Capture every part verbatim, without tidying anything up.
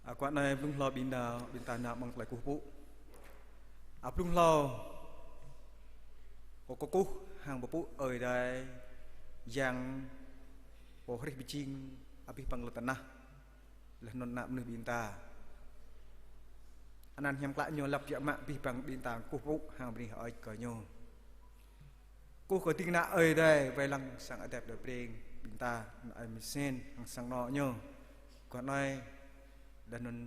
Akŏ anai blung hlâo ƀing ta, ƀing ta nao amăng tơlơi kơkuh pơpŭ. A blung hlâo, kâo kơkuh hăng pơpŭ Ơi Adai Yang pô hrih pơjing abih bang lŏn tơnah, laih anŭn ană mơnuih ƀing ta. Anăn hiam klă ñu lăp biă mă abih bang ƀing ta kơkuh pơpŭ hăng bơni hơơč kơ ñu. Kơkuh kơ ding kơna Ơi Adai wai lăng sang Ơi Adai pơdơi Breng ƀing ta, ană Ơi Misen hăng sang anŏ ñu. Kơ anai laih anŭn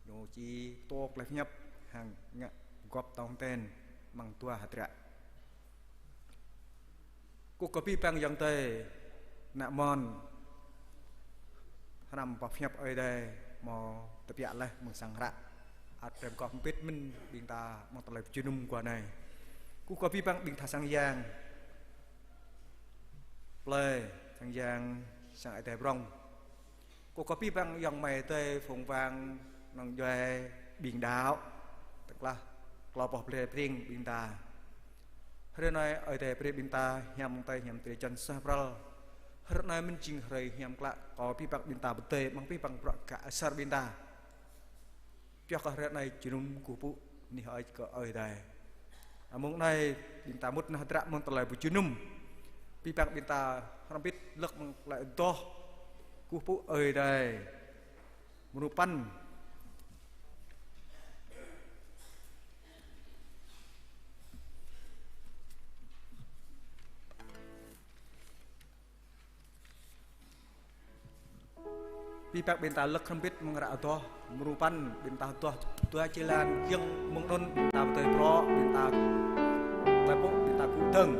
ñu či pơtô tơlơi pơhiăp hăng ngă gŏp tong ten amăng dua hơdră. Kơkuh kơ abih bang ayŏng adơi, ană mơ̆n, hrăm boh pơhiăp Ơi Adai hmâo tơbiă laih mơ̆ng sang hră. Ăt brơi gŏp hơbĭt mơ̆n ƀing ta amăng tơlơi pơjơnum kơ anai. Kơkuh kơ abih bang ƀing tha sang yang plơi, sang yang, sang Ơi Adai prŏng. Kơkuh kơ abih bang ayŏng amai adơi, phung ƀing nong djuai ƀing đaŏ, tơklah klâo boh pơdơi Breng ƀing ta. Hrơi anai Ơi Adai brơi ƀing ta hiam tơi hiam tơi čan suaih pral. Hrơi anai mơ̆n jing hrơi hiam klă kơ abih bang ƀing ta pơdơi amăng abih bang bruă gah asar ƀing ta. Pioh kơ hrơi anai jơnum kơkuh pơpŭ bơni hơơč kơ Ơi Adai. Amăng anai ƀing ta mŭt nao hơdră amăng tơlơi pơjơnum. Abih bang ƀing ta hrŏm hơbĭt lăk amăng tơlơi adoh kơkuh pơpŭ Ơi Adai. Mrô păn. Abih bang ƀing ta lăk hrŏm hơbĭt amăng hră adoh, mrô păn, ƀing ta adoh dua jơlan, giŏng mơ̆ng anŭn ƀing ta pơdơi prŏ, ƀing ta tơpŭ, ƀing ta kơkuh dơ̆ng.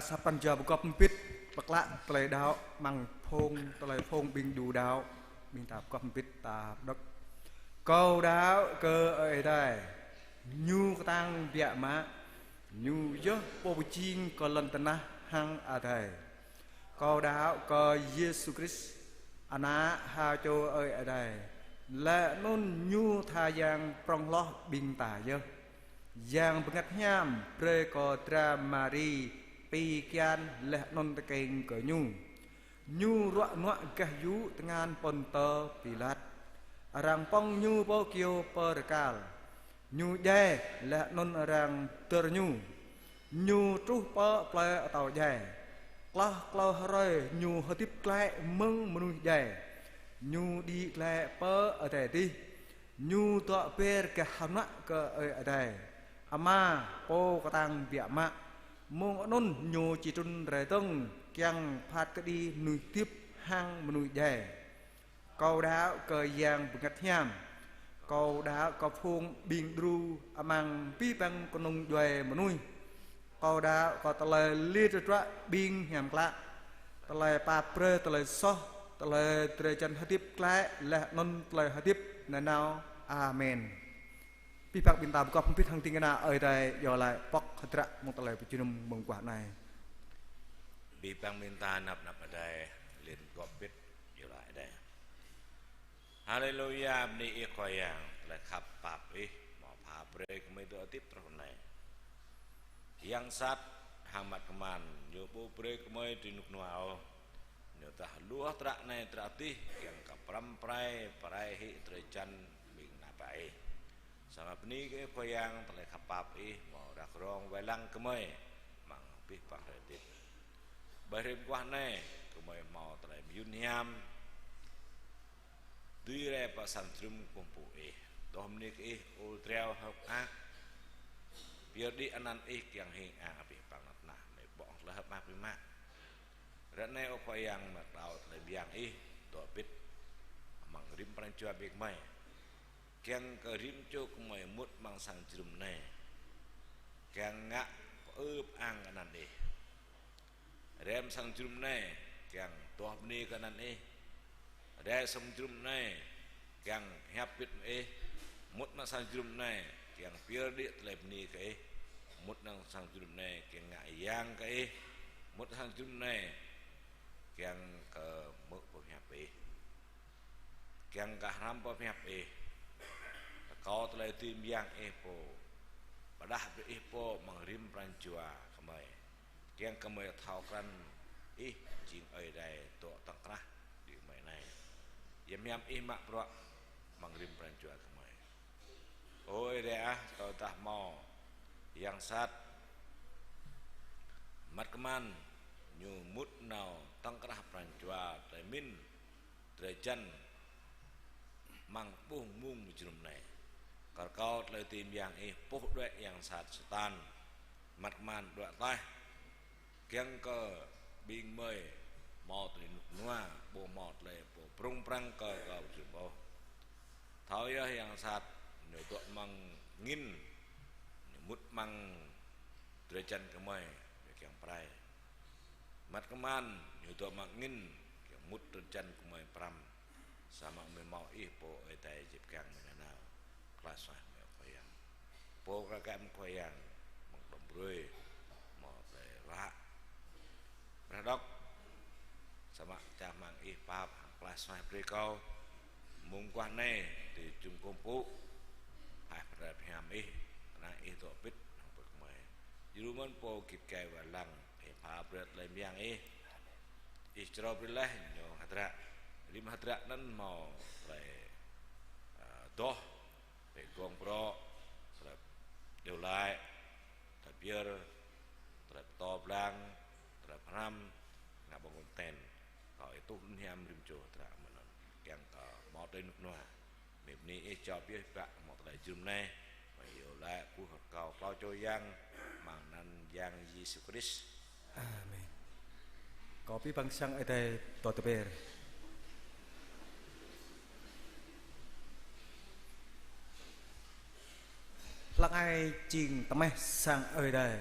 Sa pran jua pơgop hơbĭt, pơklă tơlơi đaŏ amăng phung, tơlơi phung ƀing đu đaŏ, ƀing ta pơgop hơbĭt ta đŏk. Kâo đaŏ kơ Ơi Adai, Ñu kơtang biă mă, Ñu yơh Pô pơjing kơ lŏn tơnah hăng adai. Kâo đaŏ kơ Yêsu Krist, Ană ha čô Ơi Adai, laih anŭn Ñu tha Yang prŏng hloh ƀing ta yơh. Yang Bơngăt Hiam brơi kơ dra Mari pi kian laih anŭn tơkeng kơ Ñu. Ñu ruă nuă gah yŭ tơngan Pôntơ Pilat. Arăng pŏng Ñu pơ kyâo pơrơkal. Ñu djai laih anŭn arăng dơr Ñu. Ñu truh pơ plơi atâo djai. Klâo klâo hrơi Ñu hơdip glaĭ mơ̆ng mơnuih djai. Ñu đĭ glaĭ pơ adai adih. Ñu dŏ ber gah hơnuă kơ Ơi Adai Ama Pô kơtang biă mă. Mơ̆ng anŭn Ñu či trŭn rai dơ̆ng kiăng phat kơđi mơnuih hơdip hăng mơnuih djai. Kâo đaŏ kơ Yang Bơngăt Hiam. Kâo đaŏ kơ phung ƀing đru amăng abih bang kơnung djuai mơnuih. Kâo đaŏ kơ tơlơi lir tơdruă ƀing hiam klă, tơlơi pap brơi tơlơi soh, tơlơi drơi jăn hơdip glaĭ laih anŭn tơlơi hơdip nanao. Amen. Abih bang ƀing ta pơgop hơbĭt hăng ding kơna Ơi Adai iâu laĭ pŏk hơdră mơ̆ng tơlơi pơjơnum mơguah anai. Abih bang ƀing ta năp năp Ơi Adai, lin pơgop hơbĭt iâu laĭ Ơi Adai. Haleluya, bơni Ih Khua Yang, tơlơi khăp pap Ih hmâo pha brơi kơ gơmơi dŏ hơdip truh anai. Yang sat hăng măt kơman, ñu ƀu brơi kơ gơmơi tui rơnŭk rơnua ôh. Ñu dah hluh hơdră anai hơdră adih, kiăng kơ pơrăm pơrai, pơrai hĭ drơi jăn ƀing ană bă Ih. Samơ̆ bơni kơ Ih Khua Yang, tơlơi khăp pap Ih hmâo rah rong wai lăng gơmơi amăng abih bang hrơi hơdip. Ƀơi hrơi mơguah anai, gơmơi hmâo tơlơi mơyŭn hiam dưi rai pơ sang jơnum kơkuh pơpŭ Ih. Tơdah bơni kơ Ih, ur dreo hơ̆k mơak, pơyơr đĭ anăn Ih kiăng hing ang abih bang lŏn tơnah, mơi ƀơ̆ng tơlơi hơ̆k mơak biă mă. Ră anai, ơ Khua Yang, mơ̆ng klâo tơlơi mơyang Ih dŏ hơbĭt amăng rĭm pran jua ƀing gơmơi. Kiăng kơ rĭm čô gơmơi mŭt amăng sang jơnum anai, kiăng ngă pơư pơang kơ anăn Ih. Rai amăng sang jơnum anai, kiăng tơguah bơni kơ anăn Ih. Rai sang jơnum anai, kiăng pơhiăp hơbĭt mơ̆ng Ih. Mŭt amăng sang jơnum anai, kiăng pơyơr đĭ tơlơi bơni kơ Ih. Mŭt amăng sang jơnum anai, kiăng ngă yang kơ Ih. Mŭt sang jơnum anai, kiăng kơ hmư̆ pơhiăp Ih, kiăng kơ hrăm pơhiăp Ih. Rơkâo tơlơi dưi mơyang Ih pô, pơdah brơi Ih pô amăng rĭm pran jua gơmơi, kiăng kơ gơmơi thâo krăn Ih jing Ơi Adai dŏ tŏng krah đĭ gơmơi anai. Hiam hiam Ih mă bruă amăng rĭm pran jua gơmơi. Ơ Ơi Adai ah, tơdah hmâo yang sat măt kơman, ñu mŭt nao tŏng krah pran jua tơlơi pơmĭn drơi jăn amăng ƀuh mông jơnum anai. Rơkâo tơlơi dưi mơyang Ih puh đuaĭ yang sat Satan, măt kơman đuaĭ taih, kiăng kơ ƀing gơmơi hmâo tơlơi rơnŭk rơnua, ƀu hmâo tơlơi pơprŭng prăng kơ kâo jơnum ôh. Thâo yơh yang sat ñu dŏ amăng angin, ñu mŭt amăng drơi jăn gơmơi, ñu kiăng pơrai. Măt kơman ñu dŏ amăng angin, kiăng mŭt drơi jăn gơmơi pơrăm. Samơ̆ gơmơi hmâo Ih pô Ơi Adai či pơgang gơmơi nanao. Klah suaih mơ̆ng Khua Yang. Pô kơ gơmơi Khua Yang, mơ̆ng đom brơi, hmâo tơlơi ruă, rơđŏk. Samơ̆ čang rơmang Ih pap hăng klah suaih brơi kâo. Mông mơguah anai, tui jum kông pŭ, hai pơtrut hiam Ih, kơnang Ih dŏ hơbĭt hăng ƀơi gơmơi. Jơnum mơ̆n pô git gai wai lăng, Ih pha brơi tơlơi mơyang Ih. Ih črâo brơi laih ñu hơdră. Rĭm hơdră anŭn hmâo tơlơi, ơ, adoh, tơlơi gong brŏ, tơlơi iâu laĭ, tơlơi pơyơr, tơlơi pơtô blang, tơlơi pơhrăm, ngă ƀơ̆ng kơnten. Kâo ih tuh anŭn hiam rĭm čô hơdră mơ̆n anŭn. Kiăng kơ hmâo tơlơi rơnŭk rơnua. Mơi bơni Ih, čŏp Ih pă hmâo tơlơi jơnum anai. Mơi iâu laĭ kơkuh rơkâo klâo čô Yang, amăng anăn Yang Yêsu Krist. Amen. Kâo abih bang sang Ơi Adai dŏ tơber. Hlăk ai jing tơmeh sang Ơi Adai.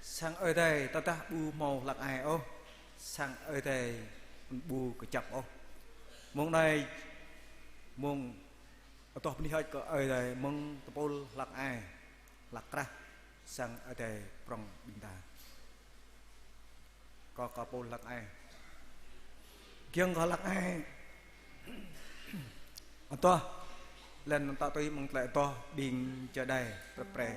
Sang Ơi Adai tơdah ƀu hmâo hlăk ai ôh, sang Ơi Adai ƀu kơjăp ôh. Mông anai, mông adoh bơni hơơč kơ Ơi Adai, mơ̆ng tơpul hlăk ai, hlăk krah, sang Ơi Adai prŏng ƀing ta. Kâo, kâo pul hlăk ai. Giŏng kơ hlăk ai. Adoh, lĕ anŭn ta tui mơ̆ng tơlơi adoh ƀing čơđai prĕ prĕ.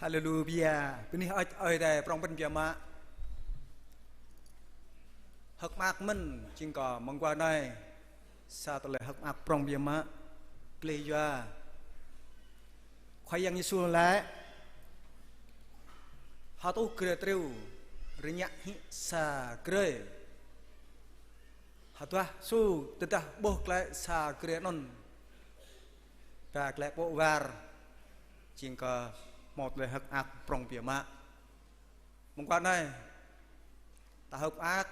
Haleluya. Bơni hơơč Ơi Adai prong pơpŭ biă mă. Hơ̆k mơak mơ̆n jing kơ mơguah anai. Sa tơlơi hơ̆k mơak prong biă mă. Plei yua. Khua Yang Yêsu laĭ: Hơtuh grê triu rơngiă hĭ sa grê. Hơduah su tơdah ƀuh glaĭ sa grê anŭn ba glaĭ pơwar, jing kơ hmâo tơlơi hơ̆k mơak prong biă mă. Mơguah anai, ta hơ̆k mơak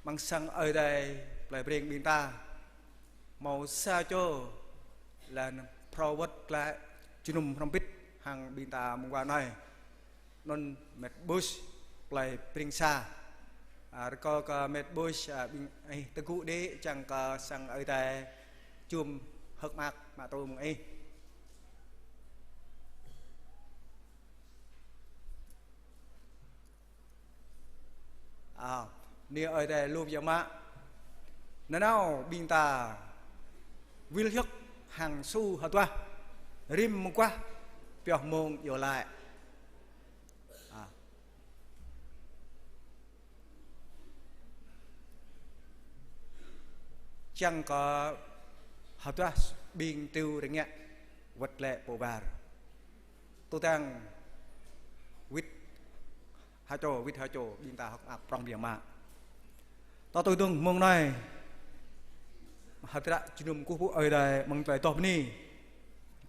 amăng sang Ơi Adai plei Breng ƀing ta, hmâo sa čô lĕ phrâo wơ̆t glaĭ jơnum hrŏm hơbĭt hăng ƀing ta mơguah anai. Anŭn mĕt ƀuh plei Breng sa. A, rơkâo kơ mĕt ƀuh, a, ƀing ih tơgŭ đĭ čang kơ sang Ơi Adai čum hơ̆k mơak mă tŭ mơ̆ng ih. A, bơni Ơi Adai lu biă mă. Nanao ƀing ta wĭl hiơ̆k hăng su hơduah rĭm mơguah pioh mông iâu laĭ. A. Čang kơ hơduah ƀing triu rơngiă wơ̆t glaĭ pơwar. Tơdang wĭt ha čô, wĭt ha čô, ƀing ta hơ̆k mơak prong biă mă. Tơ tui dơ̆ng mông anai, hơdră jơnum kơkuh pơpŭ Ơi Adai amăng tơlơi adoh bơni.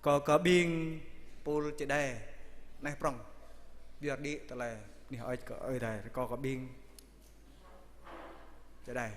Kơ, kơ ƀing pul čơđai, neh prong. Biă đĭ tơlơi bơni hơơč kơ Ơi Adai, kơ, kơ ƀing čơđai.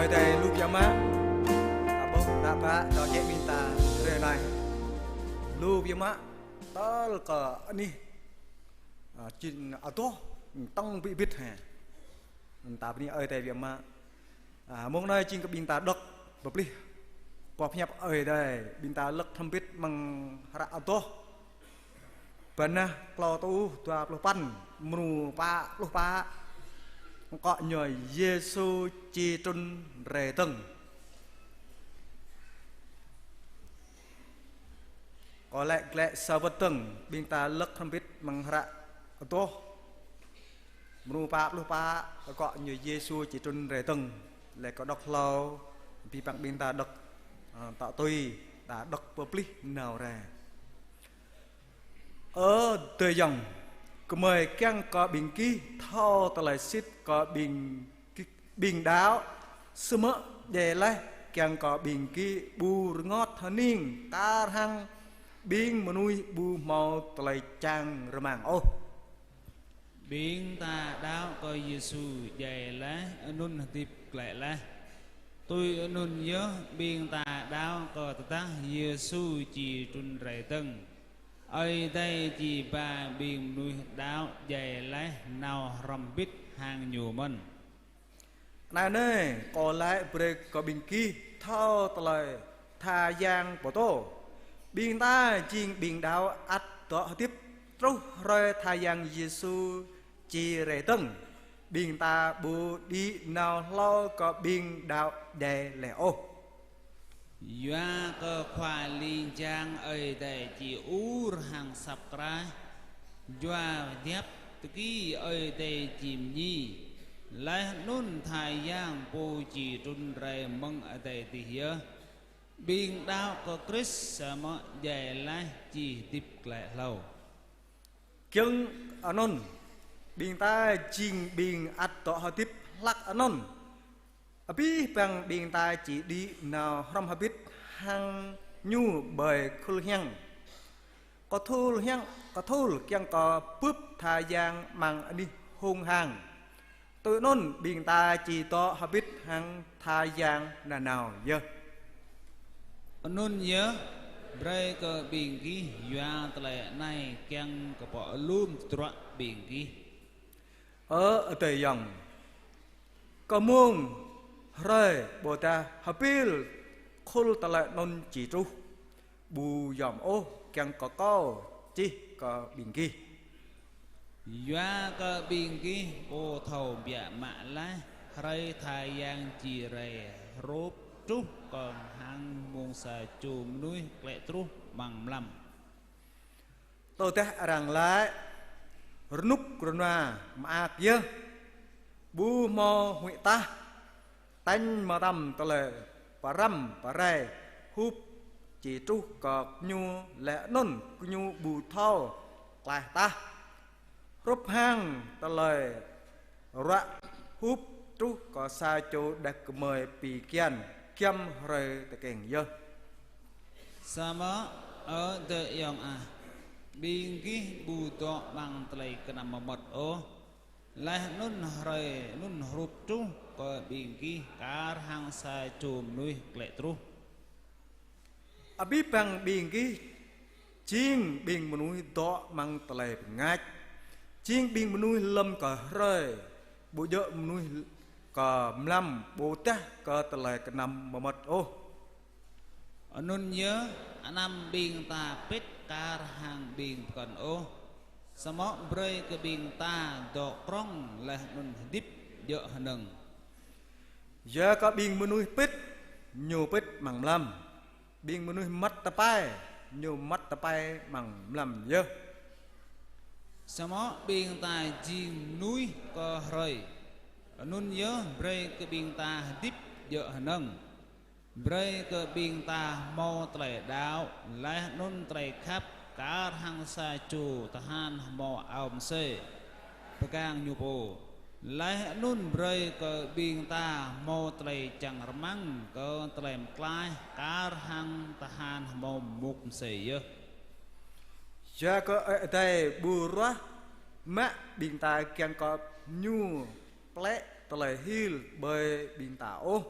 Adai lu biă mă. Ta ƀuh ta ƀă dŏ jĕ ƀing ta hrơi anai. Lu biă mă tơl kơ anih, a, jing adoh tŏng bit bit hă. Ta bơni Ơi Adai biă mă. A, mông anai jing kơ ƀing ta đŏk pơplih boh hiăp Ơi Adai, ƀing ta lăk hrŏm hơbĭt amăng hră Adoh. Bơnah klâo rơtuh dua pluh păn, mrô pă pluh pă. Akŏ ñu Yêsu či trŭn rai dơ̆ng. Kâo laĭ glaĭ sa wơ̆t dơ̆ng, ƀing ta lăk hrŏm hơbĭt amăng hră Adoh. Mrô pă pluh pă, akŏ ñu Yêsu či trŭn rai dơ̆ng. Laih kâo đŏk hlâo, abih bang ƀing ta đŏk, a, tŏ tui, ta đŏk pơplih nao rai. Ơ adơi ayŏng, gơmơi kiăng kơ ƀing gih thâo tơlơi sĭt kơ ƀing gih, ƀing đaŏ, samơ̆ djai laih kiăng kơ ƀing gih ƀu rơngot hơning kar hăng ƀing mơnuih ƀu hmâo tơlơi čang rơmang ôh. Ƀing ta đaŏ kơ Yêsu djai laih anŭn hơdip glaĭ laih. Tui anŭn yơh ƀing ta đaŏ kơ tơdah Yêsu či trŭn rai dơ̆ng, Ơi Adai či ba ƀing mơnuih đaŏ djai laih nao hrŏm hơbĭt hăng ñu mơ̆n. Anai nê, kâo laĭ brơi kơ ƀing gih thâo tơlơi tha yang pơtô. Ƀing ta jing ƀing đaŏ ăt dŏ hơdip truh hrơi tha yang Yêsu či rai dơ̆ng. Ƀing ta ƀu đĭ nao hlâo kơ ƀing đaŏ djai laih ôh. Yua kơ Khua Ling Jang Ơi Adai či ur hăng asăp kraih, yua hiăp tơki Ơi Adai či mơñi, laih anŭn tha yang pô či trŭn rai mơ̆ng adai adih yơh. Ƀing đaŏ kơ Krist samơ̆ djai laih či hơdip glaĭ hlâo. Giŏng anŭn, ƀing ta jing ƀing ăt dŏ hơdip hlăk anŭn. Abih bang ƀing ta či đĭ nao hrŏm hơbĭt hăng ñu ƀơi khul hiăng. Kơthul hiăng, kơthul kiăng kơ bưp tha yang amăng anih hông hang. Tui anŭn ƀing ta či dŏ hơbĭt hăng tha yang nanao yơh. Anŭn yơh, brơi kơ ƀing gih yua tơlơi anai kiăng kơ pơalum tơdruă ƀing gih. Ơ adơi ayŏng, kơ mông hrơi ƀôdah hơpil khul tơlơi anŭn či truh, ƀu yom ôh kiăng kơ kâo čih kơ ƀing gih. Yua kơ ƀing gih pô thâo biă mă laih hrơi tha yang či rai hrup truh kơ hăng mông sa čô mơnuih klĕ truh amăng mlam. Tơdah arăng laĭ, rơnŭk rơnua mơak yơh, ƀu hmâo huĭ tah, tañ mơtam tơlơi pơrăm pơrai hrup či truh kơ gơñu laih anŭn gơñu ƀu thâo klaih tah. Hrup hăng tơlơi ruă hrup truh kơ sa čô đah kơmơi pi kian giăm hrơi tơkeng yơh. Samơ̆, ơ adơi ayŏng ah, ƀing gih ƀu dŏ amăng tơlơi kơnăm mơmŏt ôh. Laih anŭn hrơi anŭn hrup truh kơ ƀing gih kar hăng sa čô mơnuih klĕ truh. Abih bang ƀing gih jing ƀing mơnuih dŏ amăng tơlơi bơngač, jing ƀing mơnuih lơ̆m kơ hrơi, ƀu djơ̆ mơnuih kơ mlam ƀôdah kơ tơlơi kơnăm mơmŏt ôh. Anŭn yơh, anăm ƀing ta pĭt kar hăng ƀing pơkŏn ôh, samơ̆ brơi kơ ƀing ta dŏ krŏng laih anŭn hơdip djơ̆ hơnơ̆ng. Yua kơ ƀing mơnuih pĭt, ñu pĭt amăng mlam. Ƀing mơnuih măt tơpai, ñu măt tơpai amăng mlam yơh. Samơ̆ ƀing ta jing mơnuih kơ hrơi. Anŭn yơh brơi kơ ƀing ta hơdip djơ̆ hơnơ̆ng. Brơi kơ ƀing ta hmâo tơlơi đaŏ, laih anŭn tơlơi khăp, kar hăng sa čô tơhan hmâo ao mơsêh pơgang ñu pô. Laih anŭn brơi kơ ƀing ta hmâo tơlơi čang rơmang kơ tơlơi pơklaih kar hăng tơhan hmâo mŭk mơsêh yơh. Yua kơ Ơi Adai ƀu ruah mă ƀing ta kiăng kơ ñu plĕ tơlơi hil ƀơi ƀing ta ôh.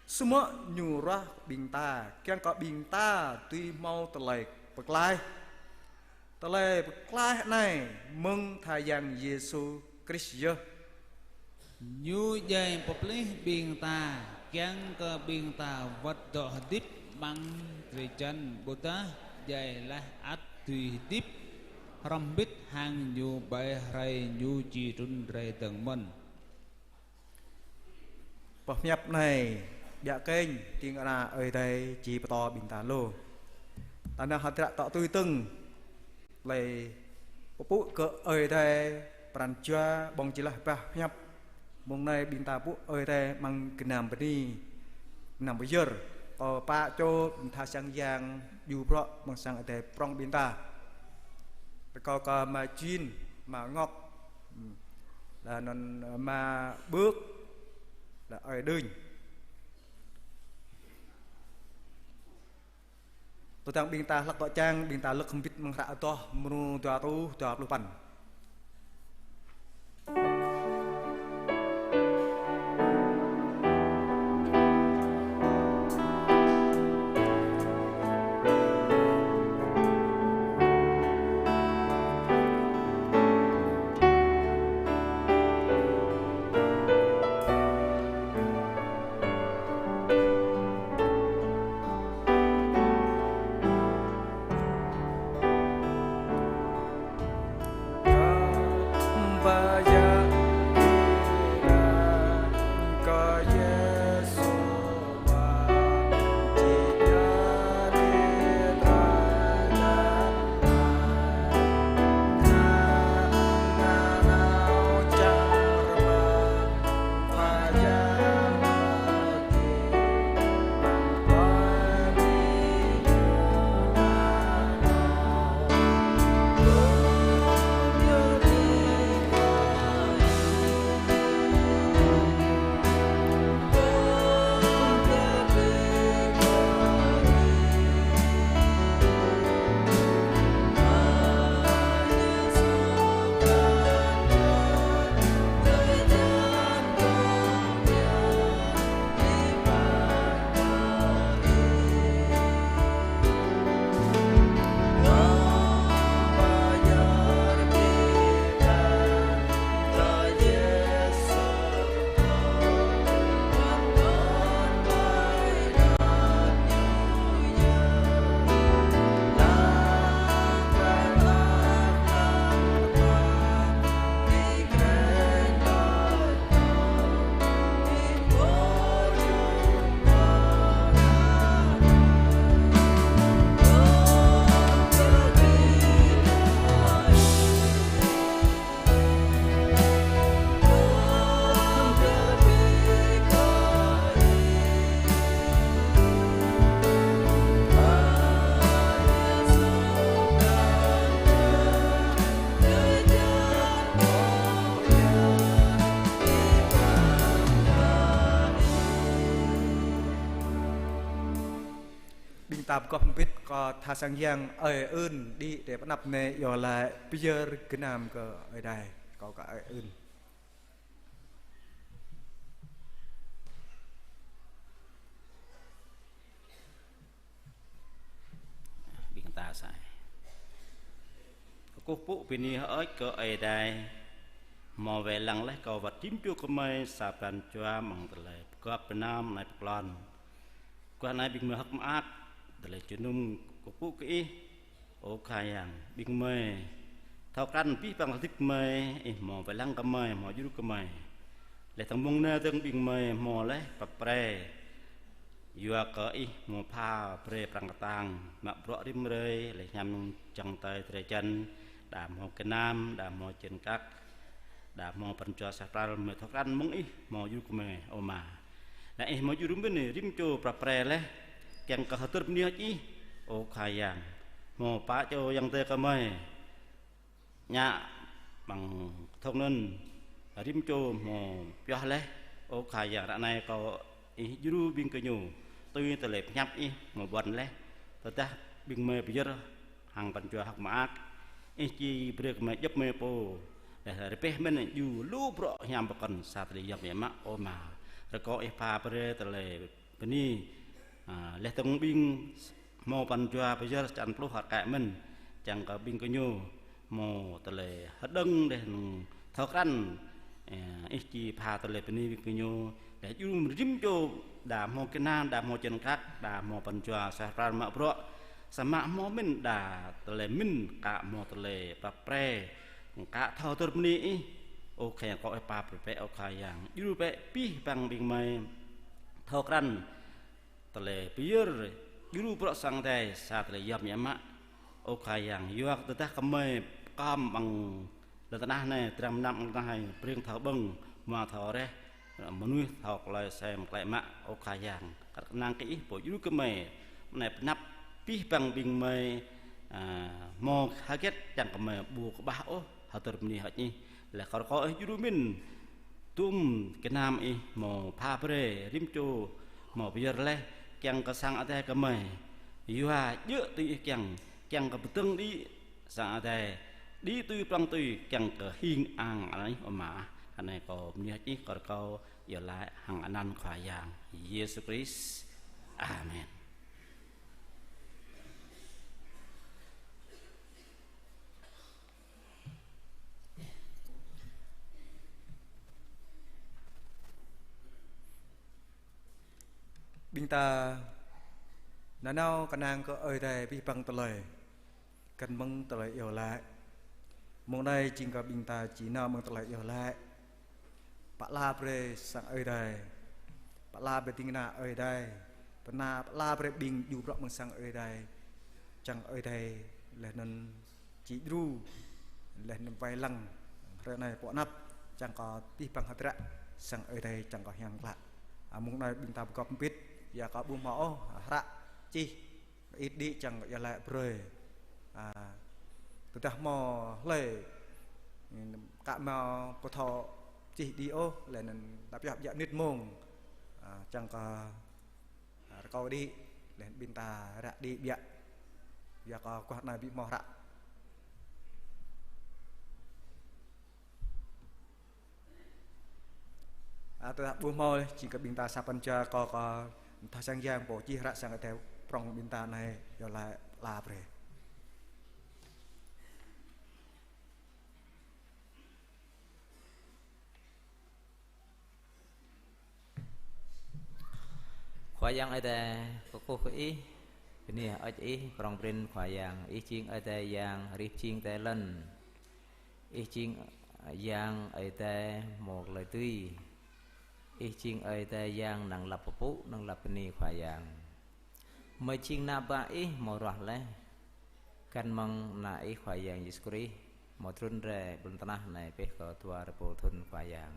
Samơ̆ ñu ruah ƀing ta, kiăng kơ ƀing ta dưi hmâo tơlơi pơklaih. Tơlơi pơklaih anai mơ̆ng tha Yang Yêsu Krist yơh. Ñu djai pơplih ƀing ta, kiăng kơ ƀing ta wơ̆t dŏ hơdip amăng drơi jăn, ƀôdah djai laih ăt dưi hơdip hrŏm hơbĭt hăng Ñu ƀơi hrơi Ñu či trŭn rai dơ̆ng mơ̆n. Boh hiăp anai biă kĕnh, ding kơna Ơi Adai či pơtô ƀing ta lu. Ta nao hơdră tŏ tui tơ̆ng, tơlơi pơpŭ kơ Ơi Adai pran jua ƀơ̆ng či laih boh hiăp. Mông anai ƀing ta pŭ Ơi Adai amăng gơnam bơni, gơnam pơyơr. Kâo pă čô ƀing tha sang yang djru bruă amăng sang Ơi Adai prŏng ƀing ta. Rơkâo kơ ama Jin, ama Ngọc, hmm, laih anŭn ama Bưk, laih Ơi Đưnh. Tơdang ƀing ta hlăk dŏ čang, ƀing ta lơ̆k hơbĭt amăng hră Adoh mrô dua rơtuh dua pluh păn. Ƀing ta pơgop hơbĭt kơ tha sang yang Ơi Ưn đĭ tơ pơ anăp anai, iâu laĭ pơyơr gơnam kơ Ơi Adai, kâo kơ Ơi Ưn. Ƀing ta sai. Kơkuh pơpŭ bơni hơơč kơ Ơi Adai, hmâo wai lăng laih kâo wơ̆t rĭm čô gơmơi sa pran jua amăng tơlơi pơgop pơnam anai pơklŏn. Guah anai ƀing gơmơi hơ̆k mơak, tơlơi jơnum kơkuh pơpŭ kơ Ih, ơ Khua Yang, ƀing gơmơi thâo krăn abih bang hơdip gơmơi, Ih hmâo wai lăng kơ gơmơi, hmâo djru kơ gơmơi. Laih dơ̆ng mông anai dơ̆ng ƀing gơmơi hmâo laih pap pre, yua kơ Ih hmâo pha brơi prăng kơtang, mă bruă rĭm hrơi, laih hiam jăng tơi drơi jăn, đa hmâo gơnam, đa hmâo čen kăk, đa hmâo pran jua sa pral, gơmơi thâo krăn mơ̆ng Ih hmâo djru kơ gơmơi, ơ Ama. Laih Ih hmâo djru rĭm bơni, rĭm čô pap pre laih, kiăng kơ hơdơr bơni hơơč Ih, ơ Khua Yang. Hmâo pă čô ayŏng adơi gơmơi, ñă amăng kơthong anŭn, rĭm čô hmâo pioh laih, ơ Khua Yang, ră anai kâo Ih djru ƀing gơñu, tui tơlơi pơhiăp Ih hmâo ƀuăn laih, tơdah ƀing gơmơi pơyơr hăng pran jua hơ̆k mơak, Ih či brơi kơ gơmơi djŏp gơmơi pô, laih rơbeh mơ̆n djru lu bruă hiam pơkŏn sa tơlơi yom biă mă, ơ Ama. Rơkâo Ih pha brơi tơlơi Bơni, a, laih dơ̆ng ƀing hmâo pran jua pơyơr črăn pluh hơkai mơ̆n, čang kơ ƀing gơñu hmâo tơlơi hơđơ̆ng laih anŭn thâo krăn, ơ, ih či pha tơlơi bơni ƀing gơñu, laih djru mơ̆n rĭm čô, đa hmâo kơnang, đa hmâo čơnkat, đa hmâo pran jua suaih pran mă bruă, samơ̆ hmâo mơ̆n đa tơlơi mơ̆n ka hmâo tơlơi pap pre, ka thâo hơdơr bơni ih, ơ Khua Yang kơ ih pap pre bĕ, ơ Khua Yang, djru bĕ abih bang ƀing gơmơi thâo krăn, tơlơi pơyơr, djru bruă sang Adai, sa tơlơi yom biă mă. Ơ Khua Yang, yua kơ tơdah gơmơi pơkŏm amăng lŏn tơnah anai, dram mơnam amăng tơnah anai, breng thâo ƀơ̆ng, hmua thâo reh, mơnuih thâo tơlơi sem tơlơi mă, ơ Khua Yang. Kar kơnang kơ ih pô djru gơmơi, mơ̆ng anai pơanăp abih bang ƀing gơmơi, a, hmâo hơget čang gơmơi ƀu kơƀah ôh, hơdơr bơni hơơč ih, laih kơ rơkâo ih djru mơ̆n, tum gơnam ih hmâo pha brơi, rĭm čô hmâo pơyơr laih, kiăng kơ sang Adai gơmơi. Yua djơ̆ tui ih kiăng, kiăng kơ pơdơ̆ng đĭ sang Adai, đĭ tui prŏng tui, kiăng kơ hing ang anăn ih, ơ Ama. Anai kâo bơni hơơč ih, kơ rơkâo iâu laĭ hăng anăn Khua Yang Yêsu Krist. Amen. Ƀing ta nanao kơnang kơ Ơi Adai abih bang tơlơi, găn mơ̆ng tơlơi iâu laĭ. Mông anai jing kơ ƀing ta či nao mơ̆ng tơlơi iâu laĭ. Pơala brơi sang Ơi Adai. Pơala brơi ding kơna Ơi Adai. Pơala brơi ƀing djru bruă mơ̆ng sang Ơi Adai. Čang Ơi Adai laih anŭn či djru, laih anŭn wai lăng hrơi anai pơanăp, čang kơ abih bang hơdră sang Ơi Adai čang kơ hiam klă. A, mông anai ƀing ta pơgop hơbĭt, yua kơ ƀu hmâo ôh hră čih, ih đĭ čang kơ iâu laĭ brơi. A, tơdah hmâo hlơi ka hmâo pơthâo čih đĭ ôh, laih anŭn ta pioh biă mơnit mông, a, čang kơ rơkâo đĭ, laih ƀing ta ră đĭ biă. Yua kơ guah anai ƀu hmâo hră. A, tơdah ƀu hmâo, jing kơ ƀing ta sa pran jua kơ, kơ mơtah sang yang pô čih hră sang Adai prŏng ƀing ta anai, iâu laĭ pơala brơi. Khua Yang Ơi Adai, kơkuh kơ Ih, bơni hơơč Ih, prŏng prin Khua Yang, Ih jing Ơi Adai Yang, rĭm jing Adai lŏn. Ih jing Yang Ơi Adai mơ̆ng tơlơi dưi. Ih jing Ơi Adai Yang năng lăp pơpŭ, năng lăp bơni Khua Yang. Mơi jing ană bă Ih hmâo ruah laih. Găn mơ̆ng ană Ih Khua Yang Yêsu Krist, hmâo trŭn rai ƀơi lŏn tơnah anai pĕ kơ dua rơbâo thŭn Khua Yang.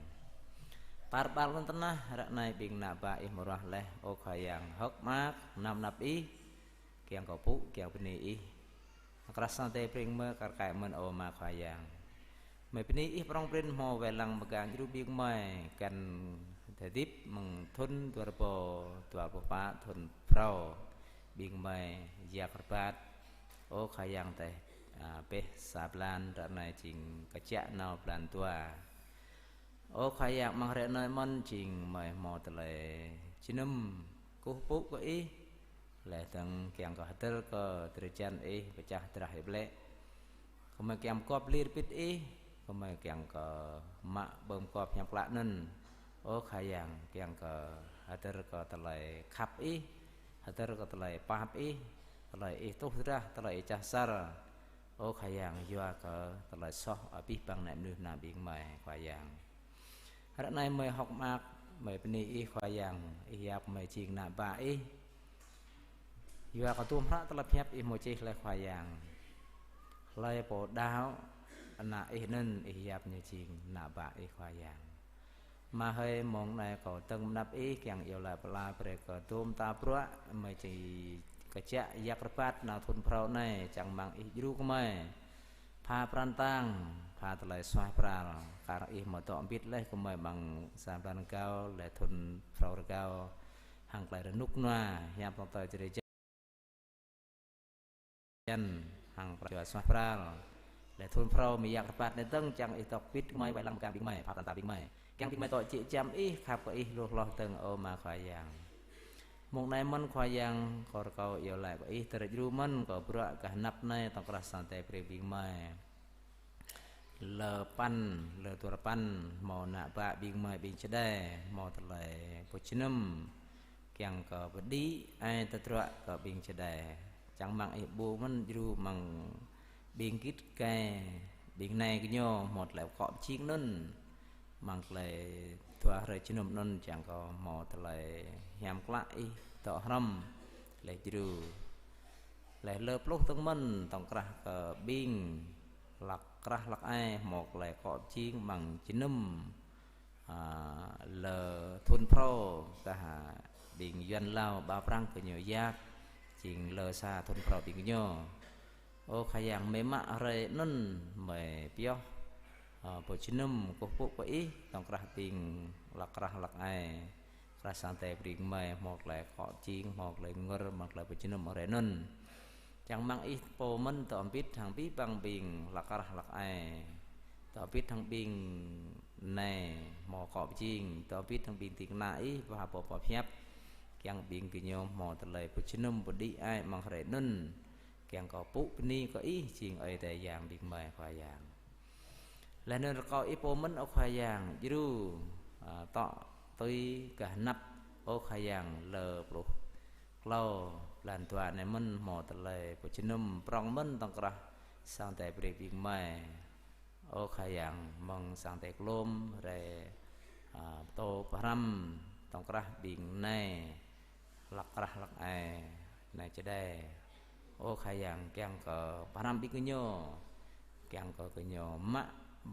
Tar ƀar lŏn tơnah ră anai ƀing ană bă Ih hmâo ruah laih, ơ Khua Yang, hơ̆k mơak, anăm anăp Ih, kiăng kơ pŭ, kiăng bơni Ih. Krah sang Adai breng mơi kar kaĭ mơ̆n ơ Ama Khua Yang. Mơi bơni Ih prŏng prin hmâo wai lăng mơgang djru ƀing mơi găn hơdip mơ̆ng thŭn dua rơbâo dua pluh pă, thŭn phrâo ƀing mơi yak rơbat. Ơ Khua Yang teh, a, pĕ sa blan ră anai jing kơjăp nao blan dua. Ơ Khua Yang, amăng hrơi anai mơ̆n jing mơi hmâo tơlơi jơnum kơkuh pơpŭ kơ Ih. Laih dơ̆ng kiăng kơ hơdơr kơ drơi jăn Ih pơčah drah Ih blĕ. Kơ mơi kiăng pơgop lir bĭt Ih, kơ mơi kiăng kơ mă ƀơ̆ng pơgop hiam klă anŭn. Ơ Khua Yang, kiăng kơ hơdơr kơ tơlơi khăp Ih, hơdơr kơ tơlơi pap Ih, tơlơi Ih tuh drah, tơlơi Ih čah asar. Ơ Khua Yang, yua kơ tơlơi soh abih bang ană mơnuih ană ƀing mơi, Khua Yang. Ră anai mơi hơ̆k mơak, mơi bơni Ih Khua Yang, Ih yap mơi jing ană bă Ih. Yua kơ tŭm hră tơlơi pơhiăp Ih hmâo čih laih Khua Yang. Hlơi pô đaŏ ană Ih anŭn, Ih yap ñu jing ană bă Ih Khua Yang. Mă hơi mông anai kâo dơ̆ng mơnăp Ih kiăng iâu laĭ pơala brơi kơ tŭm ta bruă, mơi či kơjăp yak rơbat nao thŭn phrâo anai, čang rơmang Ih djru kơ mơi. Pha pran tang, pha tơlơi suaih pral, kar Ih hmâo dŏ hơbĭt laih kơ mơi amăng sa blan rơgao, laih thŭn phrâo rơgao, hăng tơlơi rơnŭk rơnua, hiam tŏng tơi drơi jăn, hăng pran jua suaih pral. Laih thŭn phrâo mơi yak rơbat anai dơ̆ng čang Ih dŏ hơbĭt kơ mơi, wai lăng mơgang ƀing mơi, pha pran tang ƀing mơi. Kiăng ƀing mơi dŏ jĕ jăm Ih, khăp kơ Ih, hluh hloh dơ̆ng ơ Ama Khua Yang. Mông anai mơ̆n Khua Yang, kâo rơkâo iâu laĭ kơ Ih tơlơi djru mơ̆n kơ bruă gah anăp anai tŏng krah Sang Ơi Adai brơi ƀing gơmơi. Lơ păn, lơ dua rơpăn, hmâo ană bă ƀing gơmơi ƀing čơđai, hmâo tơlơi pơjơnum, kiăng kơ pơđĭ ai tơdruă kơ ƀing čơđai. Čang rơmang Ih ƀu mơ̆n djru amăng ƀing git gai, ƀing nai gơñu hmâo tơlơi akŏ pơjing anŭn, amăng tơlơi dua hrơi jơnum anŭn, čang kơ hmâo tơlơi hiam klă Ih dŏ hrŏm, tơlơi djru. Laih lơ pluh dơ̆ng mơ̆n tŏng krah kơ ƀing hlăk krah hlăk ai hmâo tơlơi akŏ pơjing amăng jơnum, a, lơ thun phrâo, kah ƀing Yuan Lao Ba Prăng gơñu yap, jing lơ sa thun phrâo ƀing gơñu. Ơ Khua Yang, mơ̆ng mă hrơi anŭn gơmơi pioh, a, pơjơnum kơkuh pơpŭ kơ Ih tŏng krah ƀing hlăk krah hlăk ai. Krah Sang Ơi Adai brơi gơmơi hmâo tơlơi akŏ pơjing, hmâo tơlơi ngơr, hmâo tơlơi pơjơnum hrơi anŭn. Čang rơmang Ih pô mơ̆n dŏ hơbĭt hăng abih bang ƀing hlăk krah hlăk ai. Dŏ hơbĭt hăng ƀing nai hmâo akŏ pơjing, dŏ hơbĭt hăng ƀing ding kơna Ih, pơha pô pơhiăp, kiăng ƀing gơñu hmâo tơlơi pơjơnum pơđĭ ai amăng hrơi anŭn, kiăng kơ pŭ bơni kơ Ih jing Ơi Adai Yang ƀing gơmơi Khua Yang. Laih anŭn rơkâo Ih pô mơ̆n ơ Khua Yang, djru, a, tŏ tui gah anăp ơ Khua Yang lơ pluh klâo blan dua anai mơ̆n hmâo tơlơi pơjơnum prŏng mơ̆n tŏng krah Sang Ơi Adai brơi ƀing gơmơi. Ơ Khua Yang, mơ̆ng Sang Ơi Adai klôm rai, a, pơtô pơhrăm tŏng krah ƀing nai hlăk krah hlăk ai, nai čơđai. Ơ Khua Yang, kiăng kơ pơhrăm ƀing gơñu, kiăng kơ gơñu mă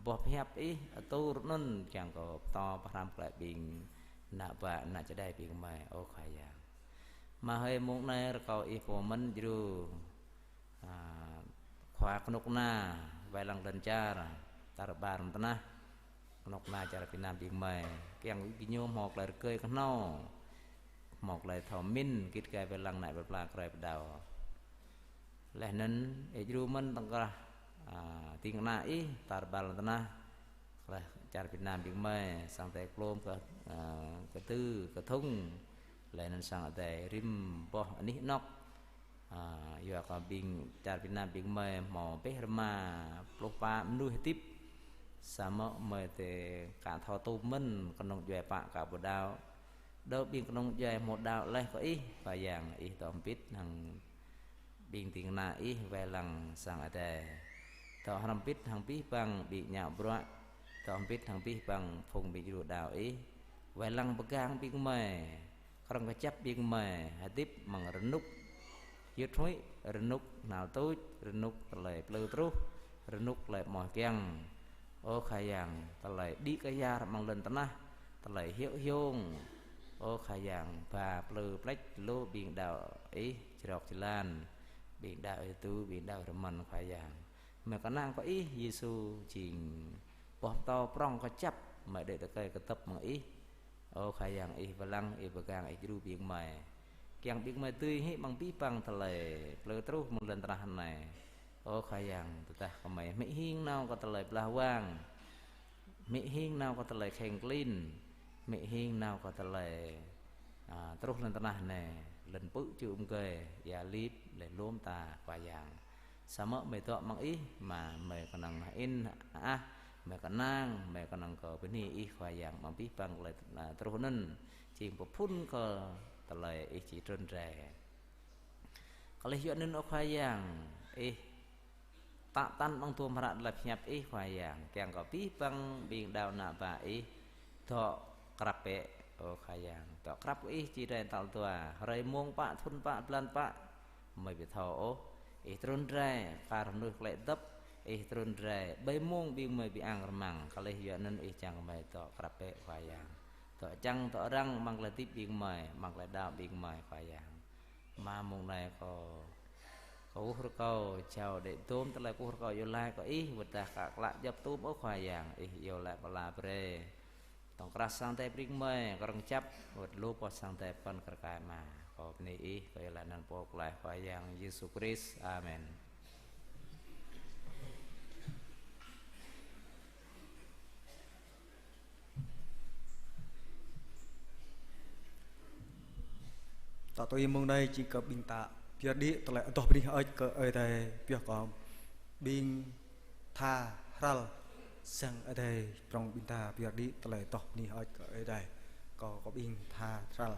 boh pơhiăp Ih atur anŭn, kiăng kơ pơtô pơhrăm glaĭ ƀing ană bă ană čơđai ƀing gơmơi, ơ Khua Yang. Mă hơi mông anai rơkâo Ih pô mơ̆n djru, a, khua kơnuk kơna wai lăng lŏn čar, tar ƀar mơ̆ng tơnah, kơnuk kơna čar Việt Nam ƀing gơmơi, kiăng gơñu hmâo tơlơi rơgơi kơhnâo, hmâo tơlơi thâo mĭn git gai wai lăng anai pơpla krơi pơdao. Laih anŭn Ih djru mơ̆n tŏng krah, a, ding kơna Ih tar ƀar lŏn tơnah, krah čar Việt Nam ƀing gơmơi, Sang Ơi Adai klôm kơ, a, kơdư kơthŭng, laih anŭn Sang Ơi Adai rĭm boh anih anŏk. A, yua kơ ƀing čar Việt Nam ƀing gơmơi hmâo pĕh rơma pluh pă mơnuih hơdip. Samơ̆ gơmơi tơkai thâo tŭm mơ̆n kơnung djuai pă aka ƀu đaŏ. Đơ ƀing kơnung djuai hmâo đaŏ laih kơ Ih, Khua Yang, Ih dŏ hơbĭt hăng ƀing ding kơna Ih wai lăng Sang Ơi Adai. Dŏ hrŏm hơbĭt hăng abih bang ƀing ngă bruă, dŏ hơbĭt hăng abih bang phung ƀing djru đaŏ Ih. Wai lăng pơgang ƀing gơmơi, krong kơjăp ƀing gơmơi hơdip amăng rơnŭk hyưt huĭ, rơnŭk hnal tuč, rơnŭk tơlơi plư truh, rơnŭk tơlơi mơ̆ kiăng. Ơ Khua Yang, tơlơi đĭ kơyar amăng lŏn tơnah, tơlơi hiơ̆ hiông. Ơ Khua Yang, ba plư pleč lu ƀing đaŏ Ih, črŏk čơlan, ƀing đaŏ Ih tu, ƀing đaŏ rơmăn, Khua Yang. Gơmơi kơnang kơ Ih, Yêsu jing boh pơtâo prŏng kơjăp, gơmơi đĕ tơkai kơdŏp mơ̆ng Ih. Ơ Khua Yang, Ih wai lăng, Ih pơgang, Ih djru ƀing gơmơi. Kiăng ƀing gơmơi dưi hĭ amăng abih bang tơlơi plư truh amăng lŏn tơnah anai. Ơ Khua Yang, tơdah gơmơi hmư̆ hing nao kơ tơlơi blah wang, hmư̆ hing nao kơ tơlơi kheng klin, hmư̆ hing nao kơ tơlơi, a, truh lŏn tơnah anai, lŏn pư̆ čư̆ mơgơi, ia lip, laih lŏm ta, Khua Yang. Samơ̆ gơmơi dŏ amăng Ih, mă gơmơi kơnang hơĭn hơah, gơmơi kơnang, gơmơi kơnang kơ bơni Ih, Khua Yang, amăng abih bang tơlơi, a, truh anŭn, jing pơphun kơ tơlơi Ih či trŭn rai. Kơlih yua anŭn ơ Khua Yang, Ih tă tăn amăng tơm hră tơlơi pơhiăp Ih, Khua Yang, kiăng kơ abih bang ƀing đaŏ ană bă Ih dŏ krăp bĕ, ơ Khua Yang. Dŏ krăp kơ Ih či rai tal dua, hrơi mông pă, thŭn pă, blan pă, gơmơi ƀu thâo ôh. Ih trŭn rai, kar mơnuih klĕ dŏp, Ih trŭn rai, ƀơi mông ƀing gơmơi ƀu ang rơmang, kơlih yua anŭn Ih čang gơmơi dŏ krăp bĕ, Khua Yang. Dŏ čang dŏ răng amăng tơlơi hơdip ƀing gơmơi, amăng tơlơi đaŏ ƀing gơmơi, Khua Yang. Mă mông anai kâo kơkuh rơkâo, jao đĕ dôm tơlơi kơkuh rơkâo iâu laĭ kơ Ih, wơ̆t dah ka klă djŏp tŭm ơ Khua Yang, Ih iâu laĭ pơala brơi. Tŏng krah Sang Ơi Adai brơi gơmơi, krong kơjăp, wơ̆t lu boh Sang Ơi Adai pơkŏn kơ rơkai mă. Kâo bơni Ih, kâo iâu laĭ anăn Pô Pơklaih Khua Yang Yêsu Krist. Amen. Tŏ tui mông anai jing kơ ƀing ta pơyơr đĭ tơlơi adoh bơni hơơč kơ Ơi Adai pioh kơ ƀing tha hrăl sang Ơi Adai prŏng ƀing ta pơyơr đĭ tơlơi adoh bơni hơơč kơ Ơi Adai. Kơ, kơ ƀing tha hrăl.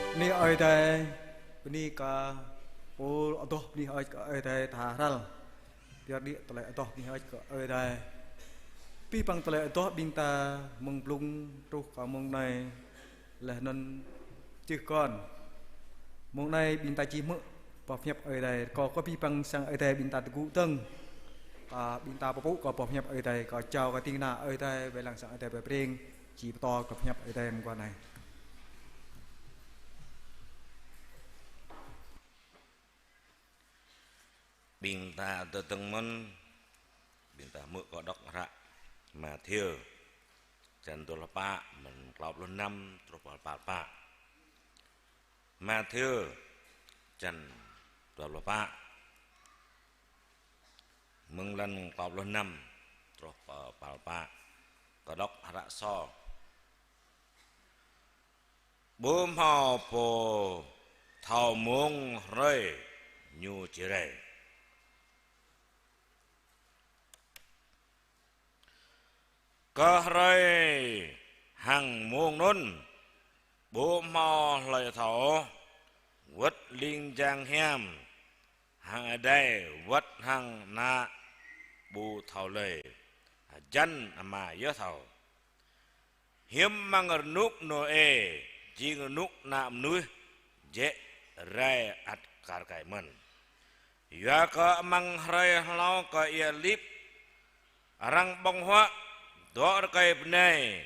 Bơni Ơi Adai, bơni kơ pô adoh bơni hơơč kơ Ơi Adai tha hrăl. Pioh đĭ tơlơi adoh bơni hơơč kơ Ơi Adai. Abih bang tơlơi adoh ƀing ta mơ̆ng blung truh kơ mông anai, laih anŭn čih kon. Mông anai ƀing ta či hmư̆ boh pơhiăp Ơi Adai. Kâo kơ abih bang sang Ơi Adai ƀing ta tơgŭ dơ̆ng. Kơ ƀing ta pơpŭ kơ boh pơhiăp Ơi Adai, kâo jao kơ ding kơna Ơi Adai wai lăng sang Ơi Adai pơpreng či pơtô kơ pơhiăp Ơi Adai mơguah anai. Ƀing ta tơdơ̆ng mơ̆n, ƀing ta hmư̆ kâo đŏk hră Mathiơ, črăn dua pluh pă, mơ̆ng klâo pluh năm truh pă pă. Mathiơ, črăn dua pluh pă, mơ̆ng lăn klâo pluh năm truh pă pă. Kâo đŏk hră sô. Ƀu hmâo pô thâo mông hrơi ñu či rai. Kơ hrơi hăng mông anŭn ƀu hmâo hlơi thâo ôh, wơ̆t ling jang hiam hăng adai wơ̆t hăng ană ƀu thâo lơi, hơjăn Ama yơh thâo. Hiư̆m amăng rơnŭk Nôê, jing rơnŭk Ană Mơnuih jĕ rai ăt kar kaĭ mơ̆n. Yua kơ amăng hrơi hlâo kơ ia lip, arăng ƀơ̆ng huă, dŏ rơkơi bơnai,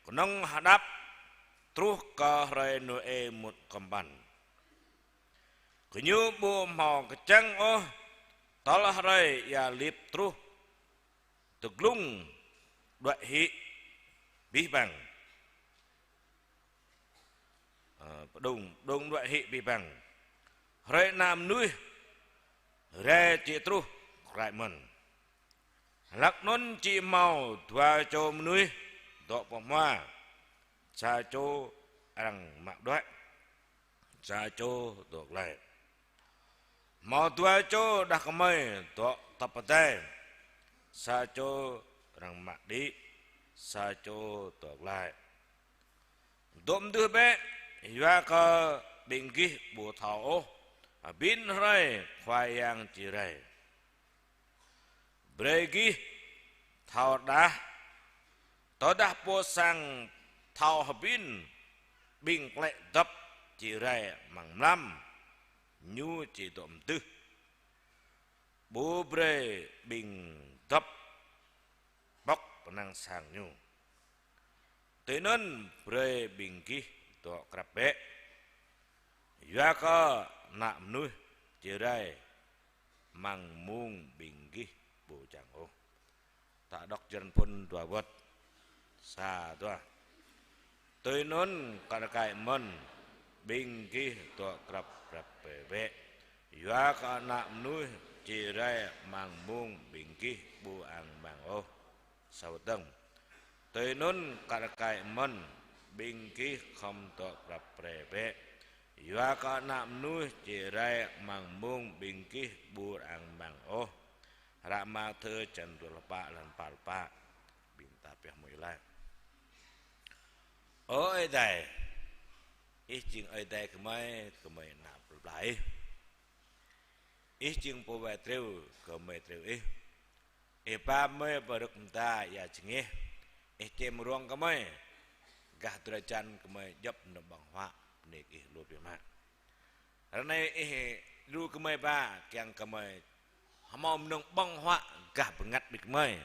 kơnơ̆ng hơđăp, truh kơ hrơi Nôê mŭt kơmpăn. Gơñu ƀu hmâo kơčăng ôh, tơl hrơi ia lip truh, tơglŭng đuaĭ hĭ abih bang. Ơ, pơđŭng, pơđŭng đuaĭ hĭ abih bang. Hrơi Ană Mơnuih rai či truh kraĭ mơ̆n. Hlak anŭn či hmâo dua čô mơnuih dŏ pơ hmua, sa čô arăng mă đuaĭ, sa čô dŏ glaĭ. Hmâo dua čô đah kơmơi dŏ tŏp pơdai, sa čô arăng mă đĭ, sa čô dŏ glaĭ. Dŏ mơdưh bĕ, yua kơ ƀing gih ƀu thâo ôh hơbĭn hrơi Khua Yang či rai. Brơi gih thâo rơđah, tơdah pô sang thâo hơbĭn ƀing klĕ dŏp či rai amăng mlam, ñu či dŏ mơdưh. Ƀu brơi ƀing dŏp pŏk pơnăng sang ñu. Tui anŭn brơi ƀing gih dŏ krăp bĕ. Yua kơ Ană Mơnuih či rai amăng mông ƀing gih ƀu čang ôh. Ta đŏk črăn phŭn dua wơ̆t. Sa, dua. Tui anŭn kar kaĭ mơ̆n, ƀing gih dŏ krăp krăp bĕ bĕ. Yua kơ Ană Mơnuih či rai amăng mông ƀing gih ƀu ang mang ôh. Sa wơ̆t dơ̆ng. Tui anŭn kar kaĭ mơ̆n, ƀing gih khŏm dŏ krăp krăp bĕ. Yua kơ Ană Mơnuih či rai amăng mông ƀing gih ƀu ang mang ôh. Hră Mathiơ črăn dua pluh pă, lăn pă pluh pă. Ƀing ta pioh mơ̆ng ih laĭ. Ơ Ơi Adai, Ih jing Ơi Adai gơmơi, gơmơi ană plơi pla Ih. Ih jing pô wai triu, gơmơi triu Ih. Ih ba gơmơi pơrơ̆k mơda ia jơngeh. Ih čem rông gơmơi. Gah drơi jan gơmơi djŏp nao ƀơ̆ng huă, bơni kơ Ih lu biă mă. Ră anai Ih đru gơmơi ba, kiăng gơmơi hơmâo mơnơ̆ng ƀơ̆ng huă gah bơngăt ƀing gơmơi,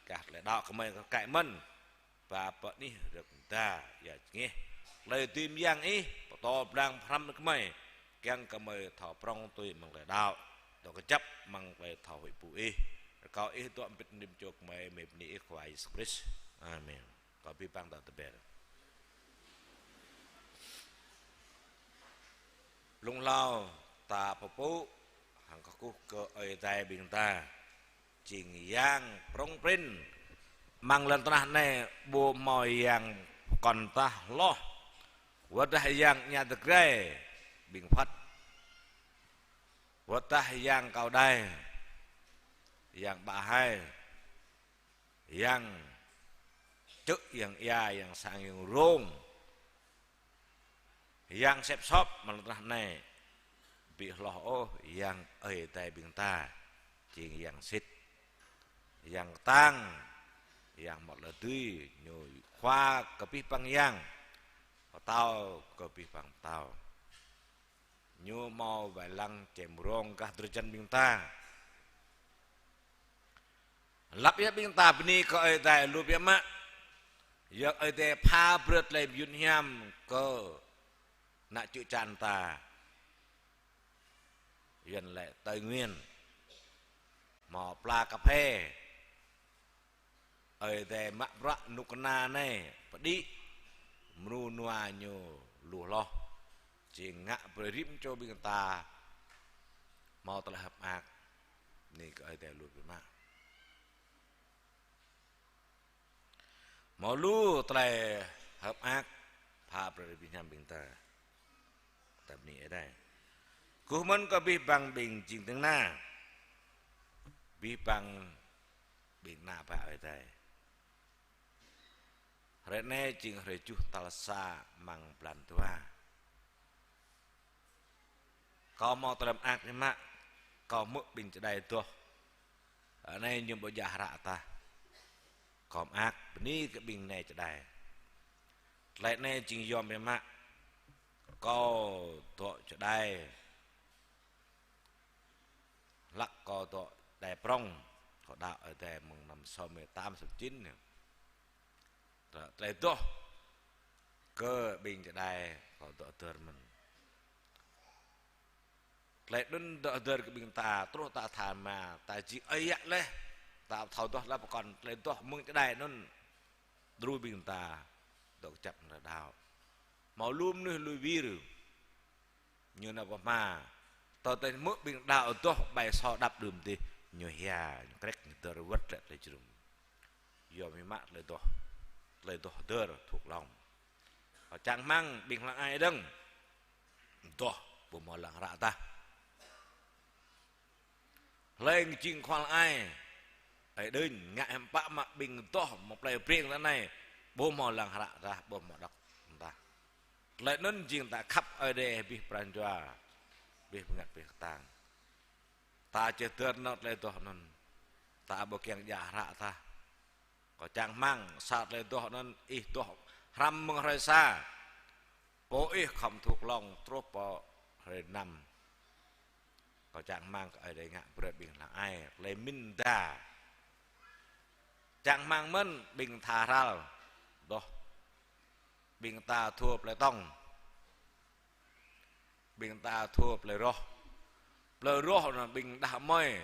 gah tơlơi đaŏ gơmơi kar kaĭ mơ̆n. Ba pơ anih rơ̆k mơda ia jơngeh. Tơlơi dưi mơyang Ih pơtô blang pơhrăm gơmơi, kiăng gơmơi thâo prŏng tui amăng tơlơi đaŏ, dŏ kơjăp amăng tơlơi thâo huĭ pŭ Ih. Rơkâo Ih dŏ mbĭt rĭm čô gơmơi, mơi bơni Ih Khua Yêsu Krist. Amen. Kâo abih bang ta tơber. Blung hlâo ta pơpŭ hăng kơkuh kơ Ơi Adai ƀing ta, jing Yang prŏng prin amăng lŏn tơnah anai, ƀu hmâo yang pơkŏn tah hloh, wơ̆t dah yang Ană Tơgrai ƀing Phật, wơ̆t dah yang Cao Đài, yang Bá Hai, yang Čư̆, yang Ia, yang Sang, yang Rông. Yang sĕp sop mơ̆ng lŏn tơnah anai ƀu hloh ôh, Yang Ơi Adai ƀing ta, jing Yang sĭt, Yang kơtang, Yang mơ̆t lŏn tơdơi, Ñu khua kơ abih bang yang, pơtao kơ abih bang pơtao. Ñu hmâo wai lăng čem rông gah drơi jăn ƀing ta. Lăp yơh ƀing ta bơni kơ Ơi Adai lu biă mă. Yua kơ Ơi Adai pha brơi tơlơi mơyun hiam kơ ană čư̆ čan ta. Yuan lĕ Tây Nguyên. Hmâo pla kơphê. Ơi Adai mă bruă kơnuk kơna anai pơđĭ mrô nua ñu lu hloh. Či ngă brơi rĭm čô ƀing ta hmâo tơlơi hơ̆k mơak. Bơni kơ Ơi Adai lu biă mă. Hmâo lu tơlơi hơ̆k mơak pha brơi rĭm hiam ƀing ta. Ta bơni Ơi Adai. Kơkuh mơ̆n kơ abih bang ƀing jing ding kơna, abih bang ƀing ană bă Ơi Adai. Hrơi anai jing hrơi tơjuh tal sa amăng blan dua. Kâo hmâo tơlơi mơak biă mă, kâo hmư̆ ƀing čơđai adoh. Anai ñu ƀu djă hră tah. Kâo mơak bơni kơ ƀing nai čơđai. Tơlơi anai jing yôm biă mă. Kâo dŏ čơđai. Hlăk kâo dŏ čơđai prŏng. Kâo đaŏ Ơi Adai mơ̆ng năm sáu mươi tám, sáu mươi chín anai. Tơlơi adoh kơ ƀing čơđai kâo dŏ hơdơr mơ̆n. Tơlơi anŭn dŏ hơdơr kơ ƀing ta, truh ta tha rơma, ta či ơi yă laih, ta thâo adoh laih pơkŏn tơlơi adoh mơ̆ng čơđai anŭn. Đru ƀing ta dŏ kơjăp mơ̆ng rơđao. Hmâo lu mơnuih lui wir. Ñu nao pơ hma. Tơl tơl hmư̆ ƀing đaŏ adoh ƀai sô đăp đưm dih. Ñu hia, ñu krĕk, ñu hơdơr wơ̆t lĕ tơlơi jơnum. Yua mơ̆ mă tơlơi adoh. Tơlơi adoh hơdơr thuộc lòng. Kâo čang rơmang ƀing hlăng ai dơ̆ng. Adoh ƀu hmâo lăng hră tah. Hlơi jing khua hlăng ai. Ơi đưm ngă hiam pă mă ƀing adoh mơ̆ng plei Breng ta anai. Ƀu hmâo lăng hră tah, ƀu hmâo đŏk tah. Tơlơi anŭn jing ta khăp Ơi Adai abih pran jua. Abih bơngăt abih kơtang. Ta či hơdơr nao tơlơi adoh anŭn. Ta ƀu kiăng djă hră tah. Kâo čang rơmang sa tơlơi adoh anŭn ih adoh hrăm mơ̆ng hrơi sa. Pô ih khŏm thuộc lòng truh pơ hrơi năm. Kâo čang rơmang kơ Ơi Adai ngă brơi ƀing hlăng ai tơlơi mĭn đa. Čang rơmang mơ̆n ƀing tha hral adoh. Ƀing ta thua plei tŏng. Ƀing ta thua plei roh. Plei roh anŭn ƀing đah kơmơi.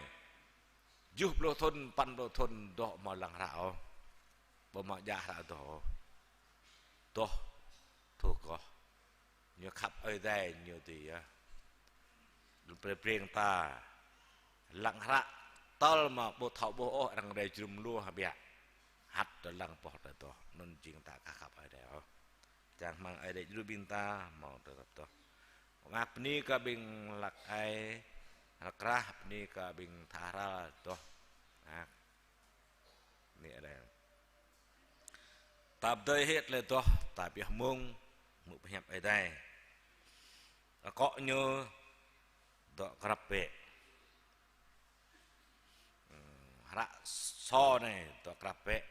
Tơjuh pluh thŭn, păn pluh thŭn dŏ hmâo lăng hră ôh. Ƀu hmâo djă hră adoh ôh. Adoh thua goh. Ñu khăp Ơi Adai ñu tui yơh. Plei Breng ta lăng hră tơl mă ƀu thâo ƀuh ôh arăng rai jơnum lu hơbiă. Hăt tơ lăng boh tơlơi adoh. Anŭn jing ta aka khăp Ơi Adai ôh. Čang rơmang Ơi Adai djru ƀing ta hmâo tơlơi adoh. Mơak bơni kơ ƀing hlăk ai, hlăk krah, bơni kơ ƀing tha hral adoh. Mơak. Bơni Ơi Adai. Ta pơdơi hĭ tơlơi adoh, ta pioh mông, hmư̆ pơhiăp Ơi Adai. Akŏ ñu dŏ krăp bĕ. Hră sô anai dŏ krăp bĕ.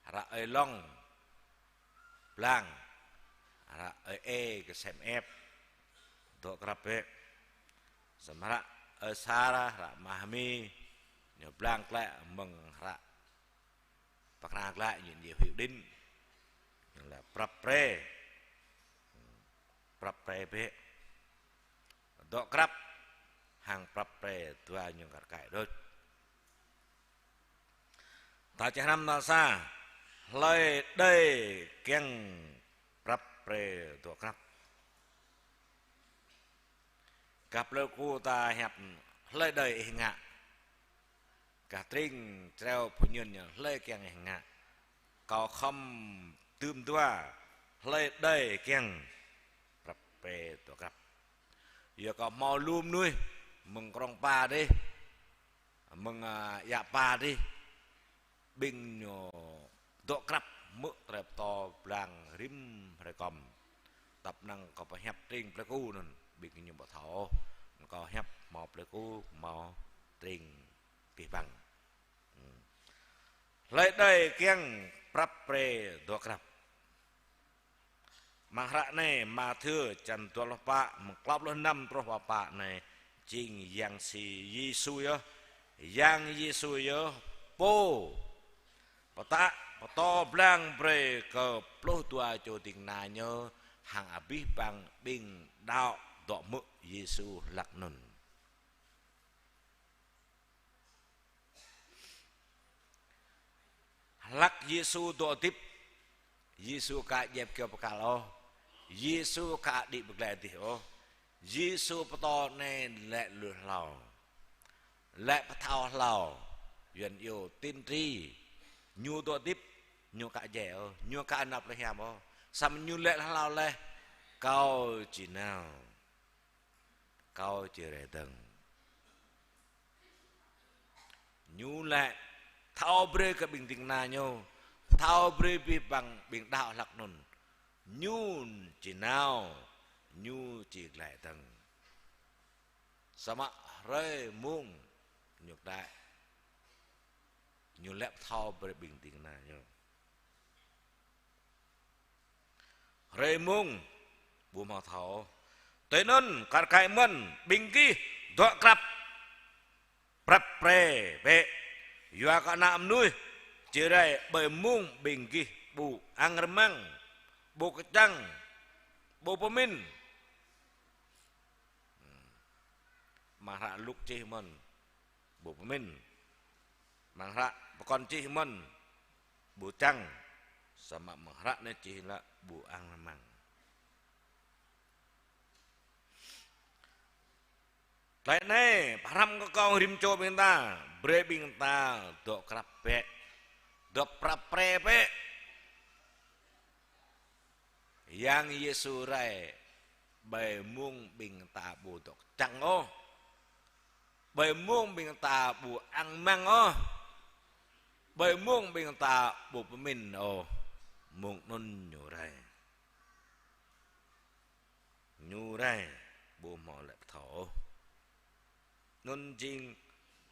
Hră ơi Long blang. Hră ơi E kơ sem ep. Dŏ krăp bĕ. Samơ̆ hră ơi Sara, hră Mahami, ñu blang klĕ mơ̆ng hră pơkra glăi ñu ñu hyu đĭn. Ñu lĕ prăp pre. Prăp pre bĕ. Dŏ krăp hăng prăp pre dua ñu kar kaĭ đôč. Ta čih hrăm tal sa, hlơi đơi kiăng prăp pre dŏ krăp. Gah plơi Ku ta hiăp hlơi đơi ih ngă. Gah tring čreo phu ñun ñu hlơi kiăng ih ngă. Kâo khŏm tưm dua hlơi đơi kiăng prăp pre dŏ krăp. Yua kâo hmâo lu mơnuih mơ̆ng krong pa dih, mơ̆ng, a, ia pa dih. Ƀing ñu dŏ krăp hmư̆ tơlơi pơtô blang rĭm hrơi kơm. Tăp năng kâo pơhiăp tring Plei Ku anŭn, ƀing gih ñu ƀu thâo ôh. Kâo hiăp hmâo Plei Ku, hmâo tring abih bang. Hlơi đơi kiăng prăp pre dŏ krăp. Amăng hră anai, Mathiơ čăn dua pluh pă, mơ̆ng klâo pluh năm truh pă pă anai, jing Yang si Yêsu yơh. Yang Yêsu yơh pô pơtă, pơtô blang brơi kơ pluh dua čô ding kơna ñu hăng abih bang ƀing đaŏ dŏ hmư̆ Yêsu hlăk anŭn. Hlăk Yêsu dŏ hơdip, Yêsu ka djai pơkiaŏ pơkăl ôh, Yêsu ka đĭ pơglăi adih ôh, Yêsu pơtô anai lĕ lui hlâo, lĕ pơthâo hlâo, Yuan iâu tiên tri. Ñu dŏ hơdip, ñu ka djai ôh, ñu ka anăp lĕ hiam ôh. Samơ̆ ñu lĕ hlâo laih: Kâo či nao, Kâo či rai dơ̆ng. Ñu lĕ thâo brơi kơ ƀing ding kơna ñu, thâo brơi abih bang ƀing đaŏ hlăk anŭn: Ñu či nao, Ñu či glăi dơ̆ng. Samơ̆ hrơi mông ñu đaŏ, ñu lĕ thâo brơi ƀing ding kơna ñu. Hrơi mông ƀu hmâo thâo. Tui anŭn kar kaĭ mơ̆n, ƀing gih dŏ krăp, prăp pre bĕ, yua kơ Ană Mơnuih či rai ƀơi mông ƀing gih ƀu ang rơmang, ƀu kơčăng, ƀu pơmĭn. Amăng hră Luk čih mơ̆n ƀu pơmĭn. Amăng hră pơkŏn čih mơ̆n ƀu čang. Samơ̆ amăng hră anai čih lĕ ƀu ang rơmang. Tơlơi anai pơhrăm kơ kâo rĭm čô ƀing ta, brơi ƀing ta dŏ krăp bĕ, dŏ prăp pre bĕ. Yang Yêsu rai ƀơi mông ƀing ta ƀu dŏ kơčăng ôh, ƀơi mông ƀing ta ƀu ang rơmang ôh, ƀơi mông ƀing ta ƀu pơmĭn ôh, mông anŭn ñu rai. Ñu rai ƀu hmâo lĕ pơthâo ôh. Anŭn jing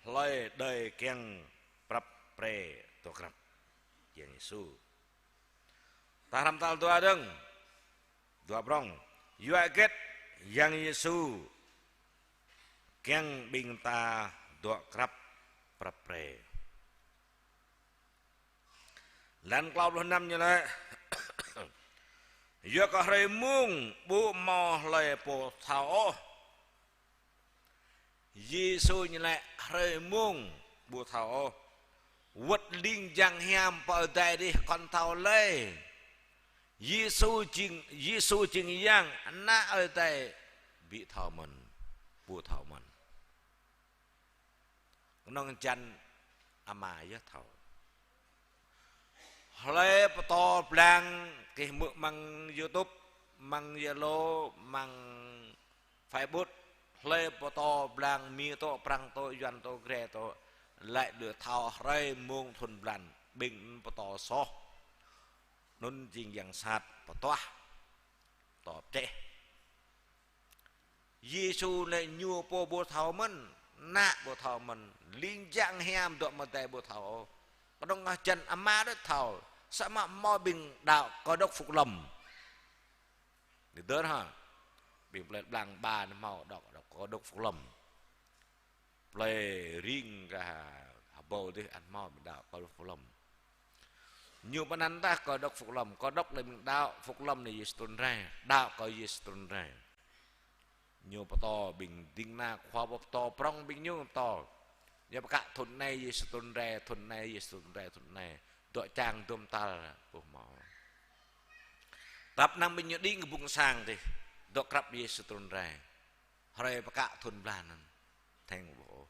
hlơi đơi kiăng prăp pre dŏ krăp. Yang Yêsu. Ta hrăm tal dua dơ̆ng, dua prŏng. Yua hơget Yang Yêsu kiăng ƀing ta dŏ krăp prăp pre. Lăn klâo pluh năm ñu laĭ: Yua kơ hrơi mông ƀu hmâo hlơi pô thâo ôh. Yêsu ñu laĭ hrơi mông ƀu thâo ôh. Wơ̆t ling jang hiam pơ adai adih kŏn thâo lơi. Yêsu jing, Yêsu jing Yang, Ană Ơi Adai ƀu thâo mơ̆n, ƀu thâo mơ̆n. Kơnơ̆ng jăn Ama yơh thâo. Hlơi pơtô blang gih hmư̆ amăng YouTube, amăng Zalo, amăng Facebook, hlơi pơtô blang Mi tŏ, Prăng tŏ, Yuan tŏ, Gre tŏ, laĭ lui thâo hrơi mông thun blan, ƀing pơtô soh. Anŭn jing yang sat pơtuah, pơtô pơčeh. Yêsu lĕ ñu pô ƀu thâo mơ̆n, Ană ƀu thâo mơ̆n, ling jang hiam dŏ amăng adai ƀu thâo ôh. Kơnơ̆ng ngă jăn Ama đôč thâo, samơ̆ hmâo ƀing đaŏ Cơ Đốc Phục Lâm. Ñu dơ̆r hă, ƀing plei blang ba anai hmâo đaŏ, đaŏ Cơ Đốc Phục Lâm. Plei Ring kah Hơbâo adih ăt hmâo ƀing đaŏ Cơ Đốc Phục Lâm. Ñu pơanăn tah Cơ Đốc Phục Lâm, Cơ Đốc lĕ ƀing đaŏ, Phục Lâm lĕ Yêsu trŭn rai, đaŏ kơ Yêsu trŭn rai. Ñu pơtô ƀing ding kơna khua pô pơtô prŏng ƀing ñu pơtô. Ñu pơkă thun anai Yêsu trŭn rai, thun anai Yêsu trŭn rai, thun anai. Dŏ čang dôm tal ƀu hmâo. Tăp năng ƀing ñu đĭ kơ bŭng sang adih, dŏ krăp Yêsu trŭn rai. Hrơi pơkă thun blan anŭn. Theng ƀu ôh.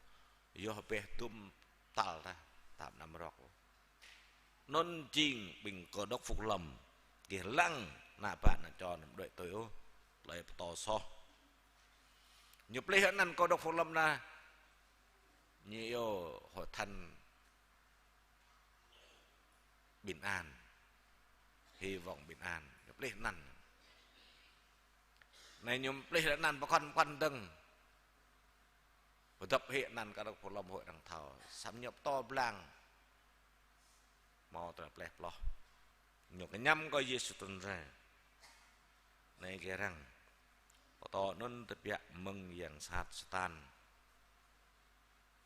Yua hơbeh dôm tal tah, tăp năng rŏk ôh. Anŭn jing ƀing Cơ Đốc Phục Lâm. Gih lăng ană bă ană čô anŭn đuaĭ tui ôh. Tơlơi pơtô soh. Ñu plih anăn Cơ Đốc Phục Lâm anai. Ñu iâu Hội Thánh Bình An. Hy vọng Bình An. Ñu plih anăn. Anai ñu plih lĕ anăn pơkŏn pơkŏn dơ̆ng. Pơdŏp hĭ anăn kơ arăng pơhlŏm huĭ arăng thâo. Samơ̆ ñu pơtô blang. Hmâo tơlơi pleh ploh. Ñu kơñăm kơ Yêsu trŭn rai. Anai kơ arăng. Pơtô anŭn tơbiă mơ̆ng yang sat Satan.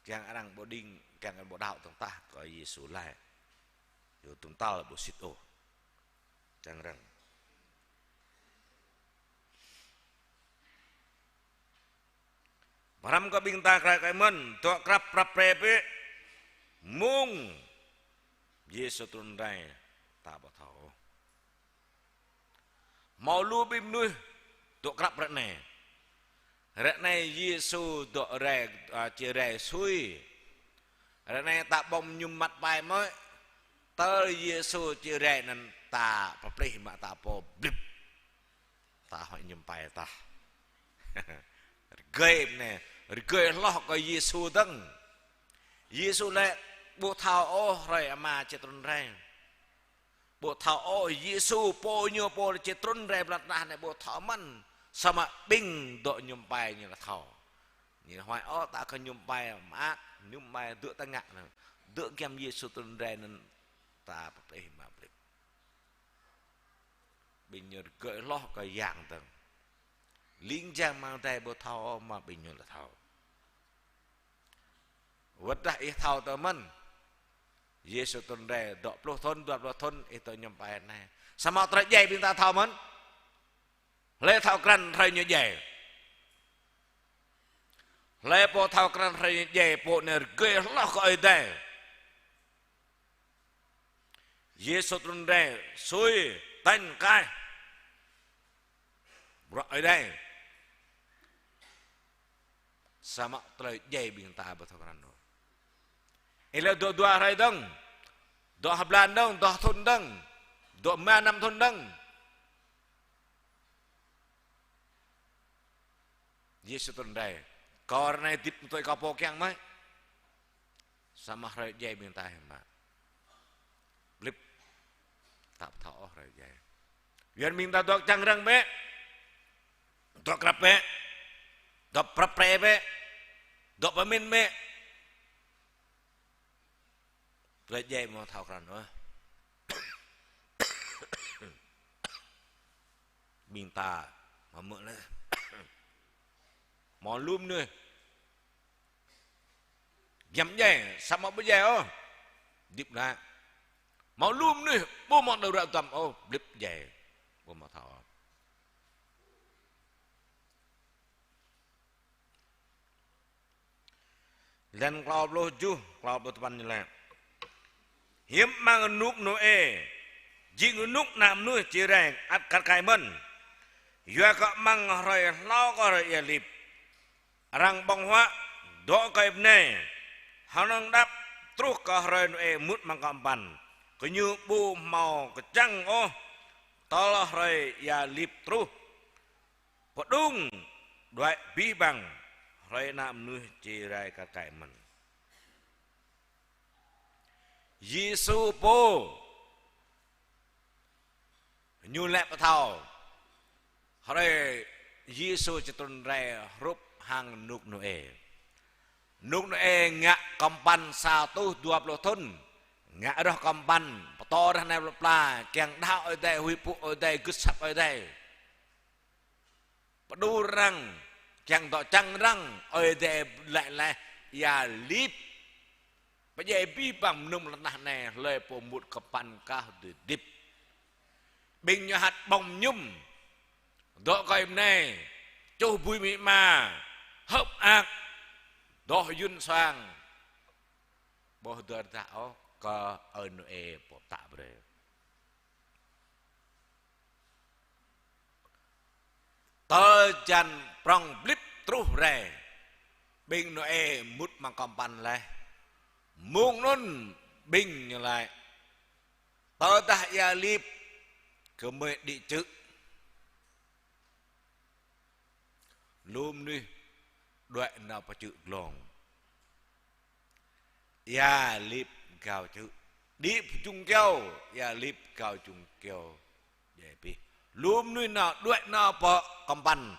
Kiăng arăng ƀu đing, kiăng arăng ƀu đaŏ dơ̆ng tah kơ Yêsu laĭ. Yua tơm tal ƀu sĭt ôh. Kiăng arăng. Pơhrăm kơ ƀing ta krăi kơ mơ̆n, dŏ krăp prăp pre bĕ. Mông Yêsu trŭn rai, ta ƀu thâo. Hmâo lu ƀing mơnuih dŏ krăp ră anai. Ră anai Yêsu dŏ rai, a, či rai sui. Ră anai ta ƀơ̆ng mơñum măt pai mơ̆. Tơl Yêsu či rai anŭn ta pơplih mă ta pô blip. Ta huĭ mơñum pai tah. Rơgơi anai, rơgơi hloh kơ Yêsu dơ̆ng. Yêsu laĭ ƀu thâo ôh hrơi Ama či trŭn rai. Ƀu thâo ôh Yêsu pô ñu pô či trŭn rai ƀơi lŏn tơnah anai ƀu thâo mơ̆n. Samơ̆ ƀing dŏ mơñum pai ñu laĭ thâo. Ñu huĭ ôh ta kơ mơñum pai mơak, mơñum pai dŏ tơngă anŭn. Dŏ giăm Yêsu trŭn rai anŭn ta pơplih mă blip. Ƀing ñu rơgơi hloh kơ yang dơ̆ng. Ling jang amăng adai ƀu thâo ôh mă ƀing ñu laĭ thâo. Wơ̆t dah ih thâo tơ mơ̆n. Yêsu trŭn rai dŏ pluh thŭn, dua pluh thŭn, ih dŏ mơñum pai anai. Samơ̆ tơlơi djai ƀing ta thâo mơ̆n. Hlơi thâo krăn hrơi ñu djai. Hlơi pô thâo krăn hrơi ñu djai, pô anai rơgơi hloh kơ Ơi Adai. Yêsu trŭn rai, sui, tañ, kaih. Bruă Ơi Adai. Samơ̆ tơlơi djai ƀing ta ƀu thâo krăn ôh. Ih lĕ dŏ dua hrơi dơ̆ng. Dŏ ha blan dơ̆ng, dŏ ha thŭn dơ̆ng. Dŏ rơma năm thŭn dơ̆ng. Yêsu trŭn rai. Kâo ră anai hơdip tui kâo pô kiăng mơ̆. Samơ̆ hrơi djai ƀing ta hĭ mă. Blip. Ta ƀu thâo ôh hrơi djai. Yua anŭn ƀing ta dŏ čang răng bĕ. Dŏ krăp bĕ. Dŏ prăp pre bĕ. Dŏ pơmĭn bĕ. Tơlơi djai ƀu thâo krăn ôh. Ƀing ta hmâo hmư̆ laih. Hmâo lu mơnuih giăm djai, samơ̆ ƀu djai ôh. Hơdip glaĭ. Hmâo lu mơnuih ƀu hmâo tơlơi ră ruă duăm ôh, blip djai. Ƀu hmâo thâo ôh. Lăng klâo pluh tơjuh, klâo pluh tơpăn ñu laĭ: Hiư̆m amăng rơnŭk Nôê, jing rơnŭk Ană Mơnuih či rai ăt kar kaĭ mơ̆n. Yua kơ amăng hrơi hlâo kơ hrơi ia lip, arăng ƀơ̆ng huă, dŏ kơi bơnai, hơnơ̆ng đăp, truh kơ hrơi Nôê mŭt amăng kơmpăn, gơñu ƀu hmâo kơčăng ôh, tơl hrơi ia lip truh. Pơđung đuaĭ abih bang, hrơi Ană Mơnuih či rai kar kaĭ mơ̆n. Yêsu pô ñu laĭ pơthâo, hrơi Yêsu či trŭn rai hrup hăng rơnŭk Nôê. Rơnŭk Nôê ngă kơmpăn sa rơtuh dua pluh thŭn, ngă rơh kơmpăn, pơtô rơh anai pla, kiăng đaŏ Ơi Adai, huĭ pŭ Ơi Adai, gưt asăp Ơi Adai. Pơđur arăng, kiăng dŏ čang arăng, Ơi Adai laĭ laih, ia lip. Pơdjai abih bang mơnŭm lŏn tơnah anai, hlơi pô mŭt kơmpăn kah dưi hơdip. Ƀing ñu hăt ƀơ̆ng mơñum, dŏ kơi bơnai, čuh bui amĭ ama, hơ̆k mơak, dŏ yun soang. Ƀu hơdơr dah ôh kơ ơi Nôê pô pơtă brơi. Tơl hơjan prŏng blip truh rai, ƀing Nôê mŭt amăng kơmpăn laih. Mông anŭn ƀing ñu laĭ: Tơdah ia lip, gơmơi đĭ čư̆. Lu mơnuih đuaĭ nao pơ čư̆ glông. Ia lip gao čư̆. Đĭ pơ čung kyâo, ia lip gao čung kyâo. Djai abih. Lu mơnuih nao, đuaĭ nao pơ kơmpăn,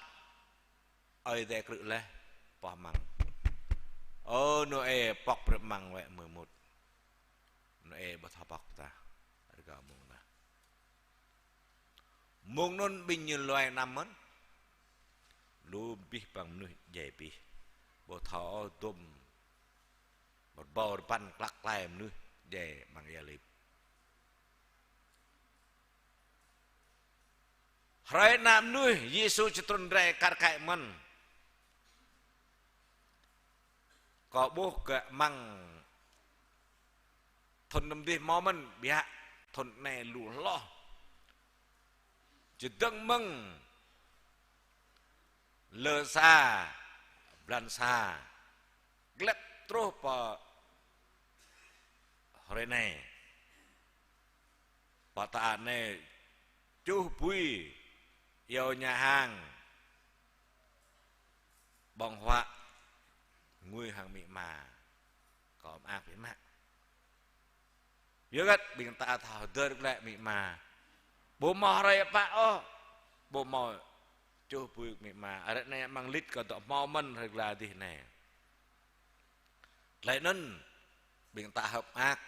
Ơi Adai krư̆ laih pŏk amăng. Ơ Nôê, pŏk brơi amăng wơ̆t mơmŭt. Nôê ƀu thâo pŏk tah. Rơgao mơ̆ng anŭn. Mơ̆ng anŭn ƀing ñu luai anăm mơ̆n. Lu abih bang mơnuih djai abih. Ƀu thâo dŏm. Rơbâo rơbăn klăk klai mơnuih djai amăng ia lip. Hrơi ană mơnuih, Yêsu či trŭn rai kar kaĭ mơ̆n. Kâo ƀuh kơ amăng thŭn năm dih hmâo mơ̆n, biă thŭn anai lu hloh. Čơdơ̆ng mơ̆ng lơ sa, blan sa, glăk truh pơ hrơi anai. Pơtă anai čuh bui, iâu ña hăng, ƀơ̆ng huă, ngui hăng amĭ ama. Kâo mơak biă mă. Yua hơget ƀing ta thâo hơdơr glaĭ amĭ ama. Ƀu hmâo hrơi pă ôh. Ƀu hmâo čuh bui amĭ ama. Ară anai amăng lit kâo dŏ hmâo mơ̆n hrơi glaĭ dih anai. Tơlơi anŭn ƀing ta hơ̆k mơak.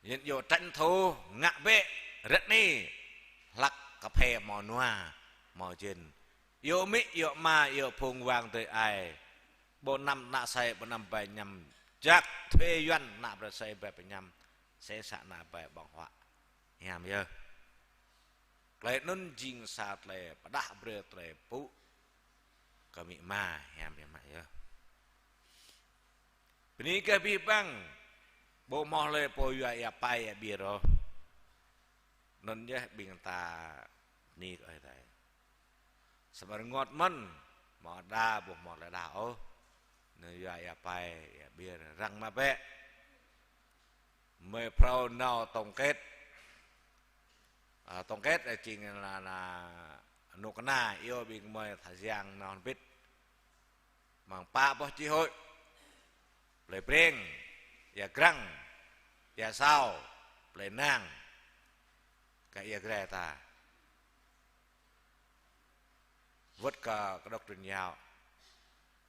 Yin iâu tranh thủ ngă bĕ rơ̆t anai. Hlăk kơphê hmâo nua, hmâo jên. Iâu amĭ, iâu ama, iâu phung wang tơi ai. Ƀu năm ană sai, ƀu năm bai ñăm. Jak thuê yuan ană bai sai bai pơñăm. Sĕ sa ană bai ƀơ̆ng huă. Hiam yơh. Tơlơi anŭn jing sa tơlơi pơdah brơi tơlơi pŭ kơ amĭ ama, hiam biă mă yơh. Bơni kơ abih bang, ƀu hmâo hlơi pô yua ia pai ia ƀir ôh. Anŭn yơh ƀing ta bơni kơ Ơi Adai. Samơ̆ rơngot mơ̆n, hmâo đa ƀu hmâo hlơi đa ôh. Anŭn yua ia pai ia ƀir răng mă bĕ. Mơi phrâo nao tổng kết. À, tổng kết là chính là, là nô kơna iâu ƀing mơi thâo jang nao hơbĭt. Mơ̆ng pă boh chi hội. Plei Breng, Ia Grăng, Ia Sao, Plei Nang. Kơ Ia Grai ta. Wơ̆t kơ, kơ độc truyền giáo.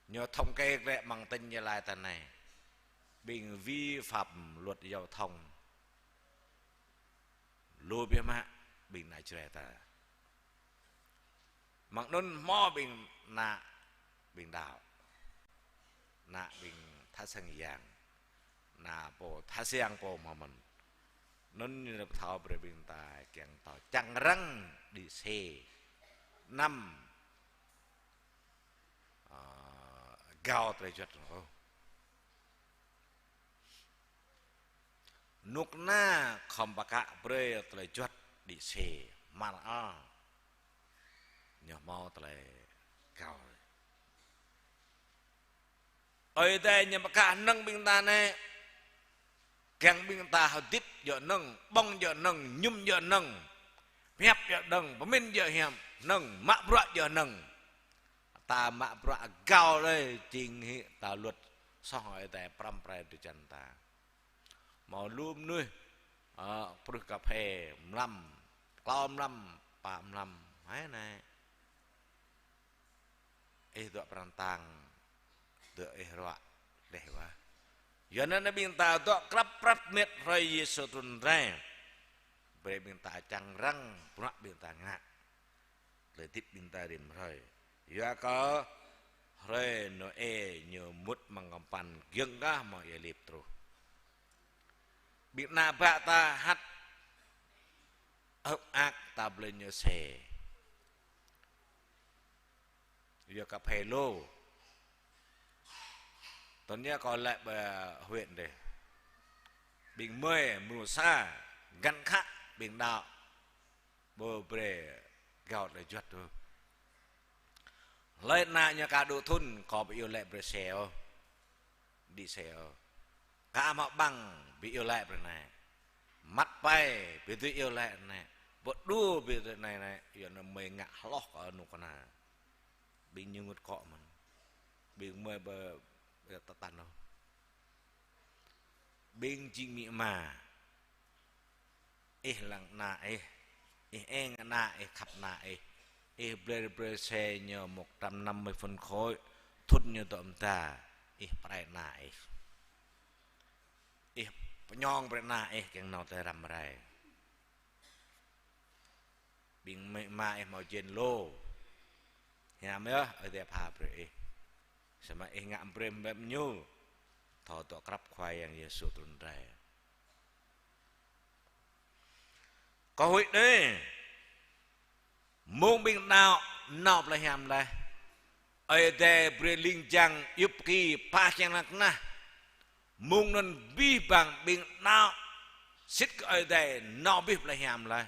Ñu thống kê glaĭ amăng tỉnh Gia Lai ta anai. Ƀing vi phạm luật giao thông. Lu biă mă ƀing ană Jrai ta. Mơ̆ng anŭn hmâo ƀing ană ƀing đaŏ. Ană ƀing tha sang yang. Ană pô tha sang pô hmâo mơ̆n. Anŭn ñu pơthâo brơi ƀing ta kiăng thâo čang răng đĭ sĕ. Anăm, ơ, gao tơlơi juăt ôh. Nô kơna khŏm pơkă brơi tơlơi juăt đĭ sĕ, mơ̆ ơ. Ñu hmâo tơlơi gao. Ơi Adai ñu pơkă hơnơ̆ng ƀing ta anai. Kiăng ƀing ta hơdip djơ̆ hơnơ̆ng, ƀơ̆ng djơ̆ hơnơ̆ng, mơñum djơ̆ hơnơ̆ng, pơhiăp djơ̆ hơnơ̆ng, pơmĭn djơ̆ hiam hơnơ̆ng, mă bruă djơ̆ hơnơ̆ng. Ta mă bruă gao lơi jing hĭ ta luật soh Ơi Adai prăm prai drơi jăn ta. Hmâo lu mơnuih, ơ, pruih kơphê mlam, klâo mlam, pă mlam, hai anai. Ih dŏ pran tang, dŏ ih ruă, dêh wa. Yua anŭn ƀing ta dŏ krăp prăp mĕt hrơi Yêsu trŭn rai. Brơi ƀing ta čang răng, bruă ƀing ta ngă. Tơlơi hơdip ƀing ta rĭm hrơi. Yua kơ hrơi Nôê ñu mŭt amăng kơmpăn giŏng kah hmâo ia lip truh. Ƀing ană bă ta hăt hơ̆k mơak ta blơi ñu sĕ. Yua kơ phê lô. Tơl anai kâo laĭ ƀơi huyện dêh. Ƀing mơi mrô sa, găn khă ƀing đaŏ. Ƀu brơi gao tơlơi juăt ôh. Hlơi ană ñu ka đu thŭn, kâo ƀu iâu laĭ brơi sĕ ôh. Đĭ sĕ ôh. Ka hmâo ƀăng, ƀu iâu laĭ brơi anai. Măt pai, ƀu dưi iâu laĭ anai. Ƀu đu ƀu dưi anai anai, yua anŭn mơi ngă hloh kơ nô kơna. Ƀing ñu ngŭt akŏ mơ̆n. Ƀing mơi ƀu, ƀu tơtăn ôh. Ƀing jing amĭ ama. Ih lăng ană ih. Ih eng ană ih, khăp ană ih. Ih brơi, brơi xe ñu một trăm năm mươi phân khối, thŭn ñu dŏ mơda, ih pơrai ană ih. Ih pơñong brơi ană ih kiăng nao tơlơi răm rai. Ƀing amĭ ama ih hmâo jên lô. Hiam yơh, Ơi Adai pha brơi ih. Samơ̆ ih ngă brơi mơ̆ng ñu. Thâo dŏ krăp Khua Yang Yêsu trŭn rai. Kâo huĭ anai. Mơ̆ng ƀing đaŏ nao plei hiam laih, Ơi Adai brơi ling jang yŭp ki pah kiăng lăng kơnah. Mơ̆ng anŭn abih bang ƀing đaŏ sĭt kơ Ơi Adai nao abih plei hiam laih.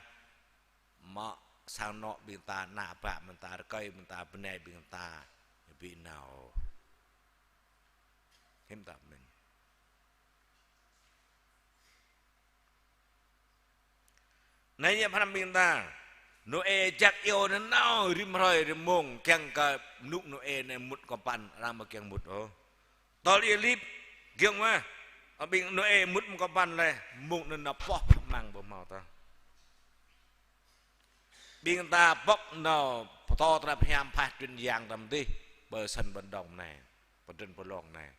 Mă sang anŏ ƀing ta, ană bă ƀing ta, rơkơi ƀing ta, bơnai ƀing ta, ƀu nao. Hiư̆m ta mĭn. Anai ñu pơhrăm ƀing ta. Nôê jak iâu anŭn nao rĭm hrơi rĭm mông kiăng kơ mơnŭ Nôê anai mŭt kơmpăn, arăng ƀu kiăng mŭt ôh. Tơl iâu lip, giŏng mơ̆. Ƀing Nôê mŭt mơ̆ng kơmpăn laih, mông anŭn nao pŏh amăng ƀu hmâo tah. Ƀing ta pŏk nao pơtô tơlơi hiam pha truyền giảng tăm dih, ƀơi sân vận động anai, pơdrŏng pơlông anai.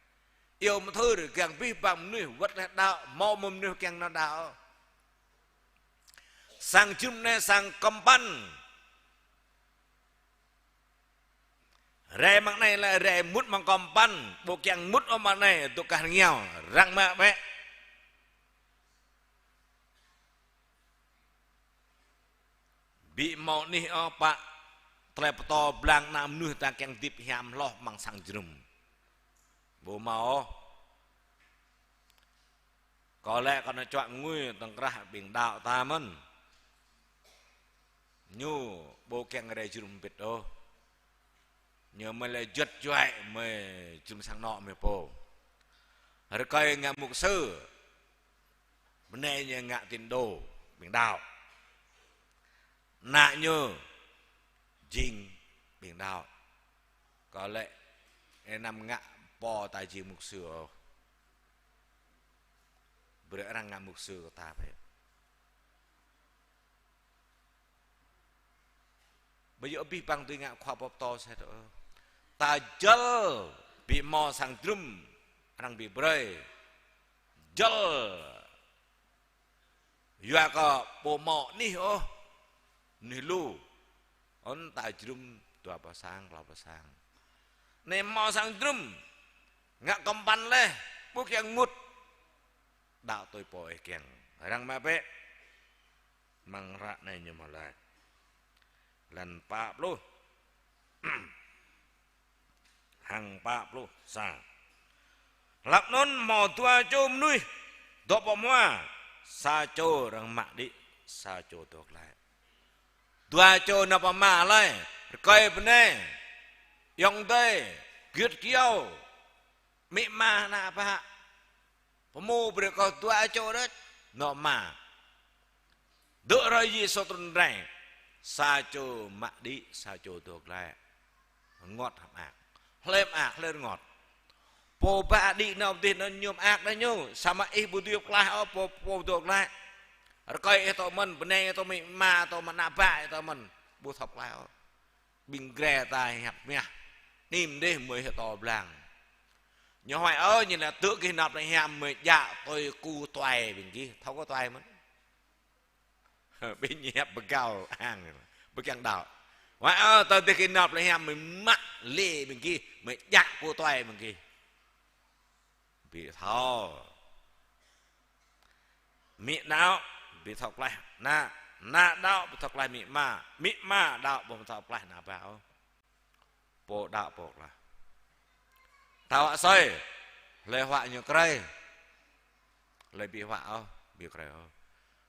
Iâu mơthưr kiăng abih bang mơnuih wơ̆t laih đaŏ, hmâo mơ̆ mơnuih kiăng nao đaŏ. Sang jơnum anai sang kơmpăn. Rai mơ̆ng anai lĕ rai mŭt mơ̆ng kơmpăn, ƀu kiăng mŭt ôh mơ̆ng anai, dŏ kah rơngiao, arăng mă bĕ. Ƀu hmâo anih ôh pă tơlơi pơtô blang ană mơnuih ta kiăng hơdip hiam hloh amăng sang jơnum. Ƀu hmâo ôh. Kâo lĕ kâo nao čuă ngui tơ̆ng krah ƀing đaŏ ta mơ̆n. Ñu ƀu kiăng rai jơnum hơbĭt ôh. Ñu mơ̆ lĕ juăt juăi mơ̆ jơnum sang anŏ mơ̆ pô. Rơkơi ngă mục sư. Bơnai ñu ngă tín đồ, ƀing đaŏ. Ană ñu jing ƀing đaŏ. Kâo lĕ, ơ, anăm ngă pô ta jing mục sư ôh. Brơi arăng ngă mục sư kơ ta pĕ. Ƀu djơ̆ abih bang tui ngă khua pơtô sĕt ôh. Ta jăl ƀu hmâo sang jơnum, arăng ƀu brơi. Jăl. Yua kơ ƀu hmâo anih ôh. Anih lu. Anŭn ta jơnum dua pơ sang, klâo pơ sang. Anai hmâo sang jơnum. Ngă kơmpăn laih. Ƀu kiăng mŭt. Đaŏ tui pô ih kiăng. Arăng mă bĕ. Amăng hră anai ñu mơ̆ laĭ. Lăn pă pluh. Hăng pă pluh sa. Hlăk anŭn hmâo dua čô mơnuih dŏ pơ hmua, sa čô arăng mă đĭ, sa čô dŏ glaĭ. Dua čô nao pơ hmua laih, rơkơi bơnai, ayŏng adơi, gơyut gơyâo, amĭ ama ană bă. Pơhmu brơi kơ dua čô đôč, nao pơ hmua. Dŏ hrơi Yêsu trŭn rai, sa čô mă đĭ, sa čô dŏ glaĭ. Rơngot hăng mơak. Hlơi mơak, hlơi rơngot. Pô ba đĭ nao dih nao ñu mơak đah ñu, samơ̆ ih ƀu dưi pơklaih ôh, pô, pô dŏ glaĭ. Rơkơi ih tŏ mơ̆n, bơnai ih tŏ mơ̆n, ama tŏ mơ̆n, ană bă ih tŏ mơ̆n. Ƀu thâo pơklaih ôh. Ƀing Jrai ta hiăp mơ̆. Anih dih mơ̆ ih tŏ blang. Ñu huăi ôh, ñu lĕ tŭ gih nao plei hiam mơ̆ djă tui ku tuai ƀing gih. Thâo ku tuai mơ̆n. Ƀing ñu hiăp pơgao ang, ƀu kiăng đaŏ. Huăi ôh, tơl dih gih nao plei hiam mơ̆ mă lĕ ƀing gih, mơ̆ djă ku tuai ƀing gih. Ƀu thâo. Amĭ đaŏ, ƀu thâo pơklaih ană, ană đaŏ, ƀu thâo pơklaih amĭ ama, amĭ ama đaŏ, ƀu thâo pơklaih ană bă ôh. Pô đaŏ pô pơklaih. Thâo huă asơi, hlơi huă ñu krơi. Hlơi ƀu huă ôh, ƀu krơi ôh.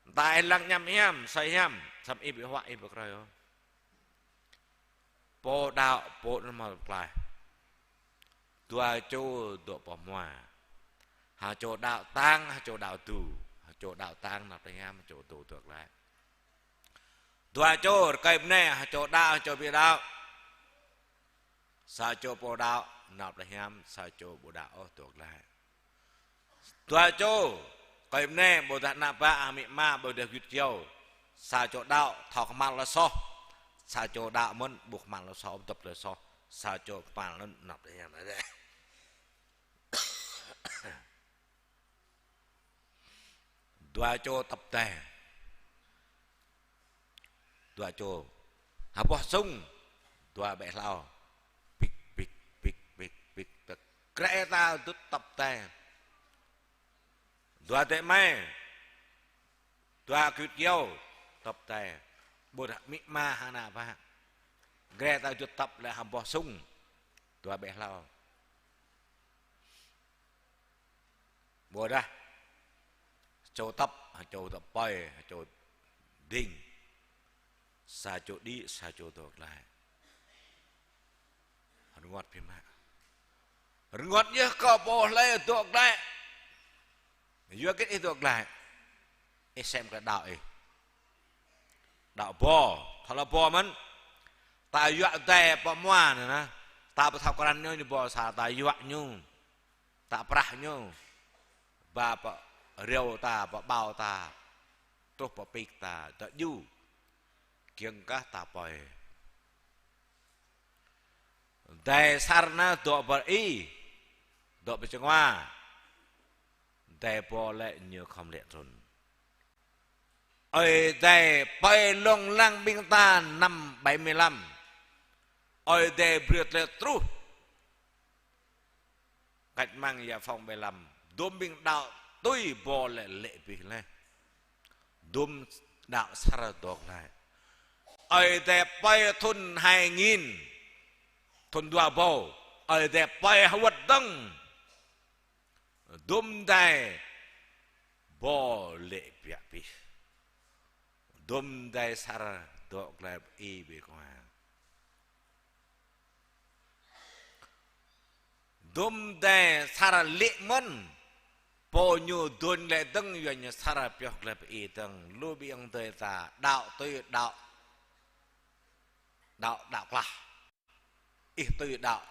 Mơta ih lăng añăm hiam, asơi hiam, samơ̆ ih ƀu huă, ih ƀu krơi ôh. Pô đaŏ, pô anŭn hmâo pơklaih. Dua čô dŏ pơ hmua. Sa čô đaŏ tang, sa čô đaŏ dŭ. Sa čô đaŏ tang nao plei hiam, sa čô dŭ dŏ glaĭ. Dua čô rơkơi bơnai, sa čô đaŏ, sa čô ƀu đaŏ. Sa čô pô đaŏ nao plei hiam, sa čô ƀu đaŏ ôh dŏ glaĭ. Dua čô rơkơi bơnai, ƀôdah ană bă, amĭ ama, ƀôdah gơyut gơyâo. Sa čô đaŏ thâo kơhma̱l tơlơi soh. Sa čô đaŏ mơ̆n, ƀu kơhma̱l tơlơi soh, dŏp tơlơi soh. Sa čô kơhma̱l anŭn, anăp tơlơi hiam anai. Dua čô tŏp dai. Dua čô. Ha boh sung. Dua ƀĕ hlâo. Pik, pik, pik, pik, pik. Tơkrĕ ta dŭt tŏp dai. Dua adơi amai. Dua gơyut gơyâo tŏp dai. Ƀôdah amĭ ama hăng ană bă. Tơkrĕ ta dŭt tŏp lĕ ha boh sung. Dua ƀĕ hlâo. Ƀôdah čô tŏp, ha čô tŏp pơi, ha čô ding. Sa čô đĭ, sa čô dŏ glaĭ. Rơngot biă mă. Rơngot yơh kơ pô hlơi dŏ glaĭ. Yua hơget ih dŏ glaĭ? Ih sem kơ đaŏ ih. Đaŏ ƀô̆, thâo lăng ƀô̆ mơ̆n. Ta yuă dai pơ mua anai na. Ta ƀu thâo krăn ñu, ñu ƀô̆ sa, ta yuă ñu. Ta prah ñu. Ba pơ rơ̆u ta, pơ ƀâo ta. Truh pơ pik ta, dŏ djru. Kiăng kah ta pơi. Dai sar anai dŏ pơ i, dŏ pơ čơngua. Dai ƀô̆ lĕ ñu khŏm lê̆ trŭn. Ơi Adai pơi lông lăng ƀing ta năm bảy mươi lăm. Ơi Adai brơi tơlơi truh. Cách mạng giải phóng bảy mươi lăm. Dôm ƀing đaŏ tui ƀô̆ lĕ lê̆ bih leh. Dôm đaŏ sar dŏ glaĭ. Ơi Adai pơi thun hai nghìn. Thun dua rơbâo. Ơi Adai pơi hơwơ̆t dơ̆ng. Dôm dai ƀô̆ lê̆ biă bih. Dôm dai sar dŏ glaĭ i ƀơi kơnua. Dôm dai sar lê̆ mơ̆n. Pô ñu dŏ glaĭ dơ̆ng yua ñu sar pioh glaĭ pơ i dơ̆ng. Lu ƀing adơi ta đaŏ tui đaŏ. Đaŏ, đaŏ klah. Ih tui đaŏ.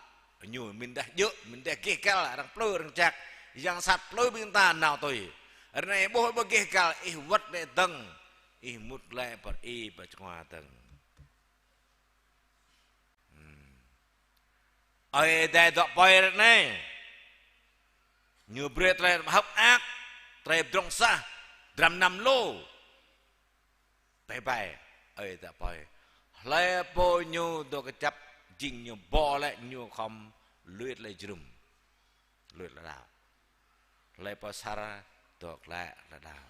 Ñu mĭn dah djơ̆, mĭn dah gêh găl, arăng plư, arăng jak. Yang sat plư ƀing ta nao tui. Ră anai ƀuh ƀu gêh găl, ih wơ̆t lĕ dơ̆ng. Ih mŭt lĕ pơ i pơ čơngua dơ̆ng. Hmm. Ơi Adai dŏ pơi ră anai. Ñu brơi tơlơi hơ̆k mơak, tơlơi pơdrŏng sah, dram năm lu. Bai bai, Ơi Adai pơi. Hlơi pô ñu dŏ kơjăp, jing ñu ƀô̆ lĕ ñu khŏm lui tơlơi jrŭm. Lui tơlơi đaŏ. Hlơi pô sar dŏ glaĭ tơlơi đaŏ.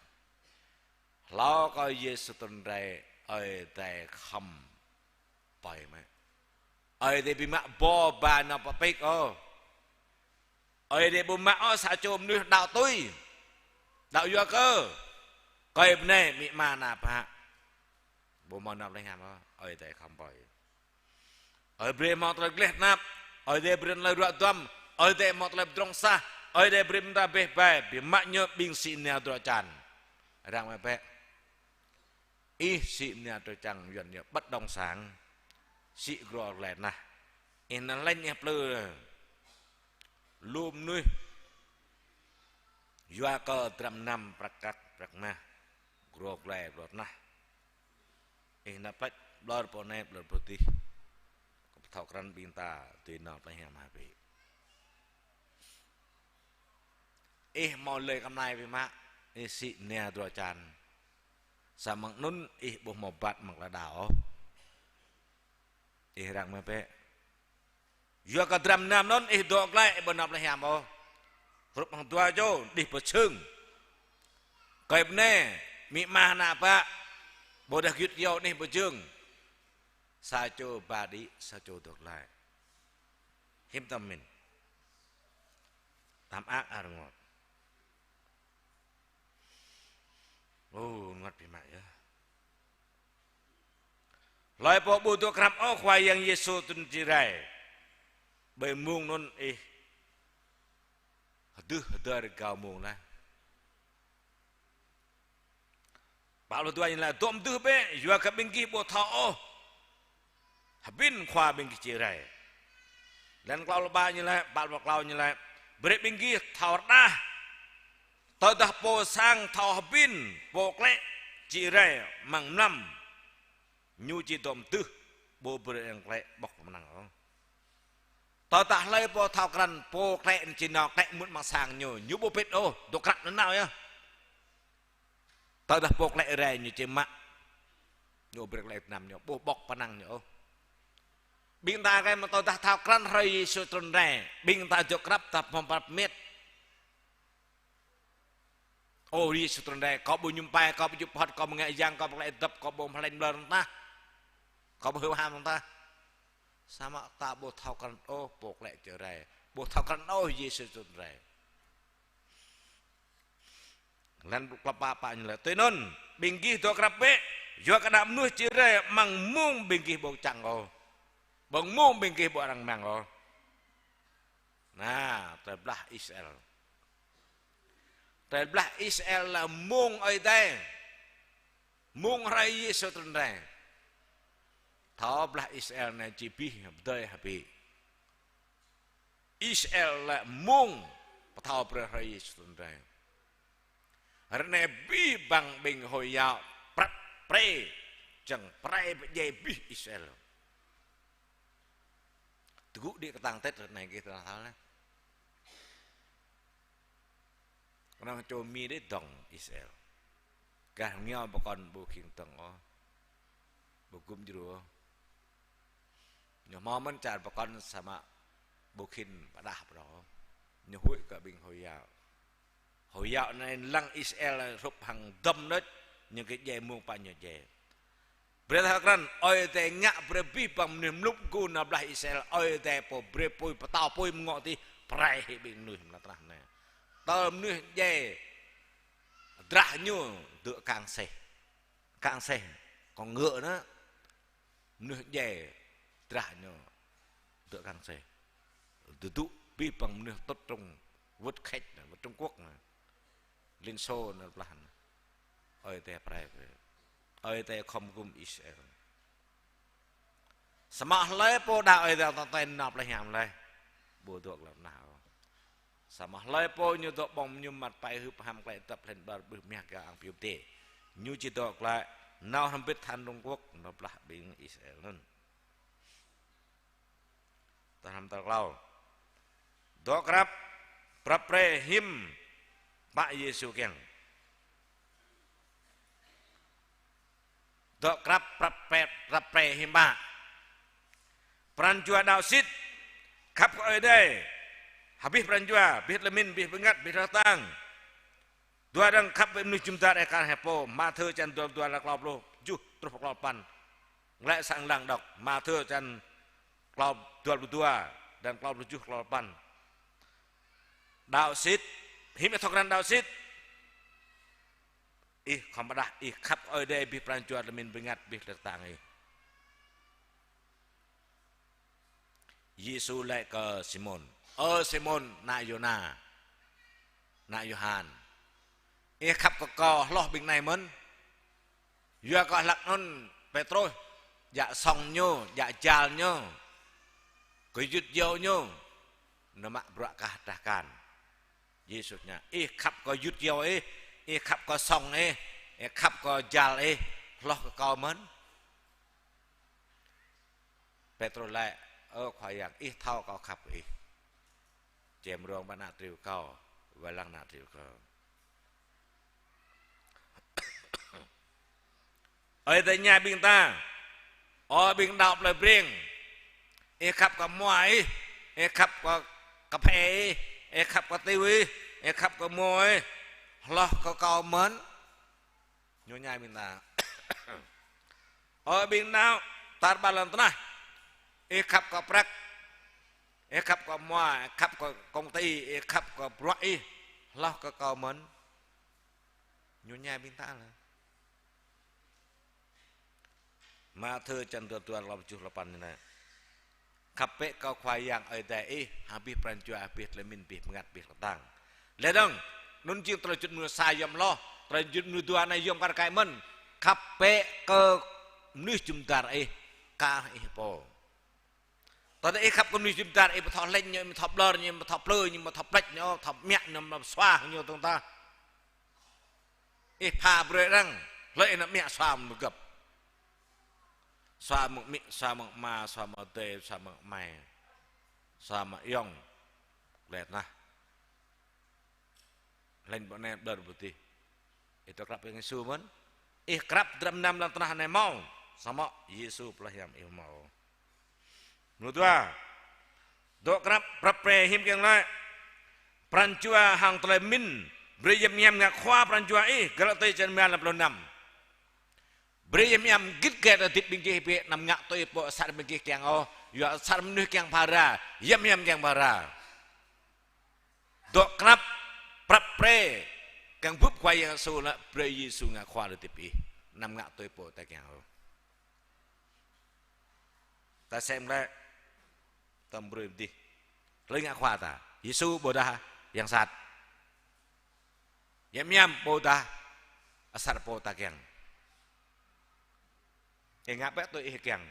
Hlâo kơ Yêsu trŭn rai, Ơi Adai khŏm pơi mơ̆n. Ơi Adai ƀu mă ƀô̆ ba nao pơ pik ôh. Ơi Adai ƀu mă ôh sa čô mơnuih đaŏ tui. Đaŏ yua kơ. Kơi bơnai amĭ ama ană bă. Ƀu hmâo nao plei hiam ôh. Ơi Adai khŏm pơi. Ơi Adai brơi hmâo tơlơi gleh tơnap. Ơi Adai brơi tơlơi ruă duăm. Ơi Adai hmâo tơlơi pơdrŏng sah. Ơi Adai brơi ƀing ta beh bai. Biă mă ñu ƀing sĭ nao drŏ čan. Arăng mă bĕ. Ih sĭ mơnia drơi čang Yuan ñu bất động sản. Sĭ grô glai tơnah. Ih nao lĕ ih plư. Lu mơnuih. Yua kơ dram năm prăk kăk prăk mah. Grô glai grô tơnah. Ih nao plĕč ƀlŏr pô anai ƀlŏr pô adih. Kơ pơthâo krăn ƀing ta tui nao plĕč hiam hơbĭ. Ih hmâo lơi kơmlai biă mă, ih sĭ mơnia drơi čan. Samơ̆ anŭn ih ƀu hmâo bat mơ̆ng lŏn đaŏ ôh. Ih răng mơ̆ bĕ. Yua kơ dram năm anŭn ih dŏ glai ih ƀu nao plĕč hiam ôh. Hrup hăng dua čô đih pơ čơ̆ng. Kơi bơnai, amĭ ama ană bă, ƀôdah gơyut gơyâo đih pơ čơ̆ng. Sa čô ba đĭ, sa čô dŏ glai. Hiư̆m tơm mĭn. Tam ak a rơngot. Ô, rơngot biă mă yơh. Hlơi pô ƀu dŏ krăp ôh Khua Yang Yêsu trŭn či rai. Ƀơi mông anŭn ih hơdưh hơdơr rơgao mông laih. Pă pluh dua ñu laĭ dŏ mơdưh bĕ, yua kơ ƀing gih ƀu thâo ôh hơbĭn Khua ƀing gih či rai. Lăn klâo pluh ba ñu laĭ, pă pluh klâo ñu laĭ, brơi ƀing gih thâo rơđah. Tơdah pô sang thâo hơbĭn pô klĕ či rai amăng mlam, ñu či dŏ mơdưh. Ƀu brơi arăng klĕ ƀŏk pơnăng ôh. Tơdah hlơi pô thâo krăn, pô klĕ anŭn či nao klĕ mŭt amăng sang ñu, ñu ƀu pĭt ôh, dŏ krăp nanao yơh. Tơdah pô klĕ rai ñu či mă, ñu ƀu brơi klĕ gơnam ñu, ƀu ƀŏk pơnăng ñu ôh. Ƀing ta kơ mơ̆ tơdah thâo krăn hrơi Yêsu trŭn rai, ƀing ta dŏ krăp ta pơm prăp met. Ơ, Yêsu trŭn rai, kâo ƀu mơñum pai, kâo ƀu djŭp hŏt, kâo ƀu ngă yang, kâo ƀu klĕ dăp, kâo ƀu mơhlĕng ƀlŏr tah, kâo ƀu hyu ham tah. Samơ̆ ta ƀu thâo krăn ôh pô klĕ či rai, ƀu thâo krăn ôh Yêsu trŭn rai. Lăng klăp pă pă ñu laĭ: Tui anŭn, ƀing gih dŏ krăp bĕ, yua kơ Ană Mơnuih či rai amăng mông ƀing gih ƀu čang ôh, amăng mông ƀing gih ƀu arăng rơmang ôh. Nah, tơlơi blah Israel. Tơlơi blah Israel lĕ mông Ơi Adai, mông hrơi Yêsu trŭn rai. Thâo blah Israel anai či abih pơdơi hơbĭ. Israel lĕ mông pơthâo brơi hrơi Yêsu trŭn rai. Ră anai abih bang ƀing Hồi giáo prăp pre, čang pre pơdjai abih Israel. Tơgŭ đĭ kơtang tĕt ră anai gih tơlơi thâo laih. Kơnơ̆ng čô Mi đĭ dŏng Israel. Gah rơngiao pơkŏn ƀu khĭn dŏng ôh, ƀu gum djru ôh. Ñu hmâo mơ̆n čar pơkŏn samơ̆ ƀu khĭn pơđah pơđao. Ñu huĭ kơ ƀing Hồi giáo. Hồi giáo anai lăng Israel hrup hăng dŏm đôč, ñu kơ djai mông pă ñu djai. Brơi ta krăn, Ơi Adai ngă brơi abih bang mơnuih mlŭk mgu nao blah Israel, Ơi Adai pô brơi apui, pơtao apui mơ̆ng ngŏ adih, pơrai hĭ ƀing mơnuih mơ̆ng tơnah anai. Tơl mơnuih djai drah ñu dŏ kang seh. Kang seh, kông ngựa anŭn. Mơnuih djai drah ñu dŏ kang seh. Dơdŭ abih bang mơnuih tŭt trŭng wơ̆t Kheč anŭn, wơ̆t Trung Quốc anŭn. Liên Xô anŭn blah anŭn. Ơi Adai pơrai brơi. Ơi Adai khŏm gum Israel. Samơ̆ hlơi pô đaŏ Ơi Adai tơtơi nao plei hiam laih. Ƀu dŏ glăi nao. Samơ̆ hlơi pô ñu dŏ ƀơ̆ng mơñum măt pai hưp ham klĕ dăp hlĕn ƀlŏr ƀrưh mah gah ang piu pơdê. Ñu či dŏ glăi nao hrŏm hơbĭt than Trung Quốc, nao blah ƀing Israel anŭn. Tơhrăm tal klâo. Dŏ krăp, prăp pre hiư̆m pă Yêsu kiăng. Dŏ krăp, prăp pre, prăp pre hiư̆m pă. Pran jua đaŏ sĭt, khăp kơ Ơi Adai, hơbĭt pran jua, abih tơlơi pơmĭn, abih bơngăt, abih rơtang. Dua dơ̆ng khăp ƀing mơnuih jum dar ih kar hĕ pô. Mathiơ čăn dua pluh dua, klâo pluh tơjuh truh pơ klâo pluh păn. Glaĭ sang lăng đŏk. Mathiơ čăn klâo, dua pluh dua, dơ̆ng klâo pluh tơjuh, klâo pluh păn. Đaŏ sĭt, hiư̆m ih thâo krăn đaŏ sĭt. Ih khŏm pơđah, ih khăp kơ Ơi Adai abih pran jua, tơlơi pơmĭn, bơngăt, abih rơtang ih. Yêsu laĭ kơ Simôn: Ơ Simôn, ană Yôna, ană Yôhan, ih khăp kơ kâo hloh ƀing anai mơ̆n? Yua kơ hlăk anŭn Pêtrôs, djă sŏng ñu, djă jal ñu, kơ yŭt yâo ñu, ñu mă bruă kah drah kan. Yêsu tơña: Ih khăp kơ yŭt yâo ih, ih khăp kơ sŏng ih, ih khăp kơ jal ih, hloh kơ kâo mơ̆n? Pêtrôs laĭ: Ơ Khua Yang, ih thâo kâo khăp kơ ih. Čem rông ƀă ană triu kâo, wai lăng ană triu kâo. Ơi Adai tơña ƀing ta: Ơ ƀing đaŏ plơi Breng, ih khăp kơ mua ih, ih khăp kơ kơphê ih, ih khăp kơ tiu ih, ih khăp kơ mô ih, hloh kơ kâo mơ̆n? Ñu tơña ƀing ta. Ơ ƀing đaŏ tar ƀar lŏn tơnah, ih khăp kơ prăk, ih khăp kơ mua, ih khăp kơ công ty, ih khăp kơ bruă ih, hloh kơ kâo mơ̆n? Ñu tơña ƀing ta laih. Mathiơ čăn dua pluh dua, klâo pluh tơjuh, klâo pluh păn ñu laĭ: Khăp bĕ kơ Khua Yang Ơi Adai ih hăng abih pran jua, abih tơlơi pơmĭn, abih bơngăt, abih rơtang. Laih dơ̆ng, anŭn jing tơlơi juăt mơnuih sa yom hloh, tơlơi juăt mơnuih dua anai yom kar kaĭ mơ̆n: Khăp bĕ kơ mơnuih jum dar ih kar ih pô. Tơdah ih khăp kơ mơnuih jum dar, ih ƀu thâo hlĕng ñu, ih ƀu thâo ƀlŏr ñu, ih ƀu thâo plư ñu, ih ƀu thâo pleč ñu, thâo mă ñu, ƀu thâo sua ñu tơ̆ng tah. Ih pha brơi arăng, hlơi ih nao mă sua mơ̆ gơ̆p. Sua mơ̆ng amĭ, sua mơ̆ng ama, sua mơ̆ng adơi, sua mơ̆ng amai, sua mơ̆ng ayŏng. Lĕ tơnah. Hlĕng ƀơi anai ƀlŏr ƀơi adih. Ih dŏ krăp hăng Yêsu mơ̆n. Ih krăp dram năm lŏn tơnah anai hmâo. Samơ̆ Yêsu plơi hiam ih hmâo. Mrô dua. Dŏ krăp prăp pre hiam kiăng laĭ. Pran jua hăng tơlơi pơmĭn. Brơi hiam hiam ngă khua pran jua ih. Galati črăn rơma lăm pluh năm. Brơi hiam hiam git gai tơlơi hơdip ƀing gih bĕ, anăm ngă tui pô asar ƀing gih kiăng ôh, yua asar mơnuih kiăng phara, hiam hiam kiăng phara. Dŏ krăp, prăp pre, kiăng bưp Khua Yang Yêsu laĭ, brơi Yêsu ngă khua tơlơi hơdip ih, anăm ngă tui pô ta kiăng ôh. Ta sem lĕ, ta brơi dih. Hlơi ngă khua ta? Yêsu ƀôdah yang sat? Hiam hiam ƀôdah asar pô ta kiăng? Ih ngă bĕ tui ih kiăng.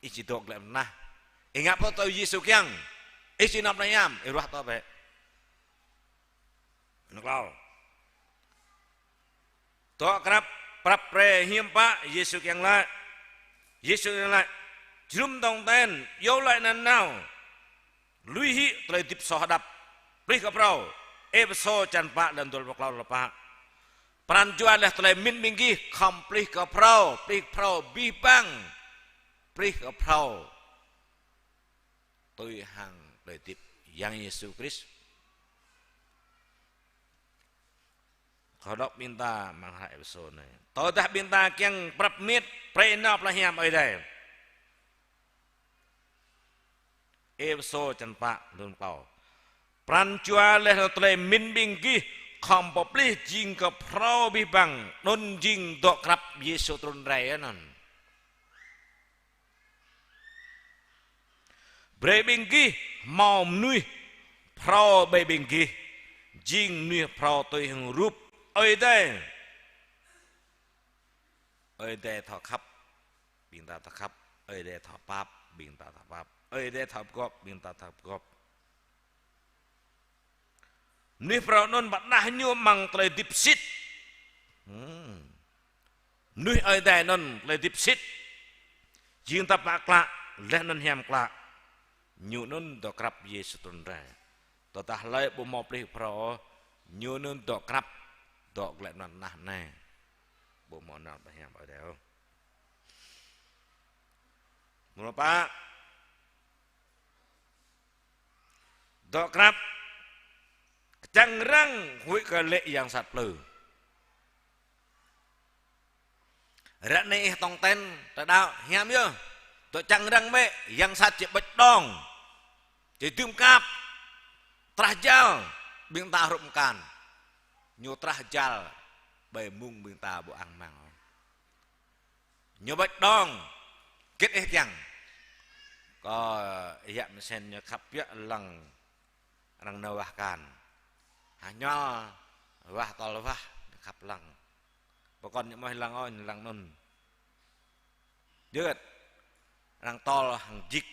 Ih či dŏ glaĭ mơ̆n nah. Ih ngă bĕ tui Yêsu kiăng. Ih či nao plơi hiam, ih ruah tŏ bĕ. Anŭn klâo. Dŏ krăp, prăp pre hiam pă, Yêsu kiăng laĭ. Yêsu kiăng laĭ. Jơnum tong ten, iâu laĭ nanao. Lui hĭ tơlơi hơdip soh hơđăp. Plih kơ phrâo. Êphêsô črăn pă, lăm dua pluh klâo, dua pluh pă. Pran jua laih tơlơi pơmĭn ƀing gih, khŏm plih kơ phrâo, plih phrâo abih bang. Plih kơ phrâo. Tui hăng tơlơi hơdip Yang Yêsu Krist. Kâo đŏk ƀing ta amăng hră Êphêsô anai. Tơdah ƀing ta kiăng prăp mĭt, pre nao plơi hiam Ơi Adai. Êphêsô črăn pă, lun klâo. Pran jua laih anŭn tơlơi pơmĭn ƀing gih, khŏm pơplih jing kơ phrâo abih bang, anŭn jing dŏ krăp Yêsu trŭn rai anŭn. Brơi ƀing gih hmâo mơnuih phrâo ƀơi ƀing gih, jing mơnuih phrâo tui hăng rup Ơi Adai. Ơi Adai thâo khăp, ƀing ta thâo khăp. Ơi Adai thâo pap, ƀing ta thâo pap. Ơi Adai thâo pơgop, ƀing ta thâo pơgop. Mơnuih phrâo anŭn pơđah ñu amăng tơlơi hơdip sĭt. Hmm. Mơnuih Ơi Adai anŭn tơlơi hơdip sĭt. Jing tơpă klă, laih anŭn hiam klă. Ñu anŭn dŏ krăp Yêsu trŭn rai. Tơdah hlơi ƀu hmâo plih phrâo, ñu anŭn dŏ krăp, dŏ glaĭ amăng tơnah anai. Ƀu hmâo nao pơ hiam Ơi Adai ôh. Mrô pă. Dŏ krăp. Kơčăng răng huĭ kơ lĕ yang sat plư. Ră anai ih tong ten, ta đaŏ, hiam yơh. Dŏ čăng răng bĕ, yang sat či ƀač đong. Či dưm kăp. Trah jal, ƀing ta hrup mơkan. Ñu trah jal, ƀơi mông ƀing ta ƀu ang mang. Ñu ƀač đong, git ih kiăng. Kơ ih yă mơsen ñu khăp biă lăng arăng nao wah akan. Hă ñu wah tơl wah, ñu khăp lăng. Pơkŏn ñu mơ̆ lăng ôh, ñu lăng anŭn. Jơ̆t, arăng tơl hăng jik.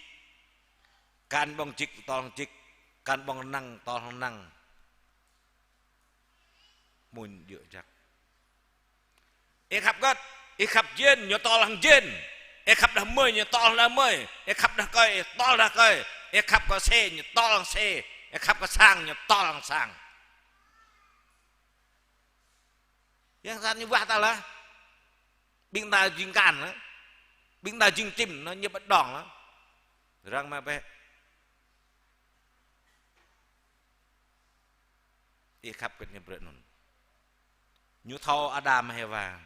Akan ƀơ̆ng jik, tơl hăng jik. Akan ƀơ̆ng rơnăng, tơl hăng rơnăng. Mŭn djơ̆ jăk. Ih khăp gơ̆t, ih khăp jên, ñu tơl hăng jên. Ih khăp đah mơi, ñu tơl đah mơi. Ih khăp đah kơi, tơl đah kơi. Ih khăp kơ xe, ñu tơl hăng xe. Ih khăp kơ sang, ñu tơl hăng sang. Yang sat ñu wah ta lah. Ƀing ta jing akan lah. Ƀing ta jing čim, ñu ƀač đong lah. Răng mă bĕ. Ih khăp gơ̆t ñu brơi anŭn. Ñu thâo Adam Hêwa.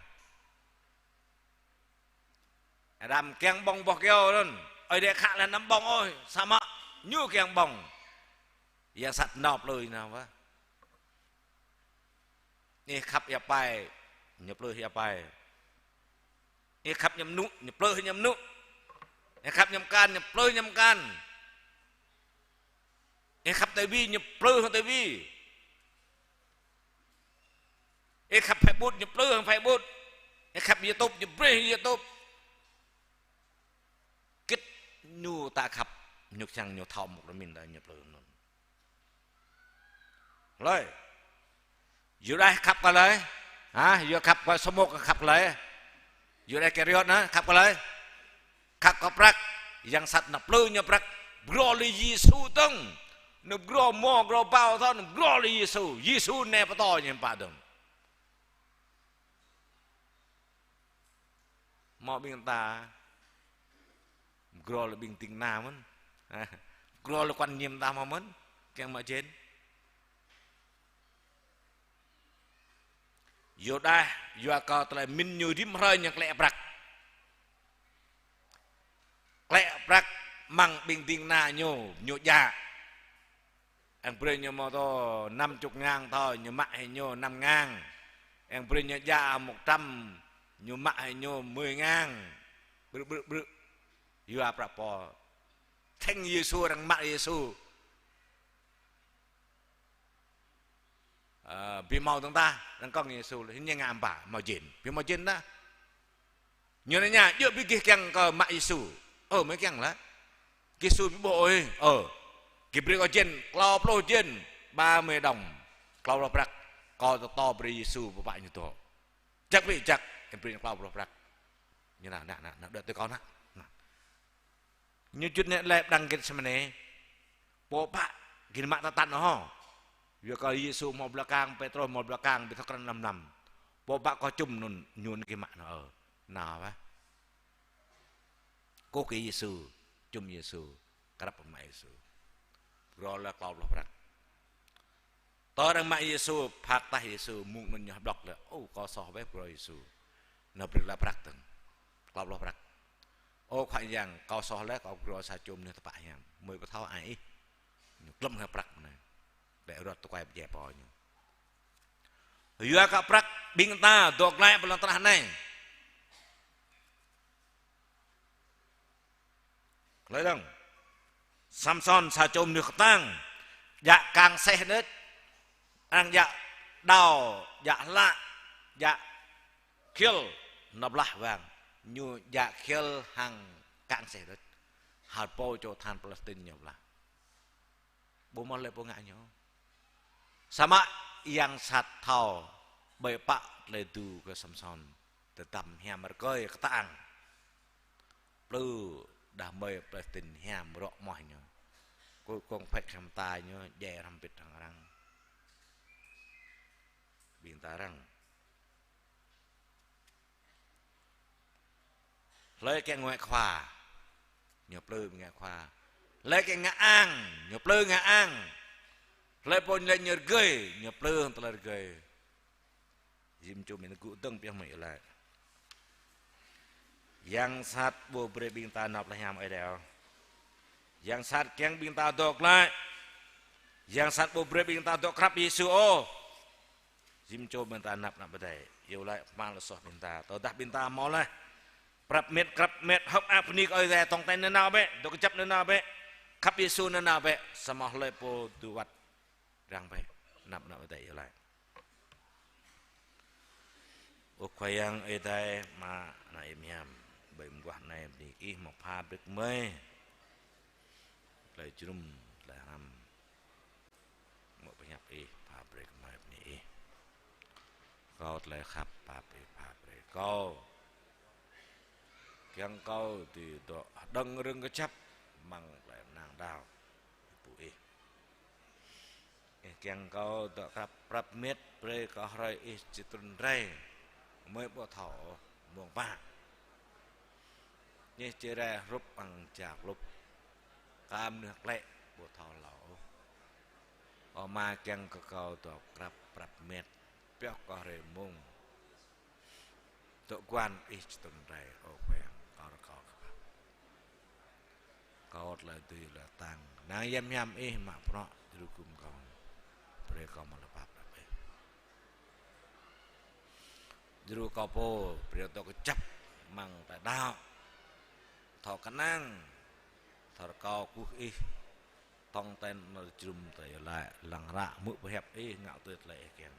Adam kiăng ƀơ̆ng boh kyâo anŭn. Ơi Adai khă laih anăm ƀơ̆ng ôh, samơ̆ ñu kiăng ƀơ̆ng. Yang sat nao plư nao wah. Ih khăp ia pai, ñu plư ia pai. Ih khăp ñu mơnŭ, ñu plư ñu mơnŭ. Ih khăp ñu mơkan, ñu plư ñu mơkan. Ih khăp tivi, ñu plư hăng tivi. Ih khăp Facebook, ñu plư hăng Facebook. Ih khăp YouTube, ñu brơi YouTube. Git ñu ta khăp, ñu kiăng ñu thâo mŭk rơmin đa ñu plư anŭn. Hlơi? Yua dah khăp kơ hlơi? Hă? Yua khăp kơ samơ̆ khăp kơ hlơi? Yuđa Iskariôt anŭn, khăp kơ hlơi? Khăp kơ prăk. Yang sat anŭn plư ñu prăk. Pơgrô lĕ Yêsu dơ̆ng. Anŭn pơgrô hmâo, pơgrô ƀâo thâo, anŭn pơgrô lĕ Yêsu. Yêsu anai pơtô ñu pă dơ̆ng. Hmâo ƀing ta pơgrô lĕ ƀing ding kơna mơ̆n. Pơgrô lĕ quan niệm ta hmâo mơ̆n. Kiăng mă jên. Yuđa, yua kơ tơlơi mĭn ñu rĭm hrơi ñu klĕ prăk. Klĕ prăk mơ̆ng ƀing ding kơna ñu, ñu djă. Eng brơi ñu hmâo tơ năm chục ngàn thâo, ñu mă hĭ ñu năm ngàn. Eng brơi ñu djă một trăm, ñu mă hĭ ñu mười ngàn. Brư̆, brư̆, brư̆. Yua prăk pô. Thĕng Yêsu, arăng mă Yêsu. Ơ, ƀu hmâo dơ̆ng tah, arăng kơ̆ng Yêsu, ñu ngă ƀă, hmâo jên. Ƀu hmâo jên tah. Ñu nao ñă, djơ̆ ƀu gih kiăng kơ mă Yêsu. Ơ, mơi kiăng laĭ. Yêsu ƀu ƀuh ôh, ơ. Gih brơi kâo jên, klâo pluh jên, ba mươi đồng. Klâo pluh prăk, kâo tơtô brơi Yêsu pơpă ñu dŏ. Jăk ƀu jăk, ih brơi ñu klâo pluh prăk. Ñu nao, nao, nao, nao, đuaĭ tui kâo nao. Nao. Ñu juăt nao lĕ pơđăng Gêtsêmanê. Pô pă gih mă tơtăn hŏ. Yua kơ Yêsu hmâo blakang, Pêtrôs hmâo blakang, ƀu thâo krăn lăm lăm. Pô pă kâo čum anŭn, ñu anŭn gih mă anŭn ơ. Nao wơ̆t. Kơkuh kơ Yêsu, čum Yêsu, krăp mă Yêsu. Pơgrô lĕ klâo pluh prăk. Tơ arăng mă Yêsu, phat tah Yêsu, mơ̆ng anŭn ñu hơblŏk lĕ, ô, kâo soh wơ̆t pơgrô Yêsu. Nao brơi lĕ prăk dơ̆ng. Klâo pluh prăk. Ô, Khua Yang, kâo soh lĕ, kâo pơgrô sa čô mơnuih tơpă hiam. Mơi ƀu thâo ai ih. Ñu glŏm hĭ prăk mơ̆n anai. Lĕ rơ̆t tơkuai pơjai pô ñu. Yua kơ prăk ƀing ta dŏ glaĭ ƀơi lŏn tơnah anai. Hlơi dơ̆ng? Samsôn sa čô mơnuih kơtang, djă kang seh đôč, arăng djă đao, djă hlak, djă khil, nao blah wang. Ñu djă khil hăng kang seh đôč. Hơpô čô tơhan Palestin ñu blah. Ƀu hmâo hlơi pô ngă ñu. Samơ̆ yang sat thâo ƀơi pă tơlơi tŭ kơ Samsôn. Tơdăm hiam rơgơi kơtang. Plư đah mơi Palestin hiam rŏ mơ̆ ñu. Cuối cùng phĕk hăng mơta ñu, djai hrŏm hơbĭt hăng arăng. Ƀing ta arăng. Hlơi kiăng ngă khua, ñu plư ngă khua. Hlơi kiăng ngă ang, ñu plư ngă ang. Hlơi pô lĕ ñu rơgơi, ñu plư hăng tơlơi rơgơi. Jim čô mĭn gŭ dơ̆ng pioh mơi laĭ. Yang sat ƀu brơi ƀing ta nao pơlih hiam Ơi Adai ôh. Yang sat kiăng ƀing ta dŏ glaĭ. Yang sat ƀu brơi ƀing ta dŏ krăp Yêsu ôh. Jim čô ƀing ta năp năp pơdai. Yua lĕ pơmang lĕ soh ƀing ta. Tơdah ƀing ta hmâo laih prăp met, krăp met, hơ̆k mơak bơni kơ Ơi Adai, tong ten nanao bĕ, dŏ kơjăp nanao bĕ, khăp Yêsu nanao bĕ, samơ̆ hlơi pô tŭ wăt arăng bĕ, năp năp pơdai yua lĕ. Ơ Khua Yang Ơi Adai, mă ană Ih hiam, ƀơi mơguah anai bơni Ih mơ̆ng pha brơi kơ mơi tơlơi jơnum, tơlơi hrăm. Mơ̆ng pơhiăp Ih pha brơi kơ mơi bơni Ih. Kâo tơlơi khăp pap Ih pha brơi kâo. Kiăng kâo dưi dŏ hơđơ̆ng rơ̆ng kơjăp amăng tơlơi kơnang đăo pơpŭ Ih. Ih kiăng kâo dŏ krăp prăp met brơi kơ hrơi Ih či trŭn rai. Mơi ƀu thâo mông pă. Ih či rai hrup hăng jak lup. Kơ mơnuih klĕ ƀu thâo hlâo. Ơ Ama, kiăng kơ kâo dŏ krăp prăp met pioh kơ hrơi mông. Dŏ guan Ih či trŭn rai, ơ Khua Yang, kâo rơkâo kơ Ih. Kâo tơlơi dưi lĕ tăng. Năng yăm hiam Ih mă bruă djru gum kâo. Brơi kâo mă lĕ pap lĕ Ih. Djru kâo pô, brơi dŏ kơjăp amăng tơlơi đăo. Thâo kơnang, thâo rơkâo kơkuh Ih. Tong ten nao jơnum tơlơi laĭ, lăng ră hmư̆ pơhiăp Ih, ngă tui tơlơi Ih kiăng.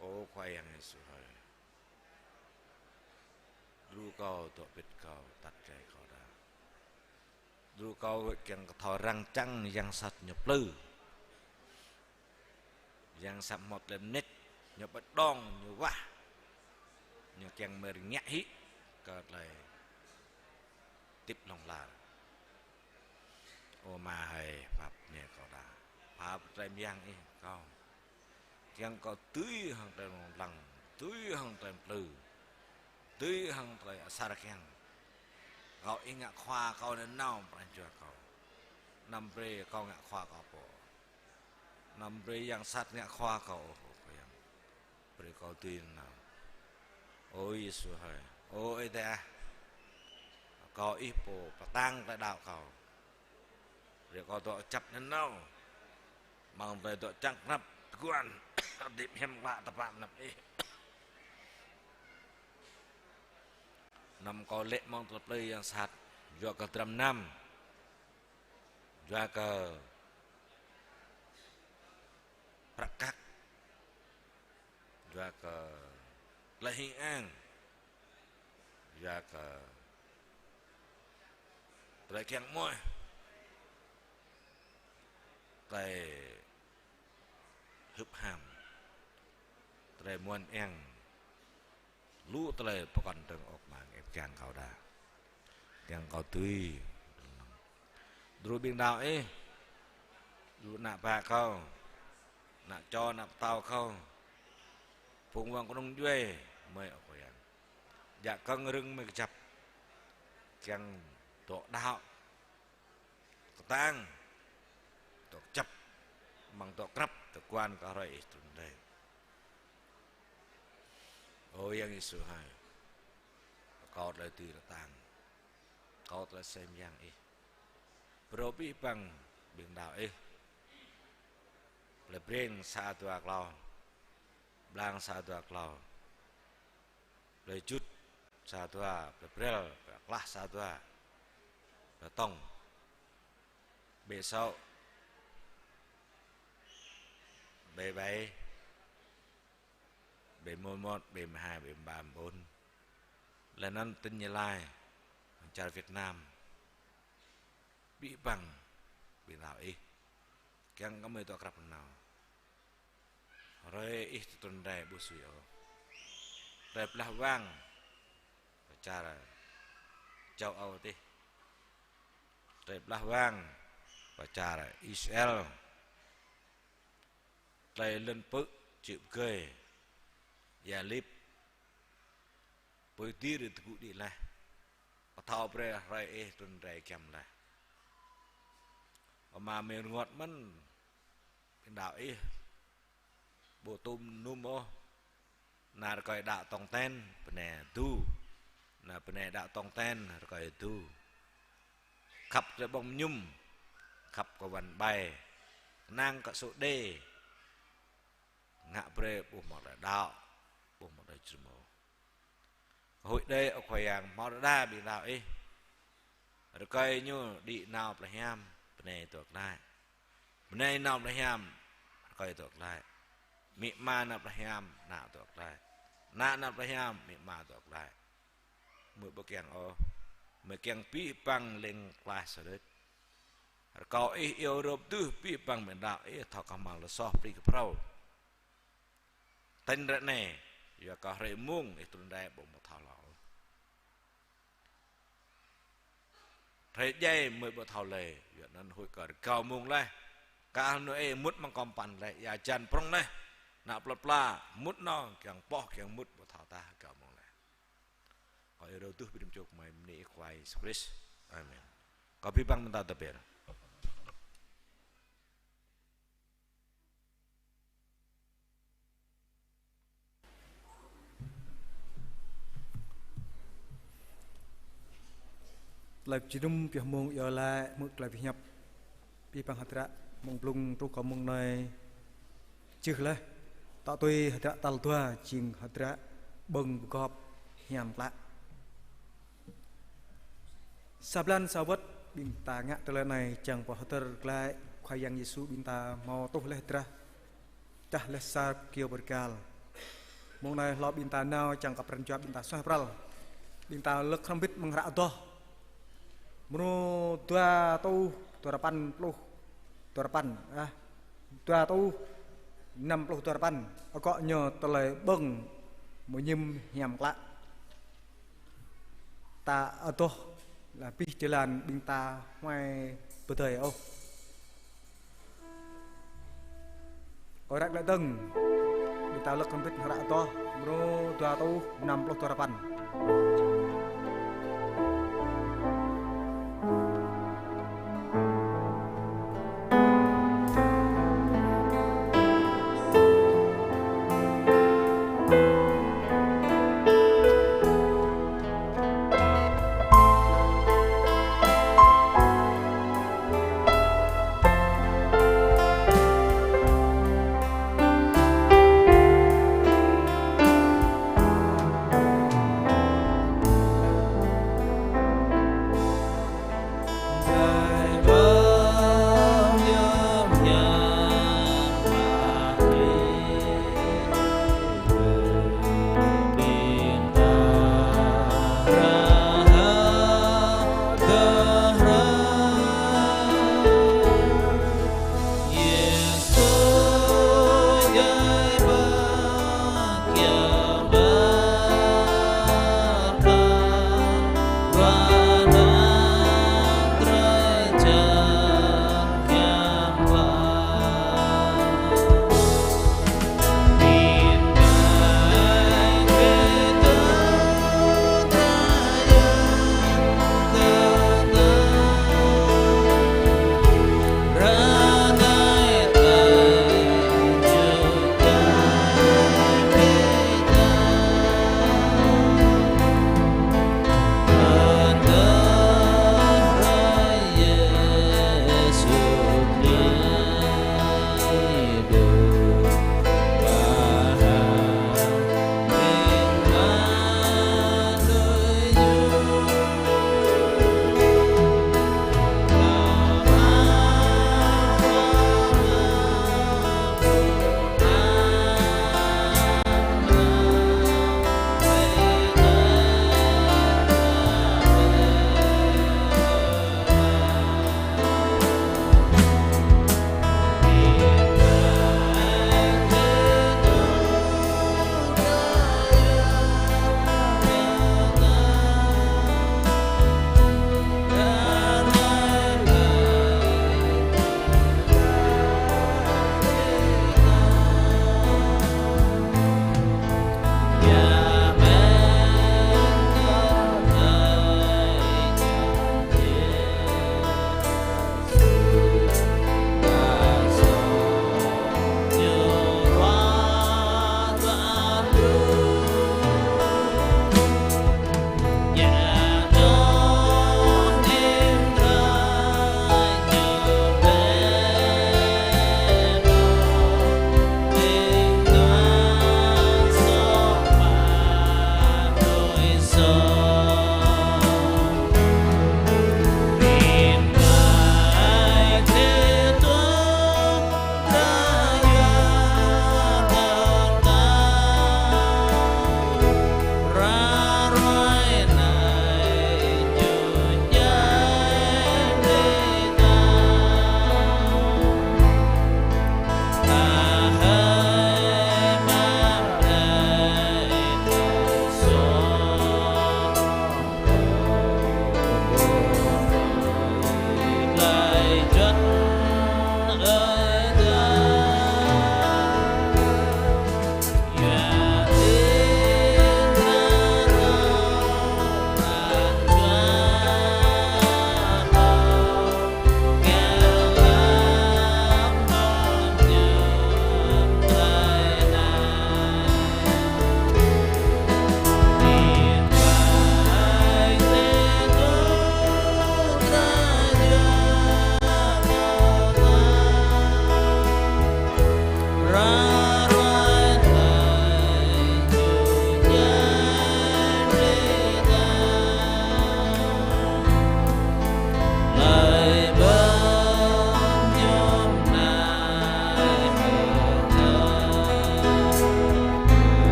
Ơ Khua Yang Yêsu hơi. Djru kâo, dŏ pĭt kâo, atăt gai kâo đa. Djru kâo kiăng kơ thâo răng čang yang sat ñu plư. Yang sat hmâo tơlơi mơneč, ñu ƀơ̆ đong, ñu wah. Ñu kiăng mơ̆ rơngiă hĭ kơ tơlơi hơdip hlŏng lar. Ơ Ama hơi, pap ñu kâo đa. Pap tơlơi mơyang Ih kâo. Kiăng kâo dưi hăng tơlơi lông lăng, dưi hăng tơlơi plư, dưi hăng tơlơi asar kiăng. Kâo Ih ngă khua kâo nanao pran jua kâo. Anăm brơi kâo ngă khua kâo pô. Anăm brơi yang sat ngă khua kâo, ơ Khua Yang. Brơi kâo dưi nanao. Ơ Yêsu hơi, ơ Ơi Adai ah, kâo Ih pô pơtang tơlơi đaŏ kâo. Brơi kâo dŏ kơjăp nanao. Mơ̆ng tơlơi dŏ čang kơnăp tơguan, hơdip hiam klă tơpă anăp Ih. Anăm kâo lê̆ mơ̆ng tơlơi plư yang sat, yua kơ dram năm, yua kơ prăk kăk, yua kơ tơlơi hing ang, yua kơ tơlơi kiăng mơ̆, tơlơi hưp ham, tơlơi muan eng, lu tơlơi pơkŏn dơ̆ng ôh Ama, ĕp kiăng kâo đa. Kiăng kâo dưi. Djru ƀing đaŏ Ih, djru ană bă kâo, ană čô ană pơtao kâo, phung wang kơnung djuai, mơi ơ Khua Yang. Djă kơ̆ng rơ̆ng mơi kơjăp. Kiăng dŏ đaŏ kơtang, dŏ kơjăp, mơ̆ng dŏ krăp tơguan kơ hrơi Ih trŭn rai. Ơ Yang Yêsu hơi, kâo tơlơi dưi kơtang, kâo tơlơi sem Yang Ih. Brơi abih bang ƀing đaŏ Ih, plơi Breng sa dua klâo, Blang sa dua klâo, plơi Jŭt sa dua, plơi Brel, plơi Klah sa dua, plơi Tŏng, Bê Sŏ, Bê Ƀai, Bê Môn Mốt, Bê Mơhai, Bê Mơba, Môn, laih anŭn tỉnh Gia Lai, čar Việt Nam. Abih bang ƀing đaŏ Ih, kiăng kơ mơi dŏ krăp nanao. Hrơi Ih trŭn rai ƀu sui ôh. Tơlơi blah wang pơ čar châu Âu tih, tơlơi blah wang pơ čar Israel, tơlơi lŏn pư̆ čư̆ pơgơi, ia lip, pui dir tơgŭ đĭ laih. Pơthâo brơi hrơi Ih trŭn rai giăm laih. Ama mơi rơngot mơ̆n ƀing đaŏ Ih ƀu tŭm num ôh. Ană rơkơi đaŏ tong ten, bơnai du. Ană bơnai đaŏ tong ten, rơkơi du. Khăp tơlơi ƀơ̆ng mơñum, khăp kơ wăn ƀai, kơnang kơ sô đê. Ngă brơi ƀu hmâo tơlơi đaŏ, ƀu hmâo tơlơi jơmô. Huĭ đơi ơ Khua Yang, hmâo đơđa ƀing đaŏ Ih. Rơkơi ñu đĭ nao plơi hiam, bơnai dŏ glaĭ. Bơnai nao plơi hiam, rơkơi dŏ glaĭ. Amĭ ama nao plơi hiam, ană dŏ glaĭ. Ană nao plơi hiam, amĭ ama dŏ glaĭ. Mơi ƀu kiăng ôh, mơi kiăng abih bang leng klaih sơrĕt. Rơkâo Ih iâu rơp tơ̆ abih bang ƀing đaŏ Ih thâo kơhma̱l tơlơi soh pơrĭ kơ phrâo. Tơl ră anai, yua kơ hrơi mông Ih trŭn rai ƀu hmâo thâo hlâo. Hrơi djai mơi ƀu thâo lơi, yua anŭn huĭ kơ rơgao mông laih. Kah Nôê mŭt amăng kơmpăn laih, ia hơjan prŏng laih. Ană plơi pla mŭt nao, kiăng pŏh kiăng mŭt ƀu thâo tah rơgao mông laih. Kâo iâu rơp tơ̆ abih bang čô kơmơi mơ̆ng anăn Khua Yêsu Krist. Amen. Kâo abih bang mơta tơpĕr. Tơlơi jơnum pioh mông iâu laĭ hmư̆ tơlơi pơhiăp abih bang hơdră mơ̆ng blung truh kơ mông anai jưh laih. Tŏ tui hơdră tal dua jing hơdră ƀơ̆ng pơgop hiam klă. Sa blan sa wơ̆t ƀing ta ngă tơlơi anai čang pơhơdơr glaĭ Khua Yang Yêsu ƀing ta hmâo tuh laih drah, čah laih sa kyâo bơrơkal. Mông anai hlâo ƀing ta nao čang kơ pran jua ƀing ta suaih pral. Ƀing ta lơ̆k hrŏm hơbĭt amăng hră adoh. Mrô dua rơtuh dua rơpăn pluh dua rơpăn, ah, dua rơtuh năm pluh dua rơpăn. Akŏ ñu tơlơi ƀơ̆ng mơñum hiam klă. ta adoh, lĕ abih jơlan ƀing ta huai pơdơi ôh. Kâo răk lĕ dơ̆ng, ƀing ta lăk hrŏm hơbĭt hră adoh, mrô dua rơtuh năm pluh duarơpăn.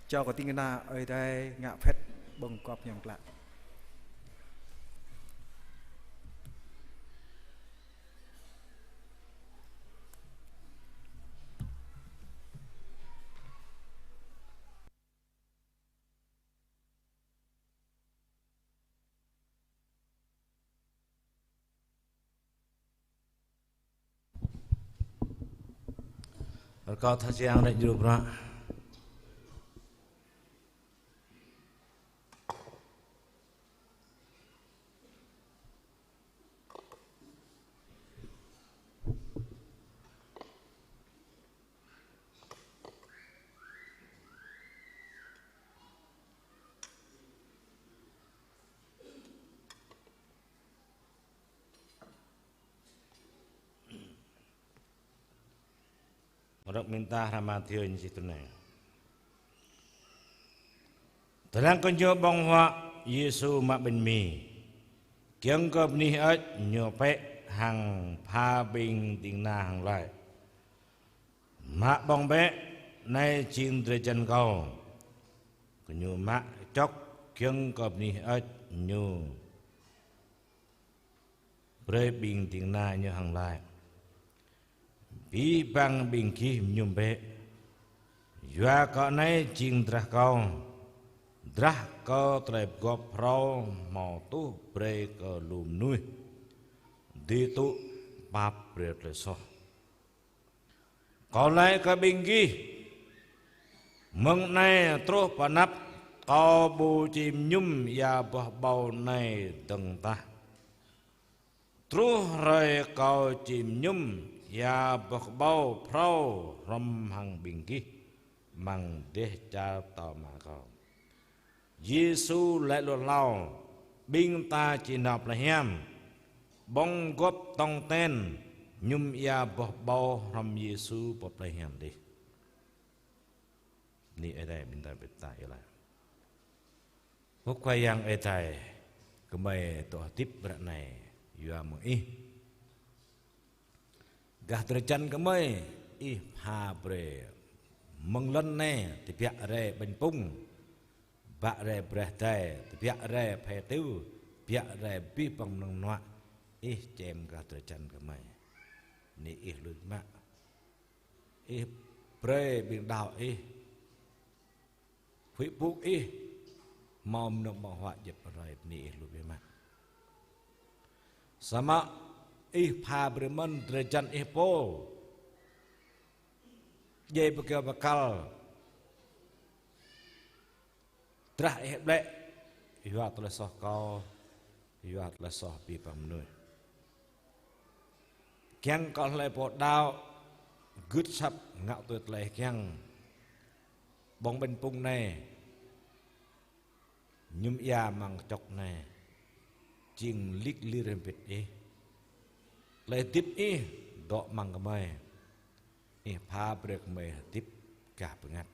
Čô kơ ding kơna Ơi Adai ngă phĕt ƀơ̆ng gop hiam klă. Rơkâo tha čang rĕ jru prăk. Rơ̆k mơta hră Mathiơ ñu čih tui anai: Tơdang gơñu ƀơ̆ng huă, Yêsu mă ƀañ mì, kiăng kơ bơni hơơč, ñu pĕ hăng pha ƀing ding kơna hăng laĭ: Mă ƀơ̆ng bĕ, anai jing drơi jan Kâo. Gơñu mă čŏk, kiăng kơ bơni hơơč, ñu brơi ƀing ding kơna ñu hăng laĭ: Abih bang ƀing gih mơñum bĕ, yua kơ anai jing drah Kâo, drah kơ tơlơi pơgop phrâo hmâo tuh brơi kơ lu mơnuih dưi tŭ pap brơi tơlơi soh. Kâo laĭ kơ ƀing gih, mơ̆ng anai truh pơ anăp, kâo ƀu či mơñum ia boh ƀâo anai dơ̆ng tah, truh hrơi kâo či mơñum ia boh ƀâo phrâo hrŏm hăng ƀing gih amăng dêh čar pơtao Ama kâo. Yêsu laĭ lui hlâo: Ƀing ta či nao plei hiam. Ƀơ̆ng gop tong ten, mơñum ia boh ƀâo hrŏm Yêsu pơ plei hiam dih. Bơni Ơi Adai. Ƀing ta bĕ ta iâu laĭ. Ơ Khua Yang Ơi Adai, gơmơi dŏ hơdip ră anai yua mơ̆ng Ih. Gah drơi jan gơmơi, Ih pha brơi. Mơ̆ng lŏn anai, tơbiă rai ƀañ pŭng, tơbiă rai braih adai, tơbiă rai phê tiu, tơbiă rai abih bang mơnơ̆ng mơnuă, Ih čem gah drơi jan gơmơi. Bơni Ih lui biă mă. Ih brơi ƀing đaŏ Ih, huĭ pŭk Ih, hmâo mơnơ̆ng ƀơ̆ng huă djŏp hrơi, bơni Ih lui biă mă. Samơ̆ Ih pha brơi mơ̆n drơi jan Ih pô, djai pơkiaŏ pơkăl, drah Ih ƀlĕ, yua tơlơi soh kâo, yua tơlơi soh abih bang mơnuih. Kiăng kơ hlơi pô đaŏ, gưt asăp ngă tui tơlơi Ih kiăng, ƀơ̆ng ƀañ pŭng anai, mơñum ia amăng čŏk anai, jing lik lir hơbĭt Ih. Tơlơi hơdip Ih dŏ amăng gơmơi. Ih pha brơi gơmơi hơdip gah bơngăt.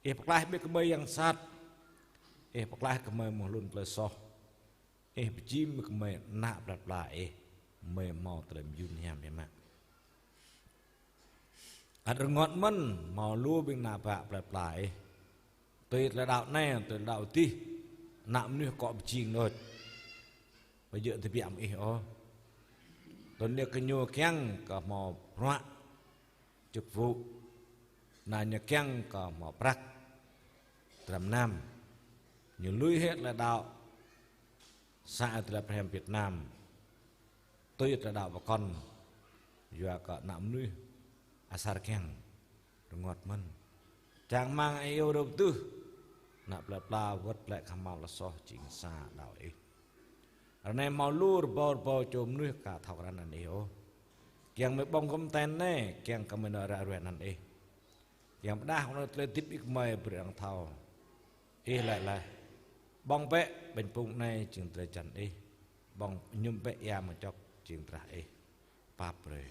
Ih pơklaih ƀing gơmơi yang sat. Ih pơklaih gơmơi mơ̆ng hlŭn tơlơi soh. Ih pơjing ƀing gơmơi ană plơi pla Ih, gơmơi hmâo tơlơi mơyun hiam biă mă. Ăt rơngot mơ̆n hmâo lu ƀing ană bă plơi pla Ih. Tui tơlơi đaŏ anai, tui tơlơi đaŏ adih, ană mơnuih akŏ pơjing đôč. Ƀu djơ̆ tơbiă mơ̆ng Ih ôh. Tui anai gơñu kiăng kơ hmâo bruă, chức vụ, anai ñu kiăng kơ hmâo prăk, dram mơnam. Ñu lui hĭ tơlơi đaŏ, sa tơlơi pơhrăm Việt Nam, tui tơlơi đaŏ pơkŏn, yua kơ ană mơnuih asar kiăng, rơngot mơ̆n. Čang rơmang Ih iâu rơp tuh, ană plơi pla wơ̆t glaĭ kơ hmâo tơlơi soh jing sa đaŏ Ih. Ră anai hmâo lu rơbâo rơbâo čô mơnuih ka thâo krăn anăn Ih ôh. Kiăng gơmơi ƀơ̆ng gŏm ten anai, kiăng kơ gơmơi nao ră ruai anăn Ih. Kiăng pơdah kơ anŭn tơlơi hơdip Ih gơmơi brơi arăng thâo. Ih laĭ laih: Ƀơ̆ng bĕ, ƀañ pŭng anai jing drơi jan Ih. Ƀơ̆ng, mơñum bĕ ia mơ̆ng čŏk jing drah Ih. Pap brơi.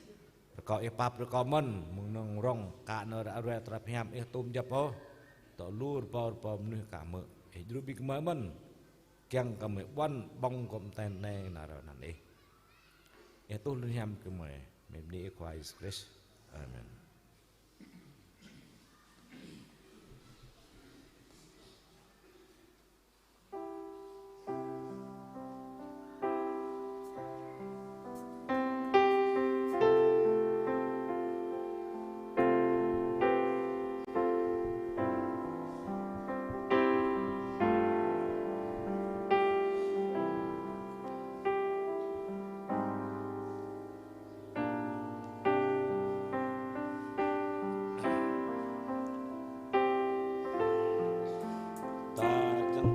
Rơkâo Ih pap brơi kâo mơ̆n, mơ̆ng nong rong, ka nao ră ruai tơlơi pơhiam Ih tŭm djŏp ôh. Tŏ lu rơbâo rơbâo mơnuih ka hmư̆. Ih djru ƀing gơmơi mơ̆n. Kiăng kơ gơmơi ƀuăn ƀơ̆ng gŏm ten anai nao ră anăn Ih. Ih tuh lŏn hiam gơmơi. Gơmơi bơni Ih Khua Yêsu Krist. Amen.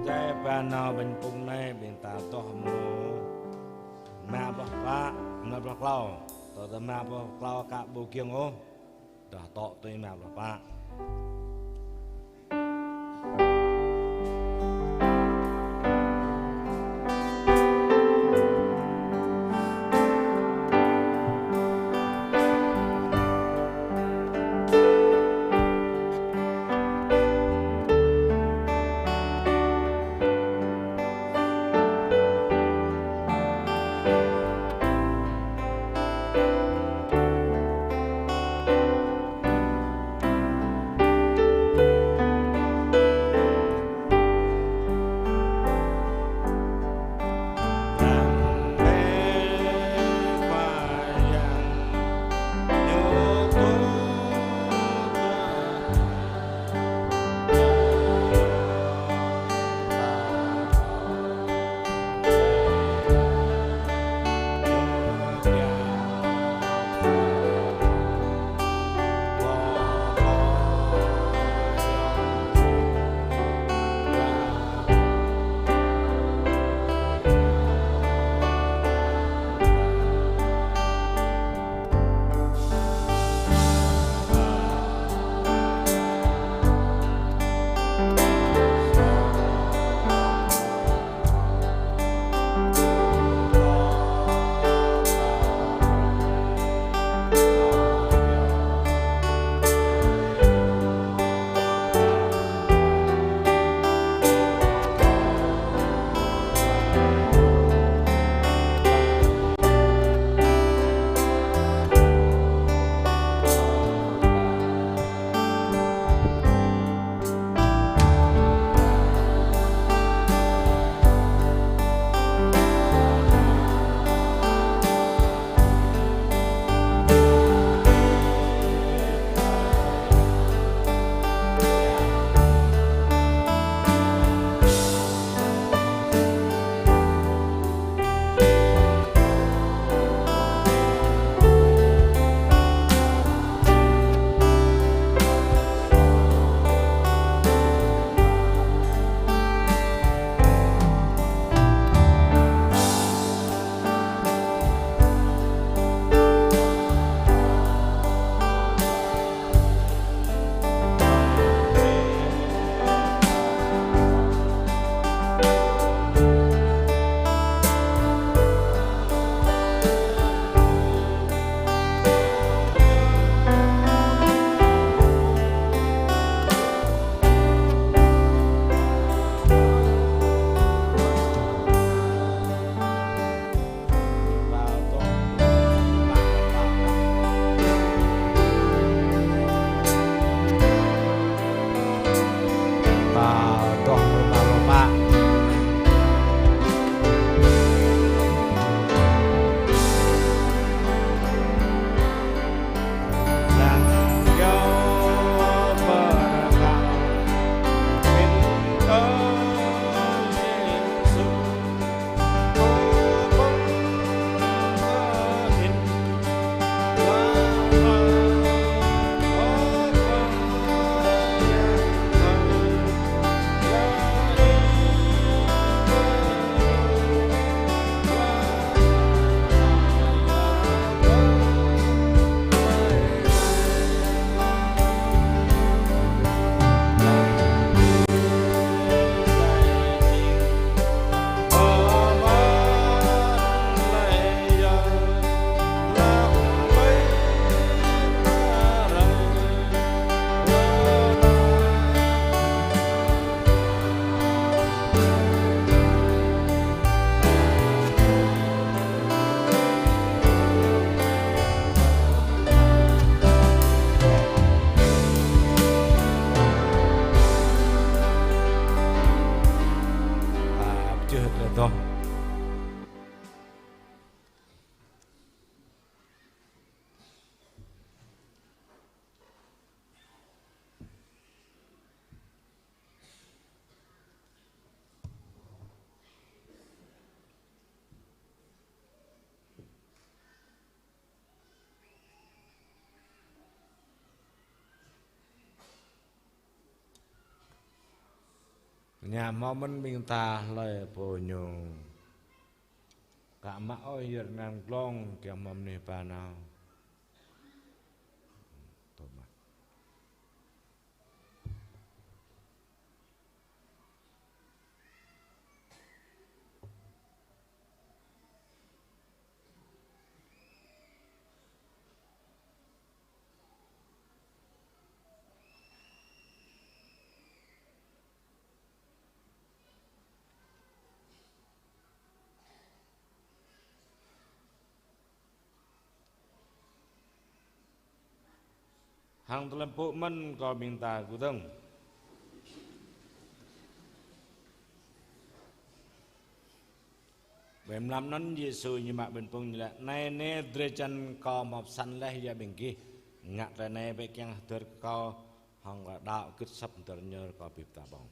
Čai ba nao ƀañ pŭng anai ƀing ta tŏh mơ̆ mă pluh pă, mă pluh klâo. Tŏ ta mă pluh klâo ka ƀu giŏng ôh. Dah tŏ tui mă pluh pă. Ñu hmâo mơ̆n ƀing ta hlơi pô ñu. Kơ mă ơi yơr nang glông kiăng hmâo mơnuih ba nao. Tơma. Hăng tơlơi pơpŭ mơ̆n kơ ƀing ta kơdơ̆ng. Ƀơi mlam anŭn Yêsu ñu mă ƀing phung ñu laĭ: Anai nê drơi jăn Kâo hmâo pơsăn laih yua ƀing gih. Ngă tơlơi anai bĕ kiăng hơdơr kơ Kâo, hăng kơ đaŏ gưt asăp hơdơr ñu rơkâo abih ta ƀơ̆ng.